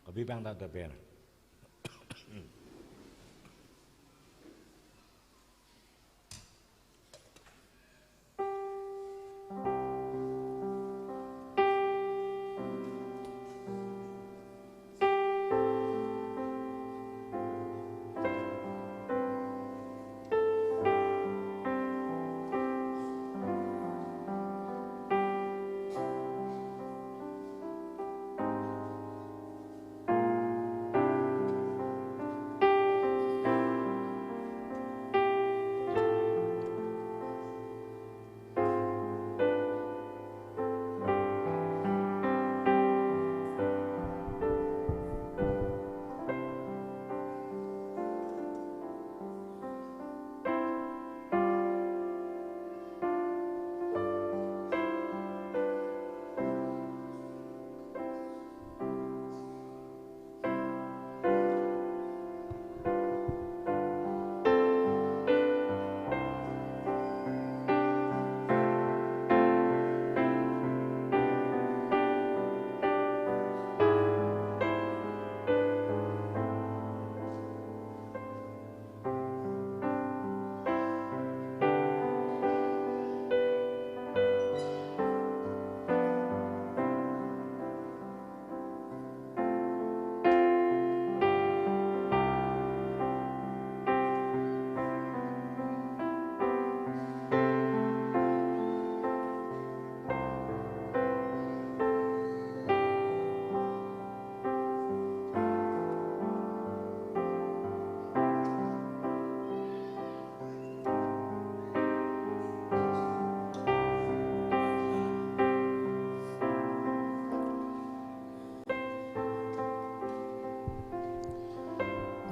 Kơ abih bang ta tơbiă.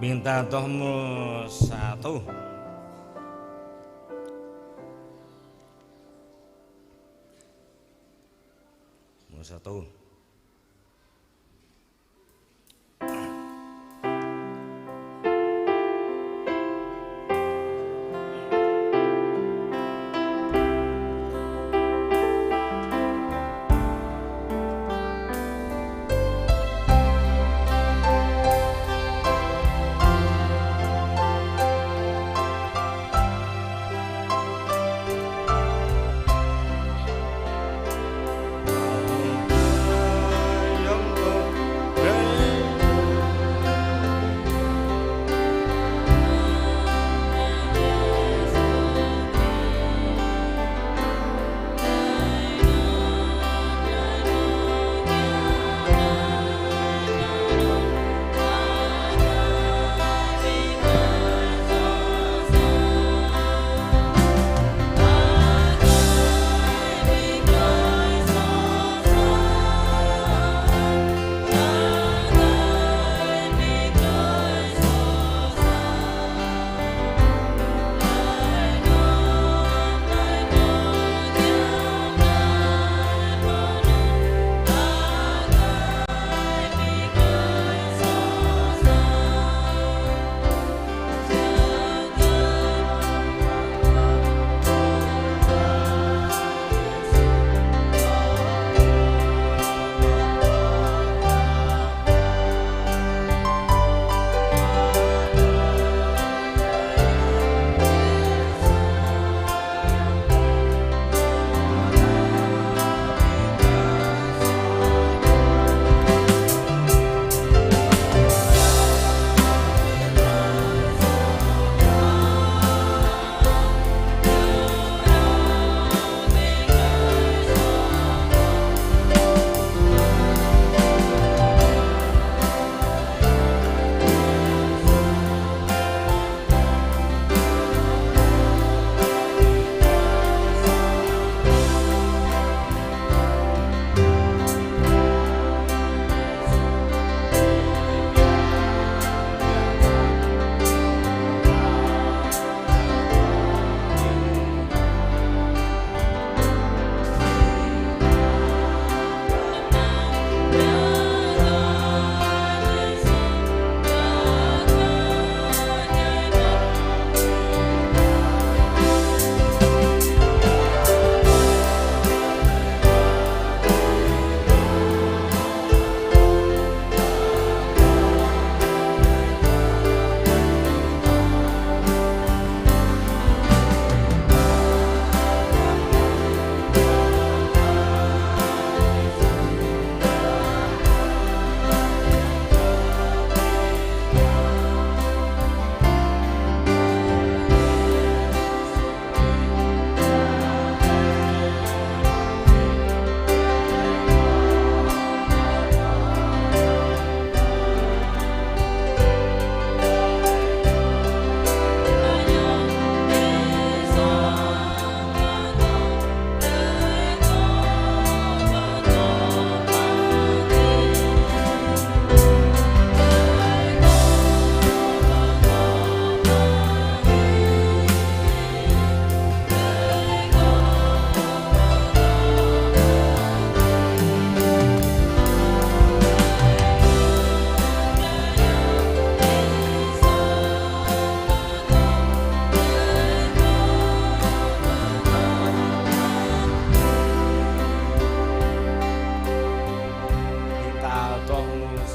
Ƀing ta tŏh mrô sa rơtuh. Mrô sa rơtuh.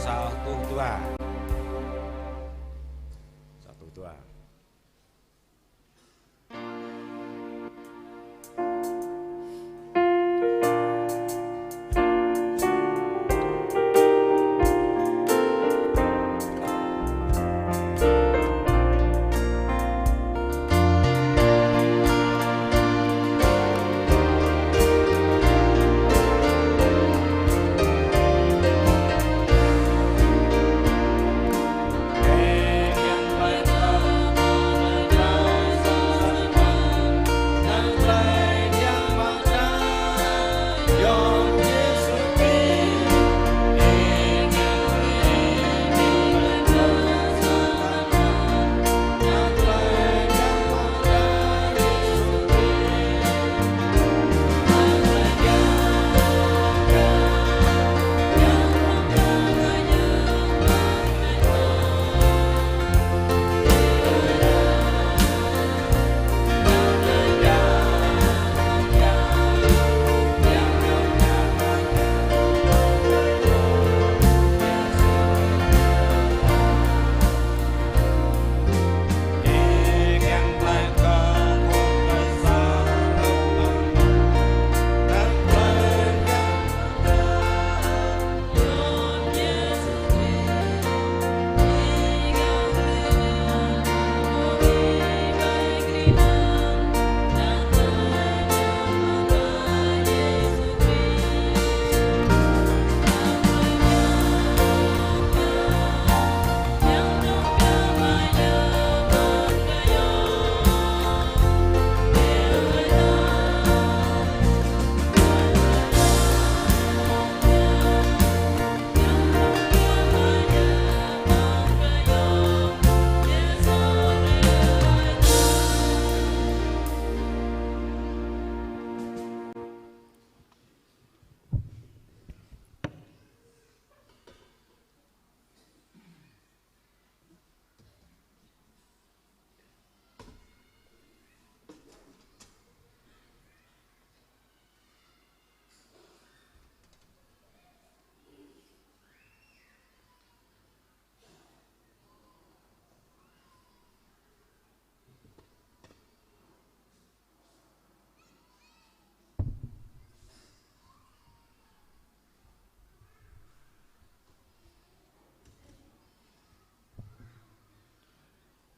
sa rơtuh dua. Sa rơtuh dua.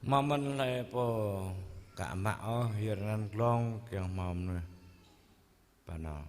Hmâo mơ̆n hlơi pô ka mă ôh, yua anŭn glông kiăng hmâo mơnuih pơnao.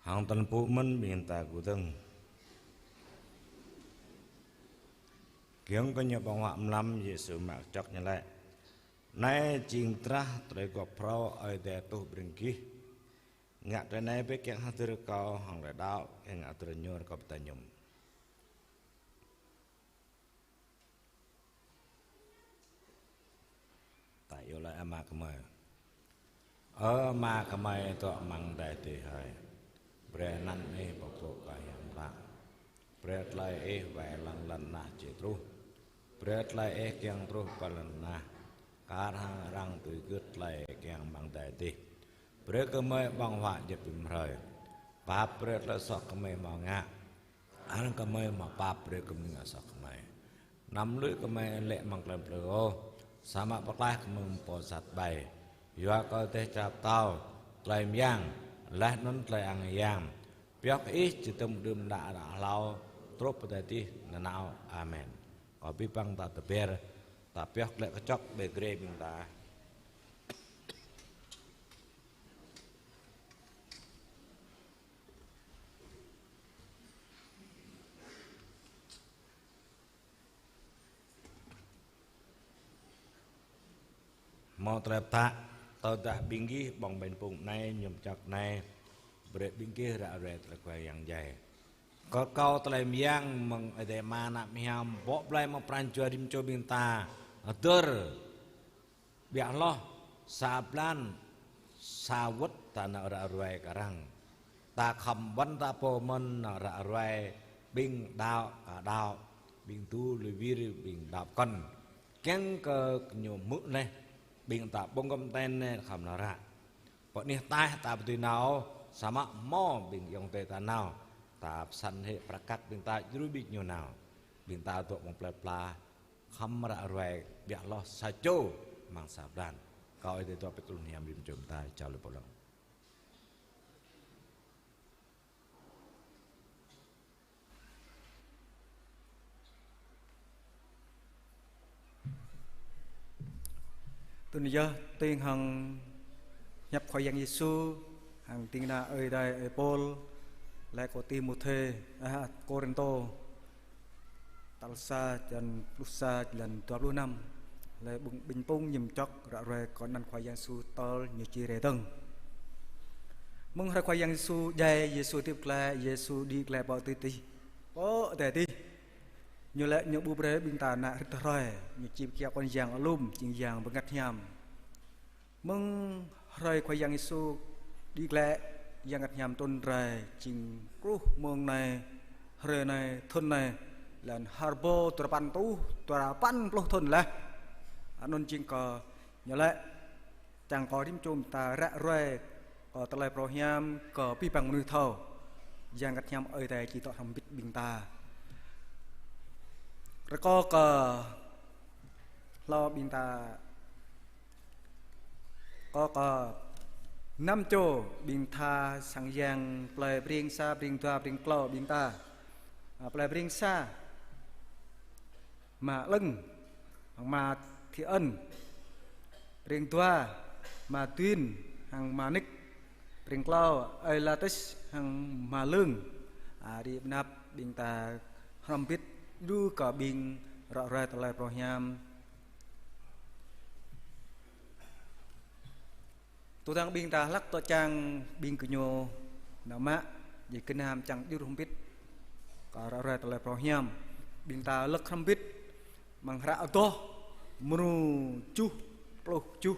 Hăng tơlơi pơpŭ mơ̆n ƀing ta kơdơ̆ng. Giŏng kơ ñu ƀơ̆ng huă mlam, Yêsu mă kơčŏk ñu laĭ: Anai jing drah tơlơi gŏp phrâo Ơi Adai tuh brơi gih. Ngă tui anai bĕ kiăng hơdơr kâo. Hăng tơlơi đaŏ, kiăng hơdơr ñu rơkâo ƀing ta mơñum. Ta iâu laĭ Ama gơmơi. Ơ Ama gơmơi dŏ amăng adai adih hơi. Brơi anăn Ih pơpŭ kơ hiam klă. Brơi tơlơi Ih wai lăng lŏn tơnah či truh. Brơi tơlơi Ih kiăng truh pơ lŏn tơnah, kar hăng arăng tui gưt tơlơi kiăng amăng adai adih. Brơi kơ gơmơi ƀơ̆ng huă djŏp rĭm hrơi. Pap brơi tơlơi soh gơmơi hmâo ngă, arăng gơmơi hmâo pap brơi kơ gơmơi ngă soh gơmơi. Anăm lui gơmơi lê̆ amăng tơlơi plư ôh, samơ̆ pơklaih gơmơi mơ̆ng pô sat ƀai. Yua kơ dêh čar pơtao, tơlơi mơyang, laih anŭn tơlơi ang yang, pioh kơ Ih či tơm đưm đă đă hlâo, truh pơ adai adih nanao. Amen. Kâo ƀuh ƀing ta tơbiă, ta pioh glaĭ kơčŏk ƀơi grê ƀing ta. Hmâo tơlơi pơtă, tơdah ƀing gih ƀơ̆ng ƀañ pŭng anai, mơñum čŏk anai, brơi ƀing gih ră ruai tơlơi Khua Yang djai. Kơ kâo tơlơi mơyang mơ̆ng Ơi Adai Ama, Ană Hiam, bŏ blai mơ̆ng pran jua rĭm čô ƀing ta, hơdơr ƀiă hloh sa blan sa wơ̆t ta nao ră ruai kơ arăng. Ta khŏm ƀuăn ta pô mơ̆n nao ră ruai ƀing đaŏ, aka đaŏ, ƀing tu lui wir, ƀing đaŏ pơkŏn. Kiăng kơ ñu hmư̆ laih ƀing ta ƀơ̆ng gŏm ten ne khŏm nao ră. Pơ anih ataih ta ƀu dưi nao, samơ̆ hmâo ƀing ayŏng adơi ta nao. Ta pơsăn hĭ prăk kăk ƀing ta djru ƀing ñu nao. Ƀing ta dŏ mơ̆ng plơi pla, khŏm ră ruai ƀiă hloh sa čô amăng sa blan. Kâo Ơi Adai dŏ pơtrun hiam rĭm čô ƀing ta, čao lui pô lŏng. Tui anŭn yơh, tui hăng hiăp Khua Yang Yêsu, hăng tĭng ană Ơi Adai Ơi Pôl, laĭ kơ Timôthê, ah, Kôrintô, tal sa, črăn pluh sa, črăn dua pluh năm, laĭ ƀơ̆ng ƀañ pŭng, mơñum čŏk, ră ruai kơ anăn Khua Yang Yêsu tơl ñu či rai dơ̆ng. Mơ̆ng hrơi Khua Yang Yêsu djai, Yêsu hơdip glaĭ, Yêsu đĭ glaĭ pơ adai adih. Pơ adai adih. Ñu laĭ ñu ƀu brơi ƀing ta nao rĭt hrơi, ñu či pơkiaŏ kơ Yang alum, jing Yang Bơngăt Hiam. Mơ̆ng hrơi Khua Yang Yêsu đĭ glaĭ, Yang Bơngăt Hiam trŭn rai, jing truh mơ̆ng anai, hrơi anai, thŭn anai, lŏn hơrbô duarơpăn rơtuh, duarơpăn pluh thŭn laih. Anŭn jing kơ ñu laĭ, čang kơ rĭm čô ƀing ta ră ruai kơ tơlơi phrâo hiam kơ abih bang mơnuih thâo. Yang Bơngăt Hiam Ơi Adai či dŏ hrŏm hơbĭt ƀing ta. Rơkâo kơ hlâo ƀing ta, kâo kơ năm čô ƀing tha sang yang plơi Breng sa, Breng dua, Breng klâo ƀing ta. À, plơi Breng sa, Ama Lưng, hăng Ama Thị Ân, Breng dua, Ama Duyên, hăng Ama Nik, Breng klâo, Ơi Latis, hăng Ama Lương. À, rĭ pơ anăp ƀing ta hrŏm hơbĭt djru kơ ƀing ră ruai tơlơi phrâo hiam. Tơdang ƀing ta hlak dŏ čang ƀing gơñu nao mă, jing gơnam čang djru hrŏm hơbĭt kơ ră ruai tơlơi phrâo hiam. Ƀing ta lăk hrŏm hơbĭt amăng hră Adoh mrô tơjuh pluh tơjuh.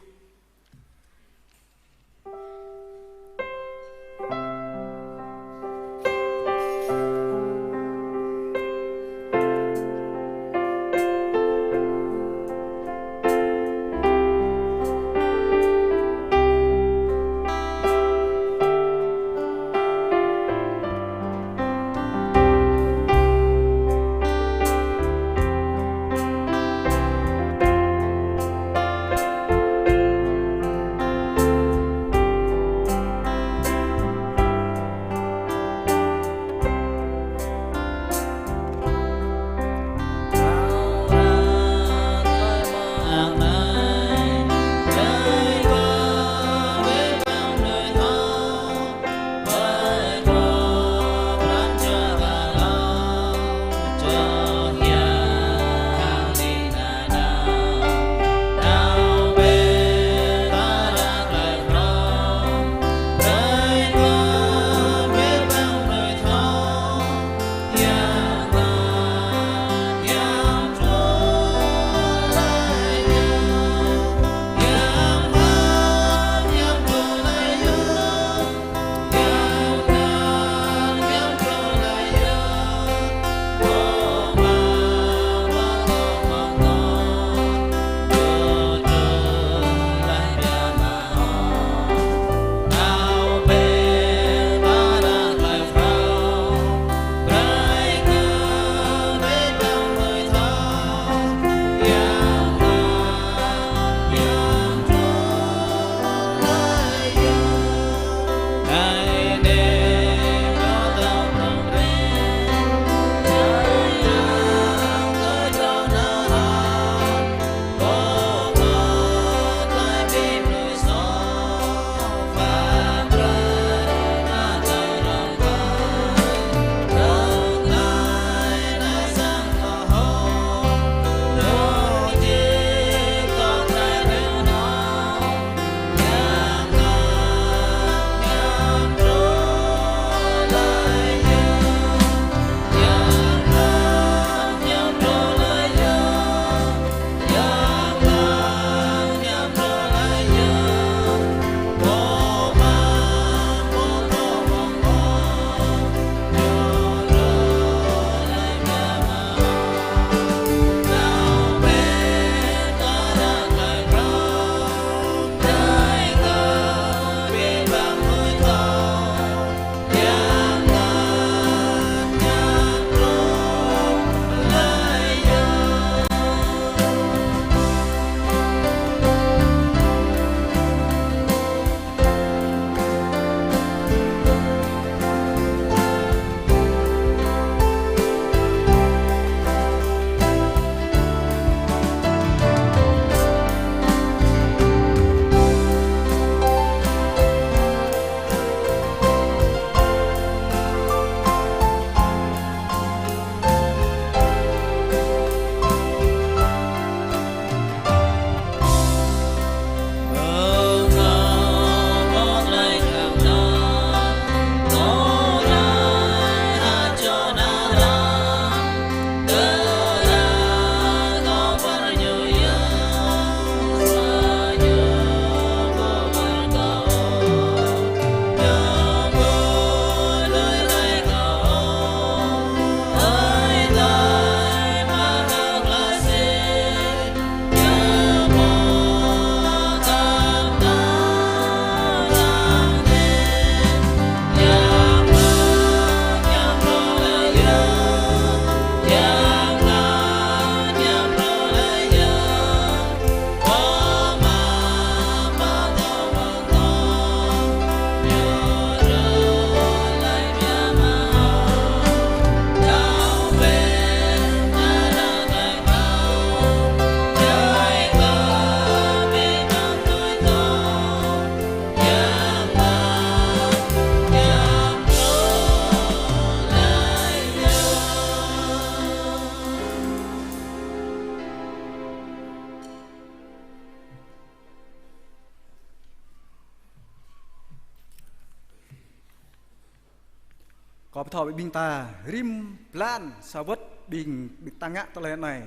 Kâo pơtô ƀing ta rĭm blan sa wơ̆t ƀing, ƀing ta ngă tơlơi anai,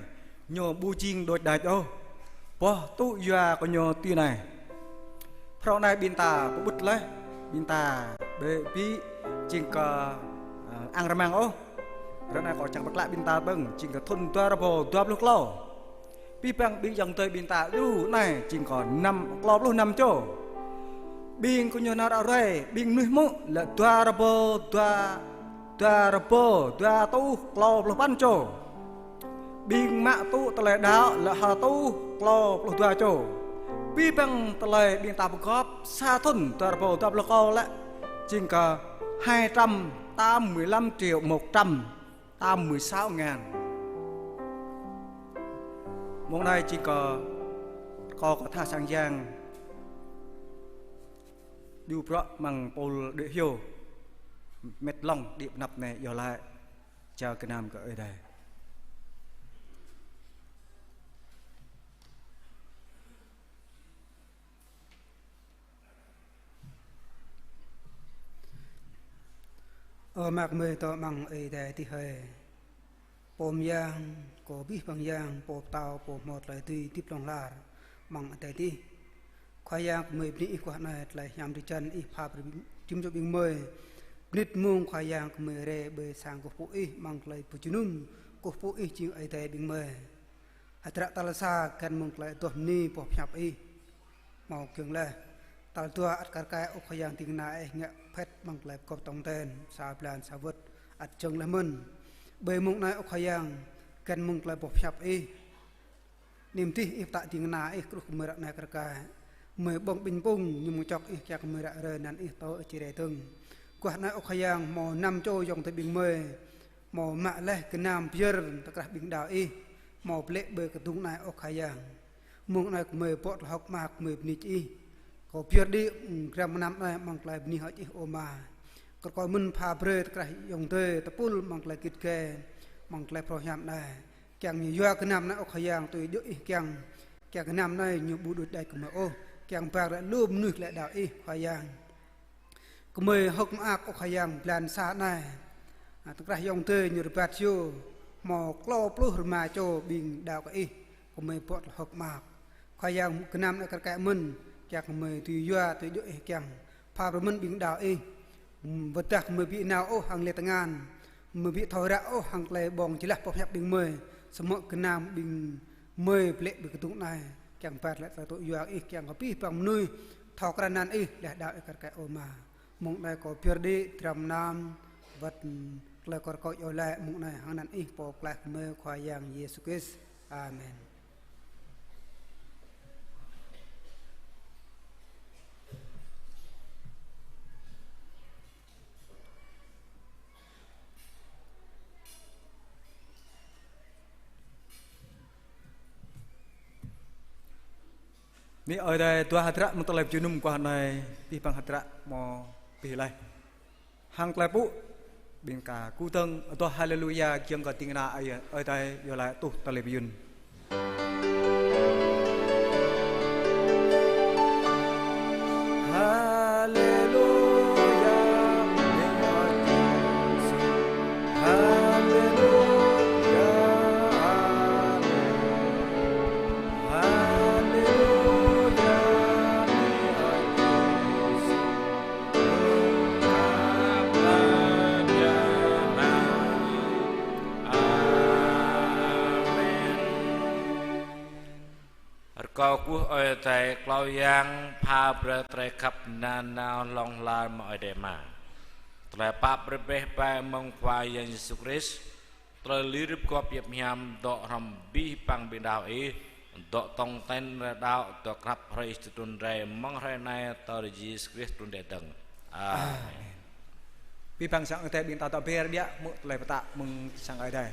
ñu ƀu jing đôč đač ôh. Boh tŭ yua kơ ñu tui anai. Phrâo anai ƀing ta pơƀut laih, ƀing ta ƀu ƀu jing kơ, ơ, ang rơmang ôh. Ră anai kâo čang pơklă ƀing ta ƀơ̆ng, jing kơ thŭn dua rơbâo dua pluh klâo. Abih bang ƀing ayŏng adơi ƀing ta lu anai jing kơ năm, klâo pluh năm čô. Ƀing gơñu nao ră ruai, ƀing mơnuih mŭk lĕ dua rơbâo dua, dua rơbâo dua rơtuh klâo pluh păn čô. Ƀing mă tŭ tơlơi đaŏ lĕ ha rơtuh klâo pluh dua čô. Abih bang tơlơi ƀing ta pơgop sa thŭn dua rơbâo dua pluh klâo lĕ jing kơ hai trăm tám mươi lăm triệu một trăm tám mươi sáu ngàn. Mông anai jing kơ kâo kơ tha sang yang, djru bruă amăng pôl đuaĭ hyu, mĕt lŏng đĭ pơ anăp anai iâu laĭ jao gơnam kơ Ơi Adai. Ơ mơak mơi dŏ amăng Ơi Adai adih hơi. Pô mơyang, kơ abih bang yang, pô pơtao, pô hmâo tơlơi dưi hơdip hlŏng lar amăng adai adih. Khua Yang, gơmơi bơni Ih guah anai tơlơi hiam drơi jăn Ih pha brơi jum jơ̆ ƀing gơmơi. Bơnit mông Khua Yang, gơmơi rai ƀơi sang kơkuh pơpŭ Ih amăng tơlơi pơjơnum, kơkuh pơpŭ Ih jing Ơi Adai ƀing gơmơi. Hơdră tal sa găn mơ̆ng tơlơi adoh bơni boh pơhiăp Ih. Hmâo giŏng laih. Tal dua ăt kar kaĭ ơ Khua Yang ding kơna Ih ngă phĕt amăng tơlơi pơgop tong ten, sa blan sa wơ̆t ăt giŏng laih mơ̆n. Ƀơi mông anai ơ Khua Yang, găn mơ̆ng tơlơi boh pơhiăp Ih. Anăm dih Ih pơtă ding kơna Ih truh kơ gơmơi ră anai kar kaĭ. Gơmơi ƀơ̆ng ƀing pŭng, ñu mơ̆ng čŏk Ih kiăng kơ gơmơi ră ruai anăn Ih tơ či rai dơ̆ng. Guah anai ơ Khua Yang hmâo năm čô ayŏng adơi ƀing gơmơi. Hmâo mă laih gơnam pơyơr tơkrah ƀing đaŏ Ih. Hmâo pơlĕ ƀơi kơdung anai ơ Khua Yang. Mông anai gơmơi bŏ tơlơi hơ̆k mơak gơmơi bơni kơ Ih. Kâo pơyơr đĭ, ư, gram gơnam anai amăng tơlơi bơni hơơč Ih ơ Ama. Kâo rơkâo mơ̆n pha brơi tơkrah ayŏng adơi tơpul amăng tơlơi git gai, amăng tơlơi phrâo hiam anai. Kiăng ñu yua gơnam anai ơ Khua Yang tui djơ̆ Ih kiăng. Kiăng gơnam anai ñu ƀu đôč đač kơ gơmơi ôh. Kiăng ba glaĭ lu mơnuih glaĭ đaŏ Ih Khua Yang. Gơmơi hơ̆k mơak ơ Khua Yang blan sa anai. Ơ, tơkrah ayŏng adơi ñu rơbat yơh, hmâo klâo pluh rơma čô ƀing đaŏ kơ Ih, gơmơi bŏ tơlơi hơ̆k mơak. Khua Yang gơnam anai kar kaĭ mơ̆n, kiăng gơmơi tui yua tui djơ̆ Ih kiăng. Pha brơi mơ̆n ƀing đaŏ Ih. Ưm, wơ̆t dah gơmơi ƀu nao ôh hăng lĕ tơngan. Gơmơi ƀu thâo ră ôh hăng tơlơi ƀơ̆ng jơlah boh pơhiăp ƀing gơmơi. Samơ̆ gơnam ƀing gơmơi pơlĕ ƀơi kơdung anai. Kiăng ba glaĭ tơlơi tŭ yua Ih kiăng kơ abih bang mơnuih thâo krăn anăn Ih, laih đaŏ Ih kar kaĭ ơ Ama. Mông anai kâo pơyơr đĭ, gram gơnam, wơ̆t, ưm, tơlơi kâo rơkâo iâu laĭ mông anai hăng anăn Ih Pô Pơklaih gơmơi Khua Yang Yêsu Krist. Amen. Bơni Ơi Adai, dua hơdră mơ̆ng tơlơi pơjơnum guah anai, abih bang hơdră hmâo abih laih. Hăng tơlơi pơpŭ, ƀing ta kơkuh dơ̆ng, adoh Haleluya, kiăng kơ ding kơna Ơi, Ơi Adai iâu laĭ tuh tơlơi mơyun. Haleluya, bơni Ơi Yêsu. Haleluya, haleluya. Haleluya, bơni Ơi Yêsu. Amen. Rơkâo kơkuh Ơi Adai, klâo yang pha brơi tơlơi khăp nanao hlŏng lar mơ̆ng Ơi Adai Ama. Tơlơi pap rơbeh bai mơ̆ng Khua Yang Yêsu Krist. Tơlơi lui rĭp gŏp yap hiam dŏ hrŏm abih bang ƀing đaŏ Ih, dŏ tong ten rai đaŏ, dŏ krăp hrơi Ih trŭn rai mơ̆ng hrơi anai tơl Yêsu Krist trŭn rai dơ̆ng. Amen. Amen. Abih bang sang Ơi Adai ƀing ta dŏ ber biă hmư̆ tơlơi pơtă mơ̆ng sang Ơi Adai.